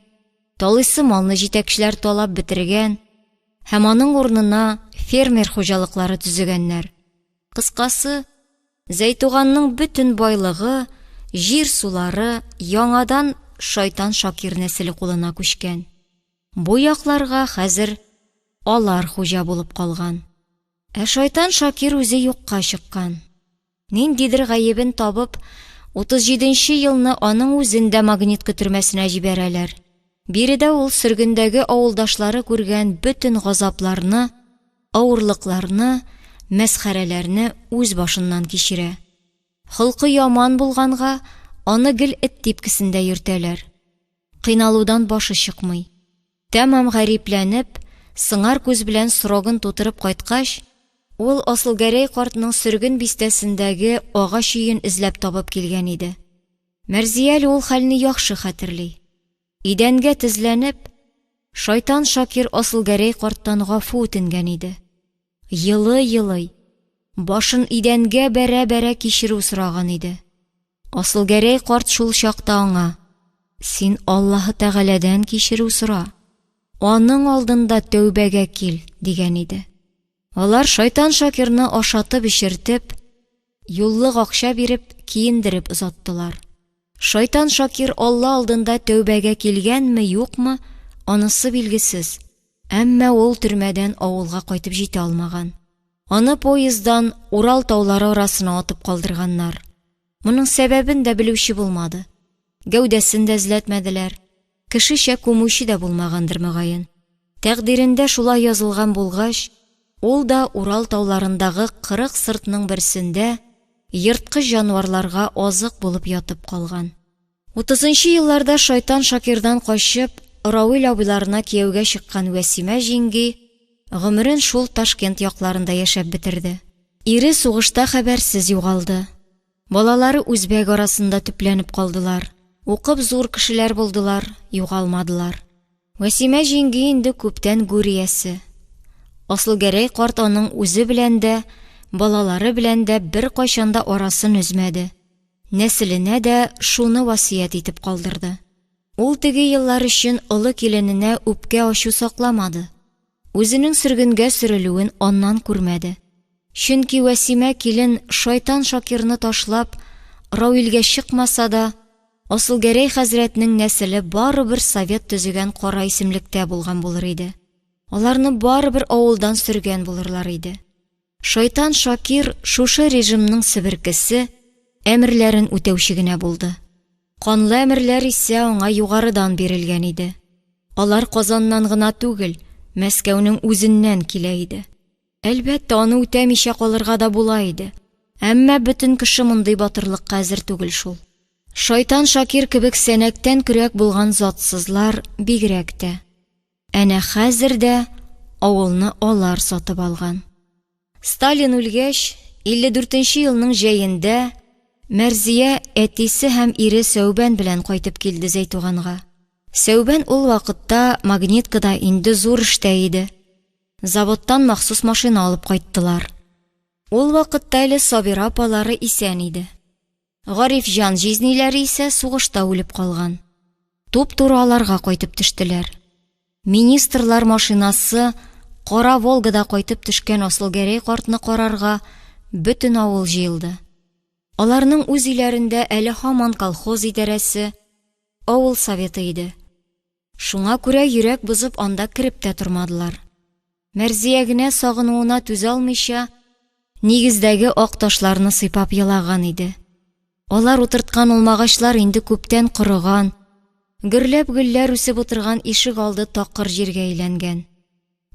S1: талыйсы малны җитәкчеләр талап бетергән һәм аның урынына фермер хуҗалыклары төзегәннәр. Кыскасы, Зәйтуганның бөтен байлыгы, җир-сулары яңадан Шайтан Шакир нәселе кулына күчкән. Бу якларга хәзер алар хуҗа булып калган. Ә Шайтан Шакир үзе юкка чыккан. Ниндидер гаебен табып, 37 нче елны аның үзен дә Магнитка төрмәсенә җибәрәләр. Биредә ул сөргендәге авылдашлары күргән бөтен газапларны, авырлыкларны, мәсхәрәләрне үз башыннан кичерә. Холкы яман булганга, аны гел эт типкесендә йөртәләр. Кыйналудан башы чыкмый. Тәмам гарипләнеп, сыңар күз белән срогын тутырып кайткач, ул Асылгәрәй картның Сөрген бистәсендәге агач өен эзләп табып килгән иде. Мәрзия әле ул хәлне яхшы хәтерли. Идәнгә тезләнеп, шайтан Шакир Асылгәрәй карттан гафу үтенгән иде. Елый-елый, башын идәнгә бәрә-бәрә кичерү сораган иде. Асылгәрәй карт шул чакта аңа, Син Аллаһы Тәгаләдән кичерү сора, аның алдында тәүбәгә кил, дигән иде. Алар шайтан Шакирны ашатып-эчертеп, юллык акча биреп, киендереп озаттылар. Шайтан Шакир Алла алдында тәүбәгә килгәнме, юкмы, анысы билгесез, әмма ул төрмәдән авылга кайтып җитә алмаган. Аны поезддан Урал таулары арасына атып калдырганнар. Моның сәбәбен дә белүче булмады. Гәүдәсен дә эзләтмәделәр. Кешечә күмүче дә булмагандыр, мөгаен. Тәкъдирендә шулай язылган булгач, ул да Урал тауларындагы 40 сыртның берсендә ерткыч җанварларга азык булып ятып калган. Утызынчы елларда шайтан Шакирдан качып, Равил абыйларына кияүгә чыккан Вәсимә җиңги гомерен шул Ташкент якларында яшәп бетерде. Ире сугышта хәбәрсез югалды. Балалары үзбәк арасында төпләнеп калдылар. Укып зур кешеләр булдылар, югалмадылар. Вәсимә җиңги инде күптән гүр иясе. Асылгәрәй карт аның үзе белән дә, балалары белән дә беркайчан да арасын өзмәде. Нәселенә дә шуны васыять итеп калдырды. Ул теге еллар өчен олы килененә үпкә-ачу сакламады. Үзенең сөргенгә сөрелүен аннан күрмәде. Чөнки Вәсимә килен шайтан Шакирны ташлап, Рауилгә чыкмаса да, Асылгәрәй хәзрәтнең нәселе барыбер совет төзегән кара исемлектә булган булыр иде. Аларны барыбер авылдан сөргән булырлар иде. Шайтан Шакир шушы режимның себеркесе, әмерләрен үтәүче генә булды. Канлы әмерләр исә аңа югарыдан бирелгән иде. Алар Казаннан гына түгел, Мәскәүнең үзеннән килә иде. Әлбәттә, аны үтәмичә калырга да була иде. Әмма бөтен кеше мондый батырлыкка әзер түгел шул. Шайтан Шакир кебек сәнәктән көрәк булган затсызлар бигрәк тә. Әнә хәзер дә авылны алар сатып алган. Сталин үлгәч, 54 нче елның җәендә Мәрзия әтисе һәм ире Сәүбән белән кайтып килде Зәйтуганга. Сәүбән ул вакытта Магниткада инде зур эштә иде. Заводтан махсус машина алып кайттылар. Ул вакытта әле Сабира апалары исән иде. Гарифҗан җизниләре исә сугышта үлеп калган. Туп-туры аларга кайтып төштеләр. Министрлар машинасы кара Волгада кайтып төшкән Асылгәрәй картны карарга бөтен авыл җыелды. Аларның үз өйләрендә әле һаман колхоз идарәсе, авыл советы иде. Шуңа күрә йөрәк бозып анда кереп тә тормадылар. Мәрзия генә сагынуына түзә алмыйча, нигездәге ак ташларны сыйпап елаган иде. Алар утырткан алмагачлар инде күптән корыган, гөрләп гөлләр үсеп утырган ишек алды такыр җиргә әйләнгән.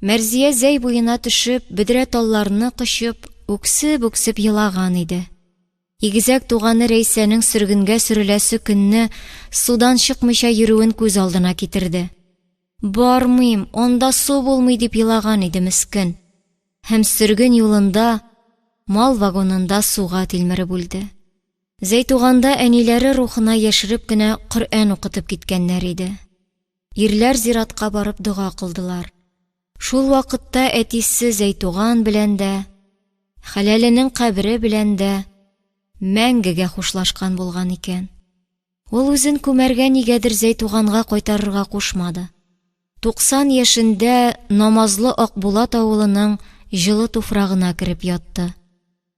S1: Мәрзия зәй буена төшеп, бөдрә талларны кочып, үксеп-үксеп елаган иде. Игезәк туганы Рәйсәнең сөргенгә сөреләсе көнне судан чыкмыйча йөрүен күз алдына китерде. Бармыйм, анда су булмый, дип елаган иде мескен. Һәм сөрген юлында, мал вагонында суга тилмереп үлде. Зәйтуганда әниләре рухына яшереп кенә Коръән укытып киткәннәр иде. Ирләр зиратка барып дога кылдылар. Шул вакытта әтисе Зәйтуган белән дә, хәләленең кабере белән дә мәңгегә хушлашкан булган икән. Ул үзен күмәргә нигәдер Зәйтуганга кайтарырга кушмады. 90 яшендә намазлы Акбулат авылының җылы туфрагына кереп ятты.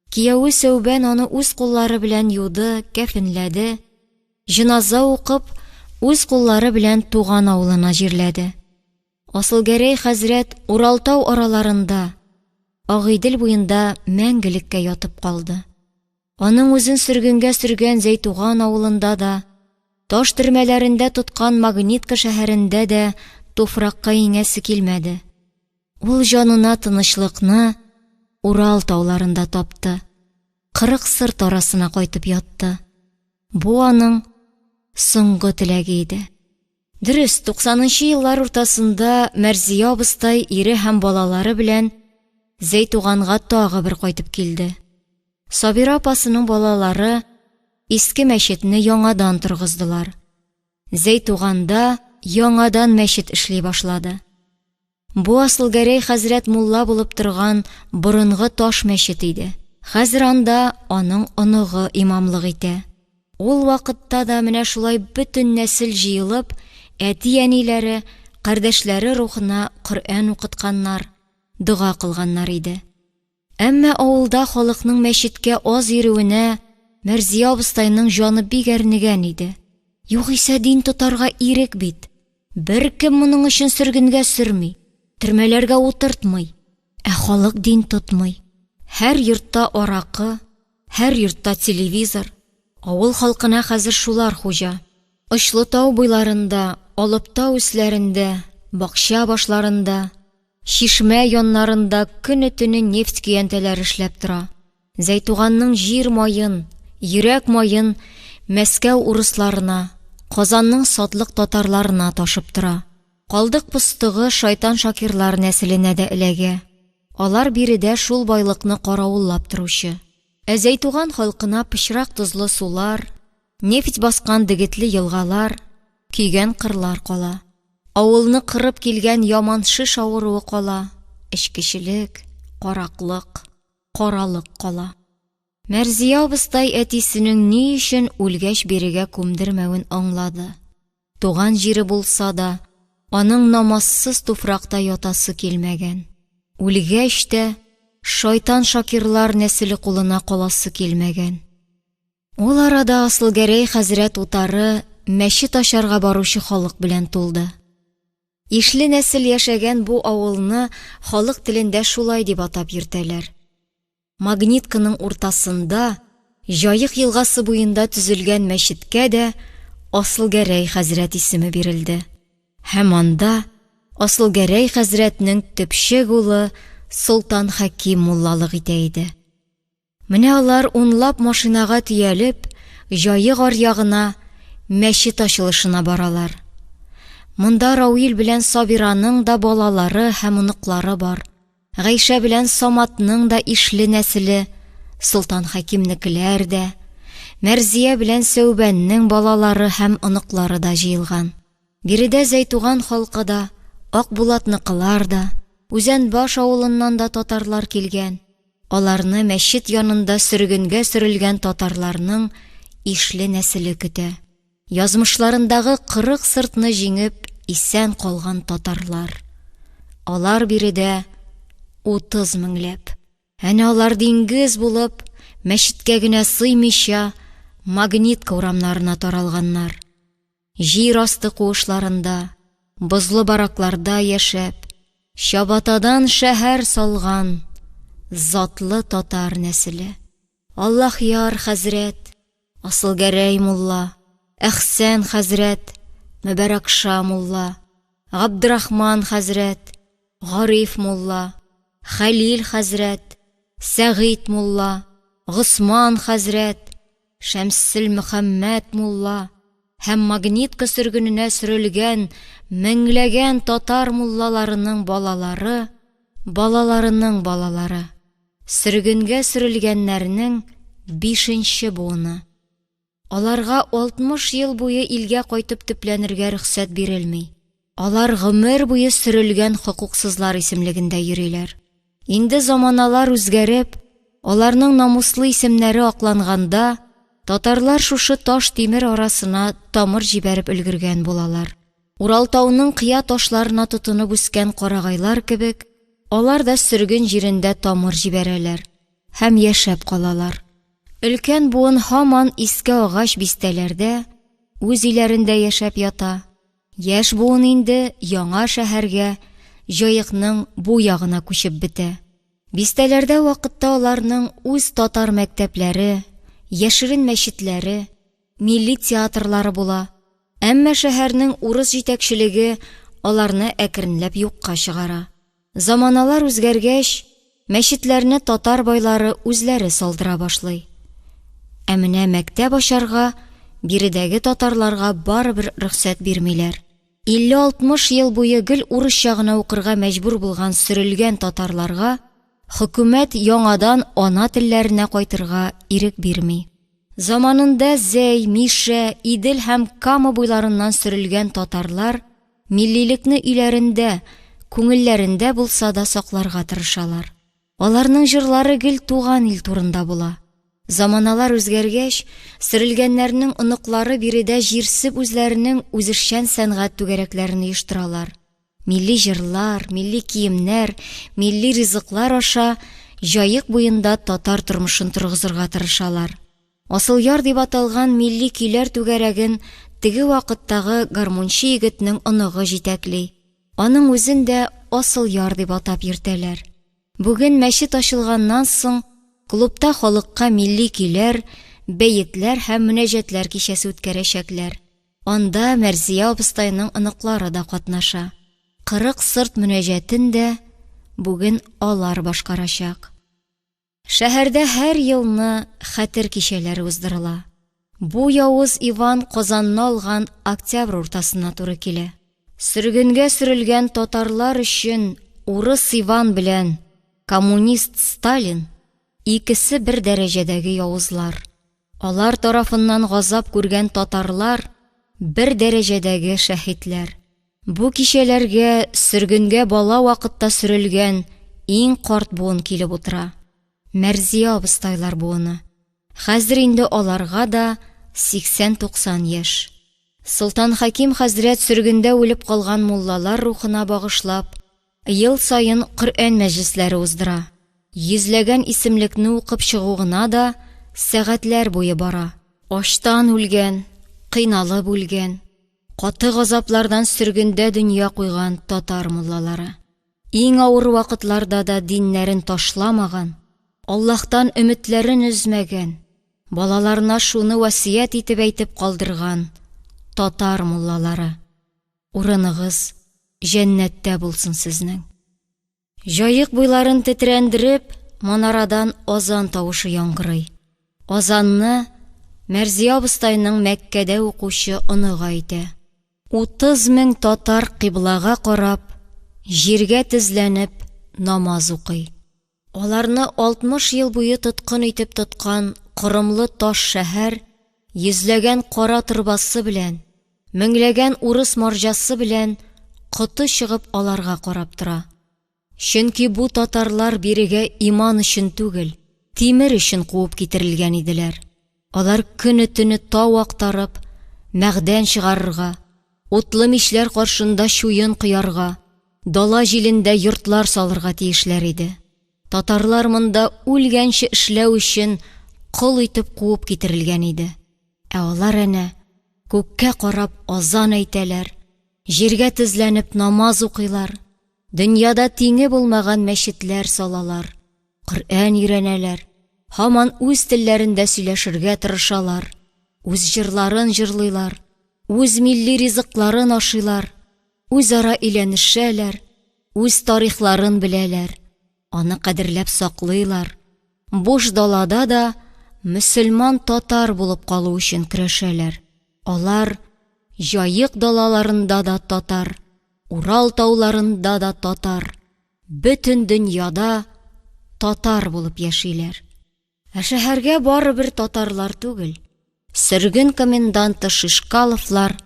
S1: Кияве Сәүбән аны үз куллары белән юды, кәфенләде, җеназа укып, үз куллары белән туган авылына җирләде. Асылгәрәй хәзрәт Уралтау араларында, Агыйдел буенда мәңгелеккә ятып калды. Аның үзен сөргенгә сөргән Зәйтуган авылында да, таш төрмәләрендә тоткан Магнитка шәһәрендә дә туфракка иңәсе килмәде. Ул җанына тынычлыкны Урал тауларында тапты. 40 сырт арасына кайтып ятты. Бу аның соңгы теләге иде. Дөрес, туксанынчы еллар уртасында Мәрзия абыстай ире һәм балалары белән Зәйтуганга тагы бер кайтып килде. Сабира апасының балалары иске мәчетне яңадан торгыздылар. Зәйтуганда яңадан мәчет эшли башлады. Бу Асылгәрәй хәзрәт мулла булып торган борынгы таш мәчет иде. Хәзер анда аның оныгы имамлык итә. Ул вакытта да менә шулай бөтен нәсел җыелып, әти-әниләре, кардәшләре рухына Коръән укытканнар, дога кылганнар иде. Әмма авылда халыкның мәчеткә аз йөрүенә Мәрзия абыстайның җаны бик әрнегән иде. Югыйсә дин тотарга ирек бит. Беркем моның өчен сөргенгә сөрми, төрмәләргә утыртмый. Ә халык дин тотмый. Һәр йортта аракы, һәр йортта телевизор. Авыл халкына хәзер шулар хуҗа. Очлы тау буйларында, Алыптау өсләрендә, бакча башларында, Чишмә яннарында көне-төне нефть көянтәләре эшләп тора. Зәйтуганның җир маен, йөрәк маен Мәскәү урысларына, Казанның сатлык татарларына ташып тора. Калдык-постыгы шайтан Шакирлар нәселенә дә эләгә. Алар биредә шул байлыкны каравыллап торучы. Ә Зәйтуган халкына пычрак тозлы сулар, нефть баскан дегетле елгалар, көйгән кырлар кала. Авылны кырып килгән яман шеш авыруы кала, эчкечелек, караклык, каралык кала. Мәрзия абыстай әтисенең ни өчен үлгәч бирегә күмдермәвен аңлады. Туган җире булса да, аның намазсыз туфракта ятасы килмәгән. Үлгәч тә, шайтан Шакирлар нәселе кулына каласы килмәгән. Ул арада Асылгәрәй хәзрәт утары мәчет ачарга баручы халык белән тулды. Ишле нәсел яшәгән бу авылны халык телендә шулай дип атап йөртәләр. Магнитканың уртасында, Җаек елгасы буенда төзелгән мәчеткә дә Асылгәрәй хәзрәт исеме бирелде. Һәм анда Асылгәрәй хәзрәтнең төпчек улы Солтан Хәким муллалык итә иде. Менә алар унлап машинага төялеп, Җаек аръягына, мәчет ачылышына баралар. Монда Рауил белән Сабираның да балалары һәм оныклары бар. Гайшә белән Саматның да ишле нәселе, Солтан Хәкимнекеләр дә, Мәрзия белән Сәүбәннең балалары һәм оныклары да җыелган. Биредә Зәйтуган халкы да, Акбулатныкылар да, Үзәнбаш авылыннан да татарлар килгән. Аларны мәчет янында сөргенгә сөрелгән татарларның ишле нәселе көтә. Язмышларындагы 40 сыртны җиңеп исән калган татарлар. Алар биредә 30 меңләп. Әнә алар диңгез булып, мәчеткә генә сыймыйча, Магнитка урамнарына таралганнар. Җир асты куышларында, бозлы баракларда яшәп, чабатадан шәһәр салган затлы татар нәселе. Аллаһъяр хәзрәт, Асылгәрәй мулла, Әхсән хәзрәт, Мөбарәкша мулла, Габдрахман хәзрәт, Гариф мулла, Хәлил хәзрәт, Сәгыйть мулла, Госман хәзрәт, Шәмселмөхәммәт мулла һәм Магнитка сөргененә сөрелгән меңләгән татар муллаларының балалары, балаларының балалары. Сөргенгә сөрелгәннәрнең бишенче буыны. Аларга 60 ел буе илгә кайтып төпләнергә рөхсәт бирелми. Алар гомер буе сөрелгән хокуксызлар исемлегендә йөриләр. Инде заманалар үзгәреп, аларның намуслы исемнәре акланганда, татарлар шушы таш-тимер арасына тамыр җибәреп өлгергән булалар. Уралтауның кыя ташларына тотынып үскән карагайлар кебек, алар да сөрген җирендә тамыр җибәрәләр һәм яшәп калалар. Өлкән буын һаман иске агач бистәләрдә, үз өйләрендә яшәп ята. Яшь буын инде яңа шәһәргә, Җаекның бу ягына күчеп бетә. Бистәләрдә вакытта аларның үз татар мәктәпләре, яшерен мәчетләре, милли театрлары була. Әмма шәһәрнең урыс җитәкчелеге аларны әкренләп юкка чыгара. Заманалар үзгәргәч, Мәчетләрне татар байлары үзләре салдыра башлый. Ә менә мәктәп ачарга биредәге татарларга барыбер рөхсәт бирмиләр. 50-60 ел буе гел урысча гына укырга мәҗбүр булган сөрелгән татарларга хөкүмәт яңадан ана телләренә кайтырга ирек бирми. Заманында Зәй, Мишә, Идел һәм Кама буйларыннан сөрелгән татарлар миллилекне өйләрендә, күңелләрендә булса да сакларга тырышалар. Аларның җырлары гел туган ил турында була. Заманалар үзгәргәч, сөрелгәннәрнең оныклары биредә җирсеп үзләренең үзешчән сәнгать түгәрәкләрен оештыралар. Милли җырлар, милли киемнәр, милли ризыклар аша Җаек буенда татар тормышын торгызырга тырышалар. Асылъяр дип аталган милли көйләр түгәрәген теге вакыттагы гармунчы егетнең оныгы җитәкли. Аның үзен дә Асылъяр дип атап йөртәләр. Бүген мәчет ачылганнан соң клубта халыкка милли көйләр, бәетләр һәм мөнәҗәтләр кичәсе үткәрәчәкләр. Анда Мәрзия абыстайның оныклары да катнаша. 40 сырт мөнәҗәтен дә бүген алар башкарачак. Шәһәрдә һәр елны хәтер кичәләре уздырыла. Бу явыз Иван Казанны алган октябрь уртасына туры килә. Сөргенгә сөрелгән татарлар өчен урыс Иван белән коммунист Сталин икесе бер дәрәҗәдәге явызлар. Алар тарафыннан газап күргән татарлар бер дәрәҗәдәге шәһитләр. Бу кичәләргә сөргенгә бала вакытта сөрелгән иң карт буын килеп утыра. Мәрзия абыстайлар буыны. Хәзер инде аларга да 80-90 яшь. Солтан Хәким хәзрәт сөргендә үлеп калган муллалар рухына багышлап, Ел саен Коръән мәҗлесләре уздыра. Йөзләгән исемлекне укып чыгу гына да сәгатьләр буе бара. Ачтан үлгән, кыйналып үлгән, каты газаплардан сөргендә дөнья куйган татар муллалары. Иң авыр вакытларда да диннәрен ташламаган, Аллаһтан өметләрен өзмәгән, балаларына шуны васыять итеп әйтеп калдырган татар муллалары. Урыныгыз җәннәттә булсын сезнең. Җаек буйларын тетрәндереп, манарадан азан тавышы яңгырый. Азанны Мәрзия абыстайның Мәккәдә укучы оныгы әйтә. 30 мең татар кыйблага карап, җиргә тезләнеп, намаз укый. Аларны 60 ел буе тоткын итеп тоткан корымлы таш шәһәр йөзләгән кара торбасы белән, меңләгән урыс марҗасы белән коты чыгып аларга карап тора. Чөнки бу татарлар бирегә иман өчен түгел, тимер өчен куып китерелгән иделәр. Алар көне-төне тау актарып, мәгъдән чыгарырга, утлы мичләр каршында чуен коярга, дала җилендә йортлар салырга тиешләр иде. Татарлар монда үлгәнче эшләү өчен кол итеп куып китерелгән иде. Ә алар әнә күккә карап азан әйтәләр, җиргә тезләнеп намаз укыйлар, дөньяда тиңе булмаган мәчетләр салалар, Коръән өйрәнәләр, һаман үз телләрендә сөйләшергә тырышалар, үз җырларын җырлыйлар, үз милли ризыкларын ашыйлар, үзара өйләнешәләр, үз тарихларын беләләр, аны кадерләп саклыйлар, буш далада да мөселман татар булып калу өчен көрәшәләр. Алар Җаек далаларында да татар, Урал тауларында да татар, бөтен дөньяда татар булып яшиләр. Ә шәһәргә барыбер татарлар түгел, сөрген коменданты Шишкаловлар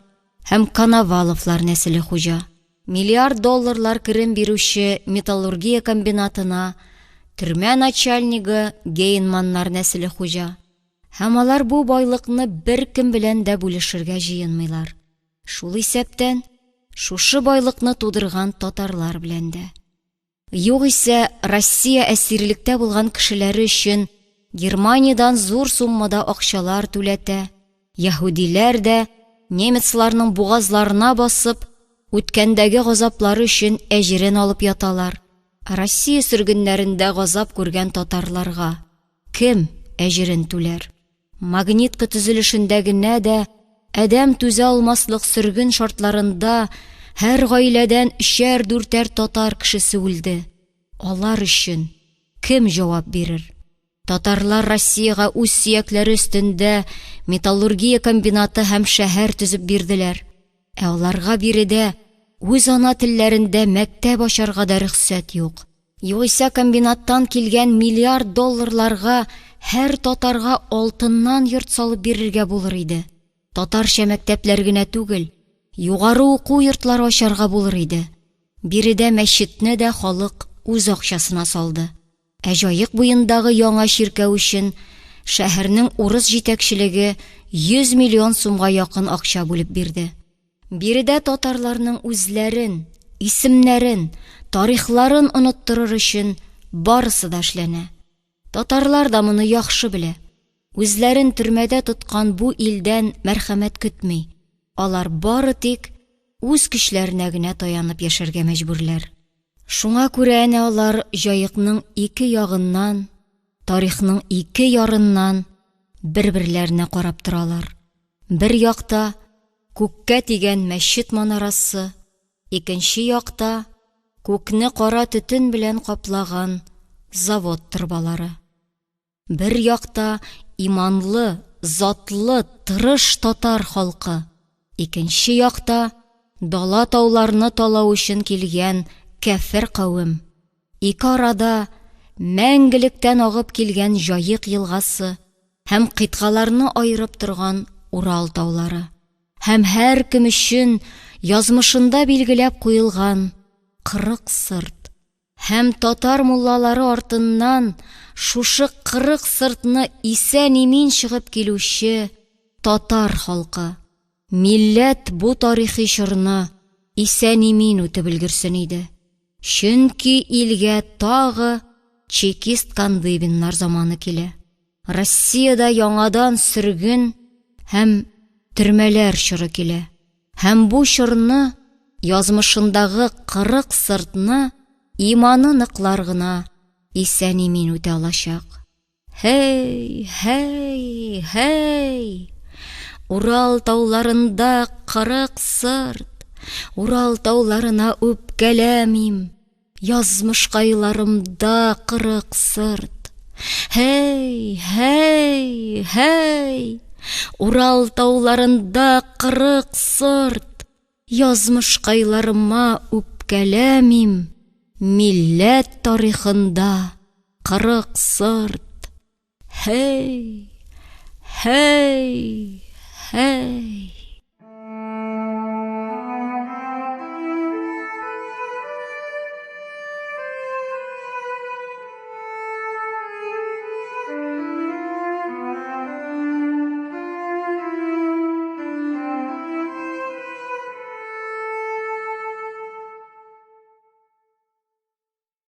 S1: һәм Коноваловлар нәселе хуҗа. Миллиард долларлар керем бирүче металлургия комбинатына төрмә начальнигы Гейнманнар нәселе хуҗа. Һәм алар бу байлыкны беркем белән дә бүлешергә җыенмыйлар. Шул исәптән, шушы байлыкны тудырган татарлар белән дә. Югыйсә, Россия әсирлектә булган кешеләре өчен Германиядән зур суммада акчалар түләтә, яһүдиләр дә немецларның бугазларына басып, үткәндәге газаплары өчен әҗерен алып яталар. Россия сөргеннәрендә газап күргән татарларга кем әҗерен түләр? Магнитка төзелешендә генә дә адәм түзә алмаслык сөрген шартларында һәр гаиләдән өчәр-дүртәр татар кешесе үлде. Алар өчен кем җавап бирер? Татарлар Россиягә үз сөякләре өстендә металлургия комбинаты һәм шәһәр төзеп бирделәр. Ә аларга биредә үз ана телләрендә мәктәп ачарга да рөхсәт юк. Югыйсә комбинаттан килгән миллиард долларларга һәр татарга алтыннан йорт салып бирергә булыр иде. Татарча мәктәпләр генә түгел, югары уку йортлары ачарга булыр иде. Биредә мәчетне дә халык үз акчасына салды. Ә Җаек буендагы яңа чиркәү өчен шәһәрнең урыс җитәкчелеге 100 миллион сумга якын акча бүлеп бирде. Биредә татарларның үзләрен, исемнәрен, тарихларын оныттырыр өчен барысы да эшләнә. Татарлар да моны яхшы белә. Үзләрен төрмәдә тоткан бу илдән мәрхәмәт көтми. Алар бары тик үз көчләренә генә таянып яшәргә мәҗбүрләр. Шуңа күрә әнә алар Җаекның ике ягыннан, тарихның ике ярыннан бер-берләренә карап торалар. Бер якта күккә тигән мәчет манарасы, икенче якта күкне кара төтен белән каплаган завод торбалары. Бер якта иманлы, затлы, тырыш татар халкы, икенче якта дала тауларны талау өчен килгән кяфер кавем. Ике арада мәңгелектән агып килгән Җаек елгасы һәм кыйтгаларны аерып торган Урал таулары. Һәм һәркем өчен язмышында билгеләп куелган 40 сырт. Һәм татар муллалары артыннан шушы 40 сыртны исән-имин чыгып килүче татар халкы. Милләт бу тарихи чорны исән-имин үтеп өлгерсен иде. Чөнки илгә тагы чекист Кандыбиннар заманы килә. Россиядә яңадан сөрген һәм төрмәләр чоры килә. Һәм бу чорны, язмышындагы 40 сыртны иманы ныклар гына исән-имин үтә алачак. Һей, һей, һей! Урал тауларында 40 сырт, Урал тауларына үпкәләмим. Язмышкайларымда 40 сырт. Һей, һей, һей! Урал тауларында 40 сырт. Язмышкайларыма үпкәләмим. Милләт тарихында 40 сырт. Һей, һей, һей!